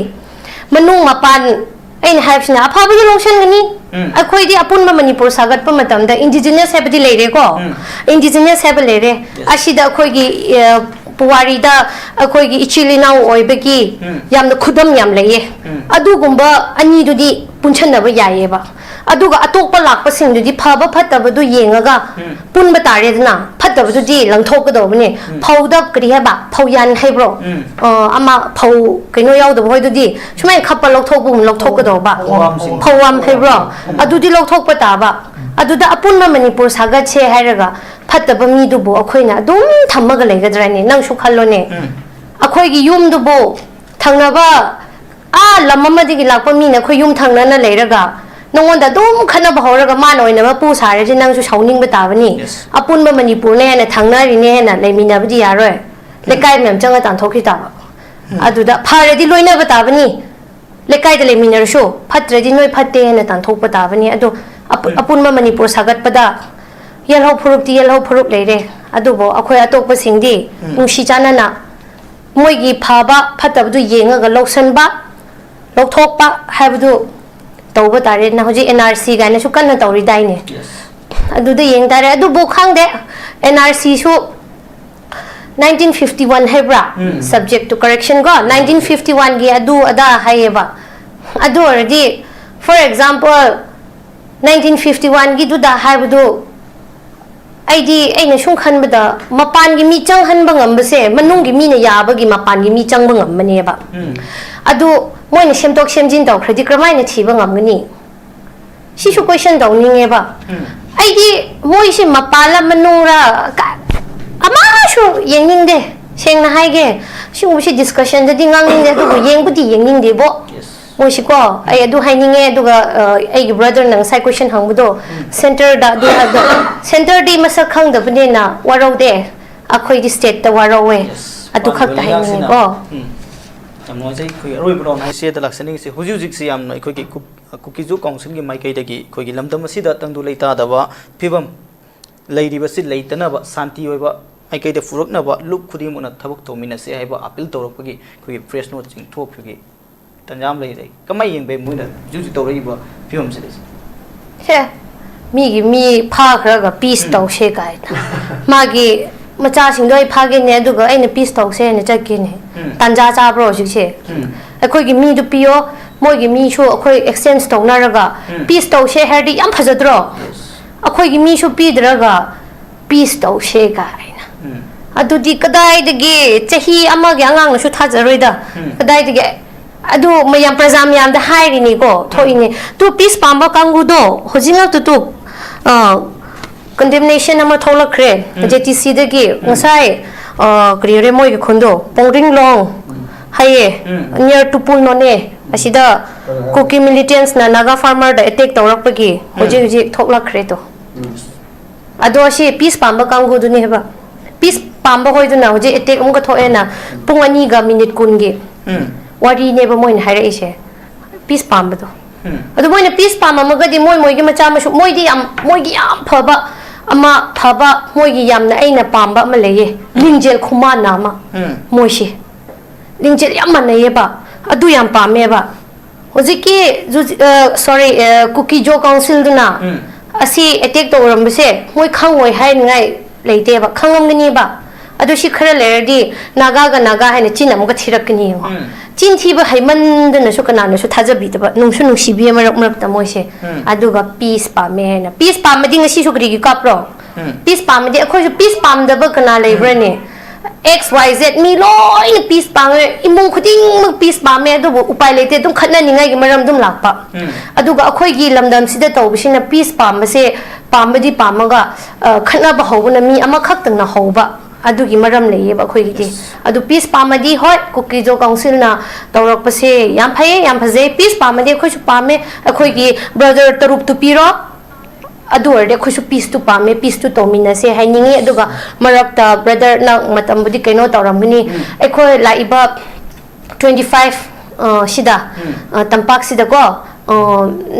ꯃꯅꯨꯡ ꯃꯄꯥꯟ, ꯑꯩꯅ ꯍꯥꯏꯕꯁꯤꯅ ꯑꯐꯕꯁꯨ ꯂꯧꯁꯤꯟꯒꯅꯤ꯫ ꯎꯝ꯫ ꯑꯩꯈꯣꯏꯗꯤ ꯑꯄꯨꯟꯕ ꯃꯅꯤꯄꯨꯔ ꯁꯥꯒꯠꯄ ꯃꯇꯝꯗ indigenous ꯍꯥꯏꯕꯗꯤ ꯂꯩꯔꯦꯀꯣ꯫ ꯎꯝ꯫ Indigenous ꯍꯥꯏꯕ ꯂꯩꯔꯦ꯫ Yes꯫ ꯑꯁꯤꯗ ꯑꯩꯈꯣꯏꯒꯤ, ꯑ, ꯄꯨꯋꯥꯔꯤꯗ ꯑꯩꯈꯣꯏꯒꯤ ꯏꯆꯤꯜ ꯏꯅꯥꯎ ꯑꯣꯏꯕꯒꯤ ꯎꯝ꯫ ꯌꯥꯝꯅ ꯈꯨꯗꯝ ꯌꯥꯝ ꯂꯩꯌꯦ꯫ ꯎꯝ꯫ ꯑꯗꯨꯒꯨꯝꯕ ꯑꯅꯤꯗꯨꯗꯤ ꯄꯨꯟꯁꯟꯅꯕ ꯌꯥꯏꯌꯦꯕ꯫ ꯑꯗꯨꯒ ꯑꯇꯣꯞꯄ ꯂꯥꯛꯄꯁꯤꯡꯗꯨꯗꯤ ꯐꯕ ꯐꯠꯇꯕꯗꯨ ꯌꯦꯡꯉꯒ ꯎꯝ꯫ ꯄꯨꯟꯕ ꯇꯥꯔꯦꯗꯅ, ꯐꯠꯇꯕꯗꯨꯗꯤ ꯂꯪꯊꯣꯛꯀꯗꯧꯕꯅꯦ꯫ ꯎꯝ꯫ ꯐꯧꯗ ꯀꯔꯤ ꯍꯥꯏꯕ? ꯐꯧꯌꯥꯟ ꯍꯥꯏꯕ꯭ꯔꯣ? ꯎꯝ꯫ ꯑ, ꯑꯃ ꯐꯧ ꯀꯩꯅꯣ ꯌꯥꯎꯗꯕ ꯍꯣꯏꯗꯨꯗꯤ ꯁꯨꯃꯥꯏꯅ ꯈꯞꯄ ꯂꯧꯊꯣꯛꯄꯒꯨꯝ ꯂꯧꯊꯣꯛꯀꯗꯧꯕ꯫ ꯐꯧꯋꯥꯝꯁꯤꯡ꯫ ꯐꯧꯋꯥꯝ ꯍꯥꯏꯕ꯭ꯔꯣ? ꯎꯝ꯫ ꯑꯗꯨꯗꯤ ꯂꯧꯊꯣꯛꯄ ꯇꯥꯕ꯫ ꯎꯝ꯫ ꯑꯗꯨꯗ ꯑꯄꯨꯟꯕ ꯃꯅꯤꯄꯨꯔ ꯁꯥꯒꯠꯁꯦ ꯍꯥꯏꯔꯒ ꯐꯠꯇꯕ ꯃꯤꯗꯨꯕꯨ ꯑꯩꯈꯣꯏꯅ ꯑꯗꯨꯝ ꯊꯝꯃꯒ ꯂꯩꯒꯗ꯭ꯔꯅꯦ? ꯅꯪꯁꯨ ꯈꯜꯂꯣꯅꯦ꯫ ꯎꯝ꯫ ꯑꯩꯈꯣꯏꯒꯤ ꯌꯨꯝꯗꯨꯕꯨ ꯊꯪꯅꯕ ꯑꯥ ꯂꯝ ꯑꯃꯗꯒꯤ ꯂꯥꯛꯄ ꯃꯤꯅ ꯑꯩꯈꯣꯏ ꯌꯨꯝ ꯊꯪꯅꯅ ꯂꯩꯔꯒ ꯅꯉꯣꯟꯗ ꯑꯗꯨꯝ ꯈꯠꯅꯕ ꯍꯧꯔꯒ ꯃꯥꯅ ꯑꯣꯏꯅ ꯃꯄꯨ ꯁꯥꯔꯗꯤ ꯅꯪꯁꯨ ꯁꯥꯎꯅꯤꯡꯕ ꯇꯥꯕꯅꯤ꯫ Yes꯫ ꯑꯄꯨꯟꯕ ꯃꯅꯤꯄꯨꯔꯅꯦ ꯍꯥꯏꯅ ꯊꯪꯅꯔꯤꯅꯦ ꯍꯥꯏꯅ ꯂꯩꯃꯤꯟꯅꯕꯗꯤ ꯌꯥꯔꯣꯏ꯫ ꯂꯩꯀꯥꯏ ꯃꯌꯥꯝ ꯆꯪꯉ ꯇꯥꯟꯊꯣꯛꯈꯤ ꯇꯥꯕ꯫ ꯎꯝ꯫ ꯑꯗꯨꯗ ꯐꯔꯗꯤ ꯂꯣꯏꯅꯕ ꯇꯥꯕꯅꯤ꯫ ꯂꯩꯀꯥꯏꯗ ꯂꯩꯃꯤꯟꯅꯔꯁꯨ ꯐꯠꯇ꯭ꯔꯗꯤ ꯅꯣꯏ ꯐꯠꯇꯦ ꯍꯥꯏꯅ ꯇꯥꯟꯊꯣꯛꯄ ꯇꯥꯕꯅꯤ꯫ ꯑꯗꯣ ꯑꯄꯨ-, ꯎꯝ꯫ ꯑꯄꯨꯟꯕ ꯃꯅꯤꯄꯨꯔ ꯁꯥꯒꯠꯄꯗ ꯌꯦꯜꯍꯧ ꯐꯨꯔꯨꯞꯇꯤ ꯌꯦꯜꯍꯧ ꯐꯨꯔꯨꯞ ꯂꯩꯔꯦ꯫ ꯑꯗꯨꯕꯨ ꯑꯩꯈꯣꯏ ꯑꯇꯣꯞꯄꯁꯤꯡꯗꯤ ꯎꯝ꯫ ꯅꯨꯡꯁꯤ ꯆꯥꯟꯅꯅ ꯃꯣꯏꯒꯤ ꯐꯕ ꯐꯠꯇꯕꯗꯨ ꯌꯦꯡꯉꯒ ꯂꯧꯁꯟꯕ, ꯂꯧꯊꯣꯛꯄ ꯍꯥꯏꯕꯗꯨ ꯇꯧꯕ ꯇꯥꯔꯦ꯫ ꯅ ꯍꯧꯖꯤꯛ N R C ꯀꯥꯏꯅꯁꯨ ꯀꯟꯅ ꯇꯧꯔꯤꯗꯥꯏꯅꯦ? Yes꯫ ꯑꯗꯨꯗ ꯌꯦꯡ ꯇꯥꯔꯦ꯫ ꯑꯗꯨꯕꯨ ꯈꯪꯗꯦ, N R C ꯁꯨ nineteen fifty one ꯍꯥꯏꯕ꯭ꯔꯥ? ꯎꯝ꯫ Subject to correction ꯀꯣ, nineteen fifty one ꯒꯤ ꯑꯗꯨ ꯑꯗꯥ ꯍꯥꯏꯌꯦꯕ꯫ ꯑꯗꯨ ꯑꯣꯏꯔꯗꯤ, for example, nineteen fifty one ꯒꯤꯗꯨꯗ ꯍꯥꯏꯕꯗꯨ ꯑꯩꯗꯤ, ꯑꯩꯅ ꯁꯨꯝ ꯈꯟꯕꯗ, ꯃꯄꯥꯟꯒꯤ ꯃꯤ ꯆꯪꯍꯟꯕ ꯉꯝꯕꯁꯦ ꯃꯅꯨꯡꯒꯤ ꯃꯤꯅ ꯌꯥꯕꯒꯤ ꯃꯄꯥꯟꯒꯤ ꯃꯤ ꯆꯪꯕ ꯉꯝꯕꯅꯦꯕ꯫ ꯎꯝ꯫ ꯑꯗꯨ ꯃꯣꯏꯅ ꯁꯦꯝꯗꯣꯛ ꯁꯦꯝꯖꯤꯟ ꯇꯧꯈ꯭ꯔꯗꯤ ꯀꯔꯝꯍꯥꯏꯅ ꯊꯤꯕ ꯉꯝꯒꯅꯤ? ꯁꯤꯁꯨ question ꯇꯧꯅꯤꯡꯉꯦꯕ꯫ ꯎꯝ꯫ ꯑꯩꯗꯤ ꯃꯣꯏꯁꯦ ꯃꯄꯥꯟꯂ ꯃꯅꯨꯡꯔ ꯀ-, ꯑꯃꯁꯨ ꯌꯦꯡꯅꯤꯡꯗꯦ꯫ ꯁꯦꯡꯅ ꯍꯥꯏꯒꯦ, ꯁꯤꯒꯨꯝꯕꯁꯤ discussion ꯗꯗꯤ ꯉꯥꯡꯅꯤꯡꯗꯦ, ꯑꯗꯨꯕꯨ ꯌꯦꯡꯕꯨꯗꯤ ꯌꯦꯡꯅꯤꯡꯗꯦꯕꯣ꯫ Yes꯫ ꯃꯣꯏꯁꯤꯀꯣ, ꯑꯩ ꯑꯗꯨ ꯍꯥꯏꯅꯤꯡꯉꯦ꯫ ꯑꯗꯨꯒ ꯑ, ꯑꯩꯒꯤ ꯕ꯭ꯔꯗꯔꯅ ꯉꯁꯥꯏ ꯀꯣꯏꯁꯟ ꯍꯪꯕꯗꯣ, ꯁꯦꯟꯇꯔꯗ ꯑꯗꯨ ꯍꯥꯏꯕꯗꯣ, ꯁꯦꯟꯇꯔꯗꯤ ꯃꯁꯛ ꯈꯪꯗꯕꯅꯤꯅ ꯋꯥꯔꯧꯗꯦ, ꯑꯩꯈꯣꯏꯗꯤ ꯁ꯭ꯇꯦꯠꯇ ꯋꯥꯔꯧꯋꯦ꯫ ꯑꯗꯨ ꯈꯛꯇ ꯍꯥꯏꯅꯤꯡꯉꯦꯀꯣ꯫ ꯎꯝ꯫ ꯌꯥꯝ ꯅꯨꯡꯉꯥꯏꯖꯩ꯫ ꯑꯩꯈꯣꯏꯒꯤ ꯑꯔꯣꯏꯕ ꯔꯥꯎꯟ ꯍꯥꯏꯁꯦꯗ ꯂꯥꯛꯆꯅꯤꯡꯉꯤꯁꯦ, ꯍꯧꯖꯤꯛ ꯍꯧꯖꯤꯛꯁꯤ ꯌꯥꯝꯅ ꯑꯩꯈꯣꯏꯒꯤ ꯀꯨꯀꯤꯖꯨ ꯀꯥꯎꯟꯁꯤꯜꯒꯤ ꯃꯥꯏꯀꯩꯗꯒꯤ ꯑꯩꯈꯣꯏꯒꯤ ꯂꯝꯗꯝ ꯑꯁꯤꯗ ꯇꯪꯗꯨ ꯂꯩꯇꯥꯗꯕ ꯐꯤꯕꯝ ꯂꯩꯔꯤꯕꯁꯤ ꯂꯩꯇꯅꯕ, ꯁꯥꯟꯇꯤ ꯑꯣꯏꯕ ꯃꯥꯏꯀꯩꯗ ꯄꯨꯔꯛꯅꯕ ꯂꯨꯞ ꯈꯨꯗꯤꯡꯃꯛꯅ ꯊꯕꯛ ꯇꯧꯃꯤꯟꯅꯁꯤ ꯍꯥꯏꯕ ꯑꯄꯤꯜ ꯇꯧꯔꯛꯄꯒꯤ ꯑꯩꯈꯣꯏꯒꯤ ꯄ꯭ꯔꯦꯁ ꯅꯣꯠꯁꯤꯡ ꯊꯣꯛꯈꯤꯕꯒꯤ ꯇꯥꯟꯖꯥ ꯑꯃ ꯂꯩꯔꯦ꯫ ꯀꯃꯥꯏꯅ ꯌꯦꯡꯕ ꯃꯣꯏꯅ ꯍꯧꯖꯤꯛ ꯍꯧꯖꯤꯛ ꯇꯧꯔꯛꯏꯕ ꯐꯤꯕꯝꯁꯤꯗ? ꯁꯦ, ꯃꯤꯒꯤ ꯃꯤ ꯐꯥꯈ꯭ꯔꯒ ꯄꯤꯁ ꯇꯧꯁꯦ ꯀꯥꯏꯅ꯫ ꯃꯥꯒꯤ ꯃꯆꯥꯁꯤꯡꯗꯣ ꯑꯩ ꯐꯥꯒꯦꯅꯦ, ꯑꯗꯨꯒ ꯑꯩꯅ ꯄꯤꯁ ꯇꯧꯁꯦ ꯍꯥꯏꯅ ꯆꯠꯀꯦꯅꯦ꯫ ꯇꯥꯟꯖꯥ ꯆꯥꯕ꯭ꯔꯣ ꯍꯧꯖꯤꯛꯁꯦ? ꯑꯩꯈꯣꯏꯒꯤ ꯃꯤꯗꯨ ꯄꯤꯌꯣ, ꯃꯣꯏꯒꯤ ꯃꯤꯁꯨ ꯑꯩꯈꯣꯏ ꯑꯦꯛꯁꯆꯦꯟꯖ ꯇꯧꯅꯔꯒ ꯄꯤꯁ ꯇꯧꯁꯦ ꯍꯥꯏꯔꯗꯤ ꯌꯥꯝ ꯐꯖꯗ꯭ꯔꯣ? ꯑꯩꯈꯣꯏꯒꯤ ꯃꯤꯁꯨ ꯄꯤꯗ꯭ꯔꯒ ꯄꯤꯁ ꯇꯧꯁꯦ ꯀꯥꯏꯅ꯫ ꯑꯗꯨꯗꯤ ꯀꯗꯥꯏꯗꯒꯤ, ꯆꯍꯤ ꯑꯃꯒꯤ ꯑꯉꯥꯡꯅꯁꯨ ꯊꯥꯖꯔꯣꯏꯗ꯫ ꯀꯗꯥꯏꯗꯒꯤ? ꯑꯗꯨ ꯃꯌꯥꯝ, ꯄ꯭ꯔꯖꯥ ꯃꯌꯥꯝꯗ ꯍꯥꯏꯔꯤꯅꯤꯀꯣ, ꯊꯣꯛꯏꯅꯤ꯫ ꯇꯨ ꯄꯤꯁ ꯄꯥꯝꯕ ꯀꯥꯡꯕꯨꯗꯣ ꯍꯧꯖꯤꯛ ꯉꯥꯛꯇ ꯇꯨ, ꯑ, ꯀꯟꯗꯦꯝꯅꯦꯁꯟ ꯑꯃ ꯊꯣꯛꯂꯛꯈ꯭ꯔꯦ꯫ ꯖꯦ ꯇꯤ ꯁꯤꯗꯒꯤ ꯉꯁꯥꯏ, ꯑ, ꯀꯔꯤ ꯍꯥꯏꯔꯦ, ꯃꯣꯏꯒꯤ ꯈꯨꯟꯗꯣ, ꯄꯣꯡꯔꯤꯡꯂꯣꯡ ꯍꯥꯏꯌꯦ, near ꯇꯨꯄꯨꯜ ꯅꯣꯅꯦ, ꯑꯁꯤꯗ ꯀꯨꯀꯤ ꯃꯤꯂꯤꯇꯦꯟꯁꯅ ꯅꯥꯒꯥ ꯐꯥꯔꯃꯔꯗ ꯑꯦꯇꯦꯛ ꯇꯧꯔꯛꯄꯒꯤ ꯍꯧꯖꯤꯛ ꯍꯧꯖꯤꯛ ꯊꯣꯛꯂꯛꯈ꯭ꯔꯦ ꯇꯣ꯫ ꯑꯗꯣ ꯁꯤ ꯄꯤꯁ ꯄꯥꯝꯕ ꯀꯥꯡꯕꯨꯗꯨꯅꯦ ꯍꯥꯏꯕ꯫ ꯄꯤꯁ ꯄꯥꯝꯕ ꯍꯣꯏꯗꯨꯅ ꯍꯧꯖꯤꯛ ꯑꯦꯇꯦꯛ ꯑꯃꯨꯛꯀ ꯊꯣꯛꯑꯦꯅ, ꯄꯨꯡ ꯑꯅꯤꯒ ꯃꯤꯅꯤꯠ ꯀꯨꯟꯒꯤ ꯋꯥꯔꯤꯅꯦꯕ ꯃꯣꯏꯅ ꯍꯥꯏꯔꯛꯏꯁꯦ, ꯄꯤꯁ ꯄꯥꯝꯕꯗꯣ꯫ ꯑꯗꯨ ꯃꯣꯏꯅ ꯄꯤꯁ ꯄꯥꯝꯃꯝꯃꯒꯗꯤ ꯃꯣꯏ, ꯃꯣꯏꯒꯤ ꯃꯆꯥ ꯃꯁꯨ, ꯃꯣꯏꯗꯤ ꯌꯥꯝ, ꯃꯣꯏꯒꯤ ꯌꯥꯝ ꯐꯕ ꯑꯃ, ꯐꯕ, ꯃꯣꯏꯒꯤ ꯌꯥꯝꯅ ꯑꯩꯅ ꯄꯥꯝꯕ ꯑꯃ ꯂꯩꯌꯦ, ꯂꯤꯡꯖꯦꯜ ꯈꯨꯃꯥꯟꯅ ꯑꯃ꯫ ꯃꯣꯏꯁꯦ ꯂꯤꯡꯖꯦꯜ ꯌꯥꯝ ꯃꯥꯟꯅꯩꯌꯦꯕ, ꯑꯗꯨ ꯌꯥꯝ ꯄꯥꯝꯃꯦꯕ꯫ ꯍꯧꯖꯤꯛꯀꯤ ꯖꯨ-, ꯑ, ꯁꯣꯔꯤ, ꯑ, ꯀꯨꯀꯤ ꯖꯣ ꯀꯥꯎꯟꯁꯤꯜꯗꯨꯅ ꯑꯁꯤ ꯑꯦꯇꯦꯛ ꯇꯧꯔꯝꯕꯁꯦ ꯃꯣꯏ ꯈꯪꯉꯣꯏ ꯍꯥꯏꯅꯤꯡꯉꯥꯏ ꯂꯩꯇꯦꯕ, ꯈꯪꯉꯝꯒꯅꯤꯕ꯫ ꯑꯗꯣ ꯁꯤ ꯈꯔ ꯂꯩꯔꯗꯤ ꯅꯥꯒꯥꯒ ꯅꯥꯒꯥ ꯍꯥꯏꯅ ꯆꯤꯟ ꯑꯃꯨꯛꯀ ꯊꯤꯔꯛꯀꯅꯤ ꯌꯦꯡꯉꯣ꯫ ꯆꯤꯟ ꯊꯤꯕ ꯍꯩꯃꯟꯗꯅꯁꯨ ꯀꯅꯥꯅꯁꯨ ꯊꯥꯖꯕꯤꯗꯕ, ꯅꯨꯡꯁꯨ ꯅꯨꯡꯁꯤꯕꯤꯌꯦ ꯃꯔꯛ ꯃꯔꯛꯇ ꯃꯣꯏꯁꯦ꯫ ꯑꯗꯨꯒ ꯄꯤꯁ ꯄꯥꯝꯃꯦ ꯍꯥꯏꯅ, ꯄꯤꯁ ꯄꯥꯝꯃꯗꯤ ꯉꯁꯤꯁꯨ ꯀꯔꯤꯒꯤ ꯀꯥꯞꯄ꯭ꯔꯣ? ꯄꯤꯁ ꯄꯥꯝꯃꯗꯤ, ꯑꯩꯈꯣꯏꯁꯨ ꯄꯤꯁ ꯄꯥꯝꯗꯕ ꯀꯅꯥ ꯂꯩꯕ꯭ꯔꯅꯦ? ꯑꯦꯛꯁ ꯋꯥꯏ ꯖꯦꯠ ꯃꯤ ꯂꯣꯏꯅ ꯄꯤꯁ ꯄꯥꯝꯃꯦ, ꯏꯃꯨꯡ ꯈꯨꯗꯤꯡꯃꯛ ꯄꯤꯁ ꯄꯥꯝꯃꯦ, ꯑꯗꯨꯕꯨ ꯎꯄꯥꯏ ꯂꯩꯇꯦ, ꯑꯗꯨꯝ ꯈꯠꯅꯅꯤꯡꯉꯥꯏꯒꯤ ꯃꯔꯝ ꯑꯗꯨꯝ ꯂꯥꯛꯄ꯫ ꯑꯗꯨꯒ ꯑꯩꯈꯣꯏꯒꯤ ꯂꯝꯗꯝꯁꯤꯗ ꯇꯧꯕꯁꯤꯅ ꯄꯤꯁ ꯄꯥꯝꯕꯁꯦ, ꯄꯥꯝꯕꯗꯤ ꯄꯥꯝꯃꯒ, ꯑ, ꯈꯠꯅꯕ ꯍꯧꯕꯅ ꯃꯤ ꯑꯃꯈꯛꯇꯪꯅ ꯍꯧꯕ꯫ ꯑꯗꯨꯒꯤ ꯃꯔꯝ ꯂꯩꯌꯦꯕ ꯑꯩꯈꯣꯏꯒꯤꯗꯤ꯫ ꯑꯗꯨ ꯄꯤꯁ ꯄꯥꯝꯃꯗꯤ, ꯍꯣꯏ, ꯀꯨꯀꯤ-ꯖꯣ ꯀꯥꯎꯟꯁꯤꯜꯅ ꯇꯧꯔꯛꯄꯁꯦ ꯌꯥꯝ ꯐꯩꯌꯦ, ꯌꯥꯝ ꯐꯖꯩ꯫ ꯄꯤꯁ ꯄꯥꯝꯃꯗꯤ ꯑꯩꯈꯣꯏꯁꯨ ꯄꯥꯝꯃꯦ꯫ ꯑꯩꯈꯣꯏꯒꯤ ꯕ꯭ꯔꯗꯔ ꯇꯔꯨꯛꯇꯨ ꯄꯤꯔꯣ, ꯑꯗꯨ ꯑꯣꯏꯔꯗꯤ ꯑꯩꯈꯣꯏꯁꯨ ꯄꯤꯁꯇꯨ ꯄꯥꯝꯃꯦ, ꯄꯤꯁꯇꯨ ꯇꯧꯃꯤꯟꯅꯁꯦ ꯍꯥꯏꯅꯤꯡꯉꯤ꯫ ꯑꯗꯨꯒ ꯃꯔꯛꯇ ꯕ꯭ꯔꯗꯔ ꯅꯪ ꯃꯇꯝꯕꯨꯗꯤ ꯀꯩꯅꯣ ꯇꯧꯔꯝꯒꯅꯤ, ꯑꯩꯈꯣꯏ ꯂꯥꯛꯏꯕ ꯇ꯭ꯋꯦꯟꯇꯤ ꯐꯥꯏꯚ ꯁꯤꯗ, ꯑ, ꯇꯝꯄꯥꯛꯁꯤꯗꯀꯣ, ꯑ,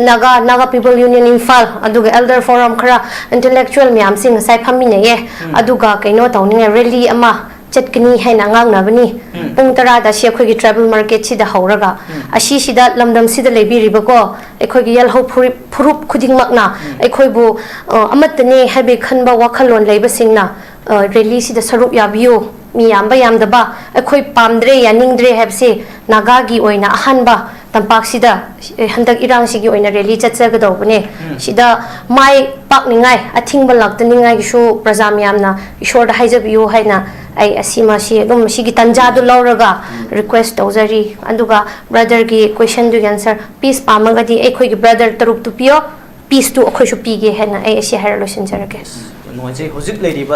ꯅꯥꯒꯥ, ꯅꯥꯒꯥ ꯄꯤꯄꯜ ꯌꯨꯅꯤꯌꯟ ꯏꯝꯐꯥꯜ, ꯑꯗꯨꯒ ꯑꯦꯜꯗꯔ ꯐꯣꯔꯝ ꯈꯔ, ꯏꯟꯇꯦꯂꯦꯛꯆꯨꯋꯦꯜ ꯃꯌꯥꯝꯁꯤ ꯉꯁꯥꯏ ꯐꯝꯃꯤꯟꯅꯩꯌꯦ꯫ ꯑꯗꯨꯒ ꯀꯩꯅꯣ ꯇꯧꯅꯤꯡꯉꯥꯏ ꯔꯦꯂꯤ ꯑꯃ ꯆꯠꯀꯅꯤ ꯍꯥꯏꯅ ꯉꯥꯡꯅꯕꯅꯤ꯫ ꯄꯨꯡ ꯇꯔꯥꯗ ꯁꯤ ꯑꯩꯈꯣꯏꯒꯤ ꯇ꯭ꯔꯥꯏꯕꯦꯜ ꯃꯥꯔꯀꯦꯠꯁꯤꯗ ꯍꯧꯔꯒ, ꯑꯁꯤꯁꯤꯗ ꯂꯝꯗꯝꯁꯤꯗ ꯂꯩꯕꯤꯔꯤꯕꯀꯣ ꯑꯩꯈꯣꯏꯒꯤ ꯌꯦꯜꯍꯧ ꯐꯨꯔꯨꯞ, ꯐꯨꯔꯨꯞ ꯈꯨꯗꯤꯡꯃꯛꯅ ꯑꯩꯈꯣꯏꯕꯨ, ꯑ, ꯑꯃꯠꯇꯅꯦ ꯍꯥꯏꯕꯒꯤ ꯈꯟꯕ ꯋꯥꯈꯜꯂꯣꯟ ꯂꯩꯕꯁꯤꯡꯅ, ꯑ, ꯔꯦꯂꯤꯁꯤꯗ ꯁꯔꯨꯛ ꯌꯥꯕꯤꯌꯨ꯫ ꯃꯤ ꯌꯥꯝꯕ ꯌꯥꯝꯗꯕ, ꯑꯩꯈꯣꯏ ꯄꯥꯝꯗ꯭ꯔꯦ, ꯌꯥꯅꯤꯡꯗ꯭ꯔꯦ ꯍꯥꯏꯕꯁꯤ ꯅꯥꯒꯥꯒꯤ ꯑꯣꯏꯅ ꯑꯍꯥꯟꯕ ꯇꯝꯄꯥꯛꯁꯤꯗ, ꯑꯦ, ꯍꯟꯗꯛ ꯏꯔꯥꯡꯁꯤꯒꯤ ꯑꯣꯏꯅ ꯔꯦꯂꯤ ꯆꯠꯆꯒꯗꯧꯕꯅꯦ꯫ ꯁꯤꯗ ꯃꯥꯏ ꯄꯥꯛꯅꯤꯡꯉꯥꯏ, ꯑꯊꯤꯡꯕ ꯂꯥꯛꯇꯅꯤꯡꯉꯥꯏꯒꯤꯁꯨ ꯄ꯭ꯔꯖꯥ ꯃꯌꯥꯝꯅ ꯏꯁꯣꯔꯗ ꯍꯥꯏꯖꯕꯤꯌꯨ ꯍꯥꯏꯅ ꯑꯩ ꯑꯁꯤꯃꯁꯤ ꯑꯗꯨꯝ ꯁꯤꯒꯤ ꯇꯟꯖꯥꯗꯨ ꯂꯧꯔꯒ ꯔꯤꯀ꯭ꯋꯦꯁ ꯇꯧꯖꯔꯤ꯫ ꯑꯗꯨꯒ ꯕ꯭ꯔꯗꯔꯒꯤ ꯀꯣꯏꯁꯟꯗꯨꯒꯤ ꯑꯟꯁꯔ, ꯄꯤꯁ ꯄꯥꯝꯃꯒꯗꯤ ꯑꯩꯈꯣꯏꯒꯤ ꯕ꯭ꯔꯗꯔ ꯇꯔꯨꯛꯇꯨ ꯄꯤꯌꯣ, ꯄꯤꯁꯇꯨ ꯑꯩꯈꯣꯏꯁꯨ ꯄꯤꯒꯦ ꯍꯥꯏꯅ ꯑꯩ ꯑꯁꯤ ꯍꯥꯏꯔ ꯂꯣꯏꯁꯤꯟꯖꯔꯒꯦ꯫ ꯌꯥꯝ ꯅꯨꯡꯉꯥꯏꯖꯩ꯫ ꯍꯧꯖꯤꯛ ꯂꯩꯔꯤꯕ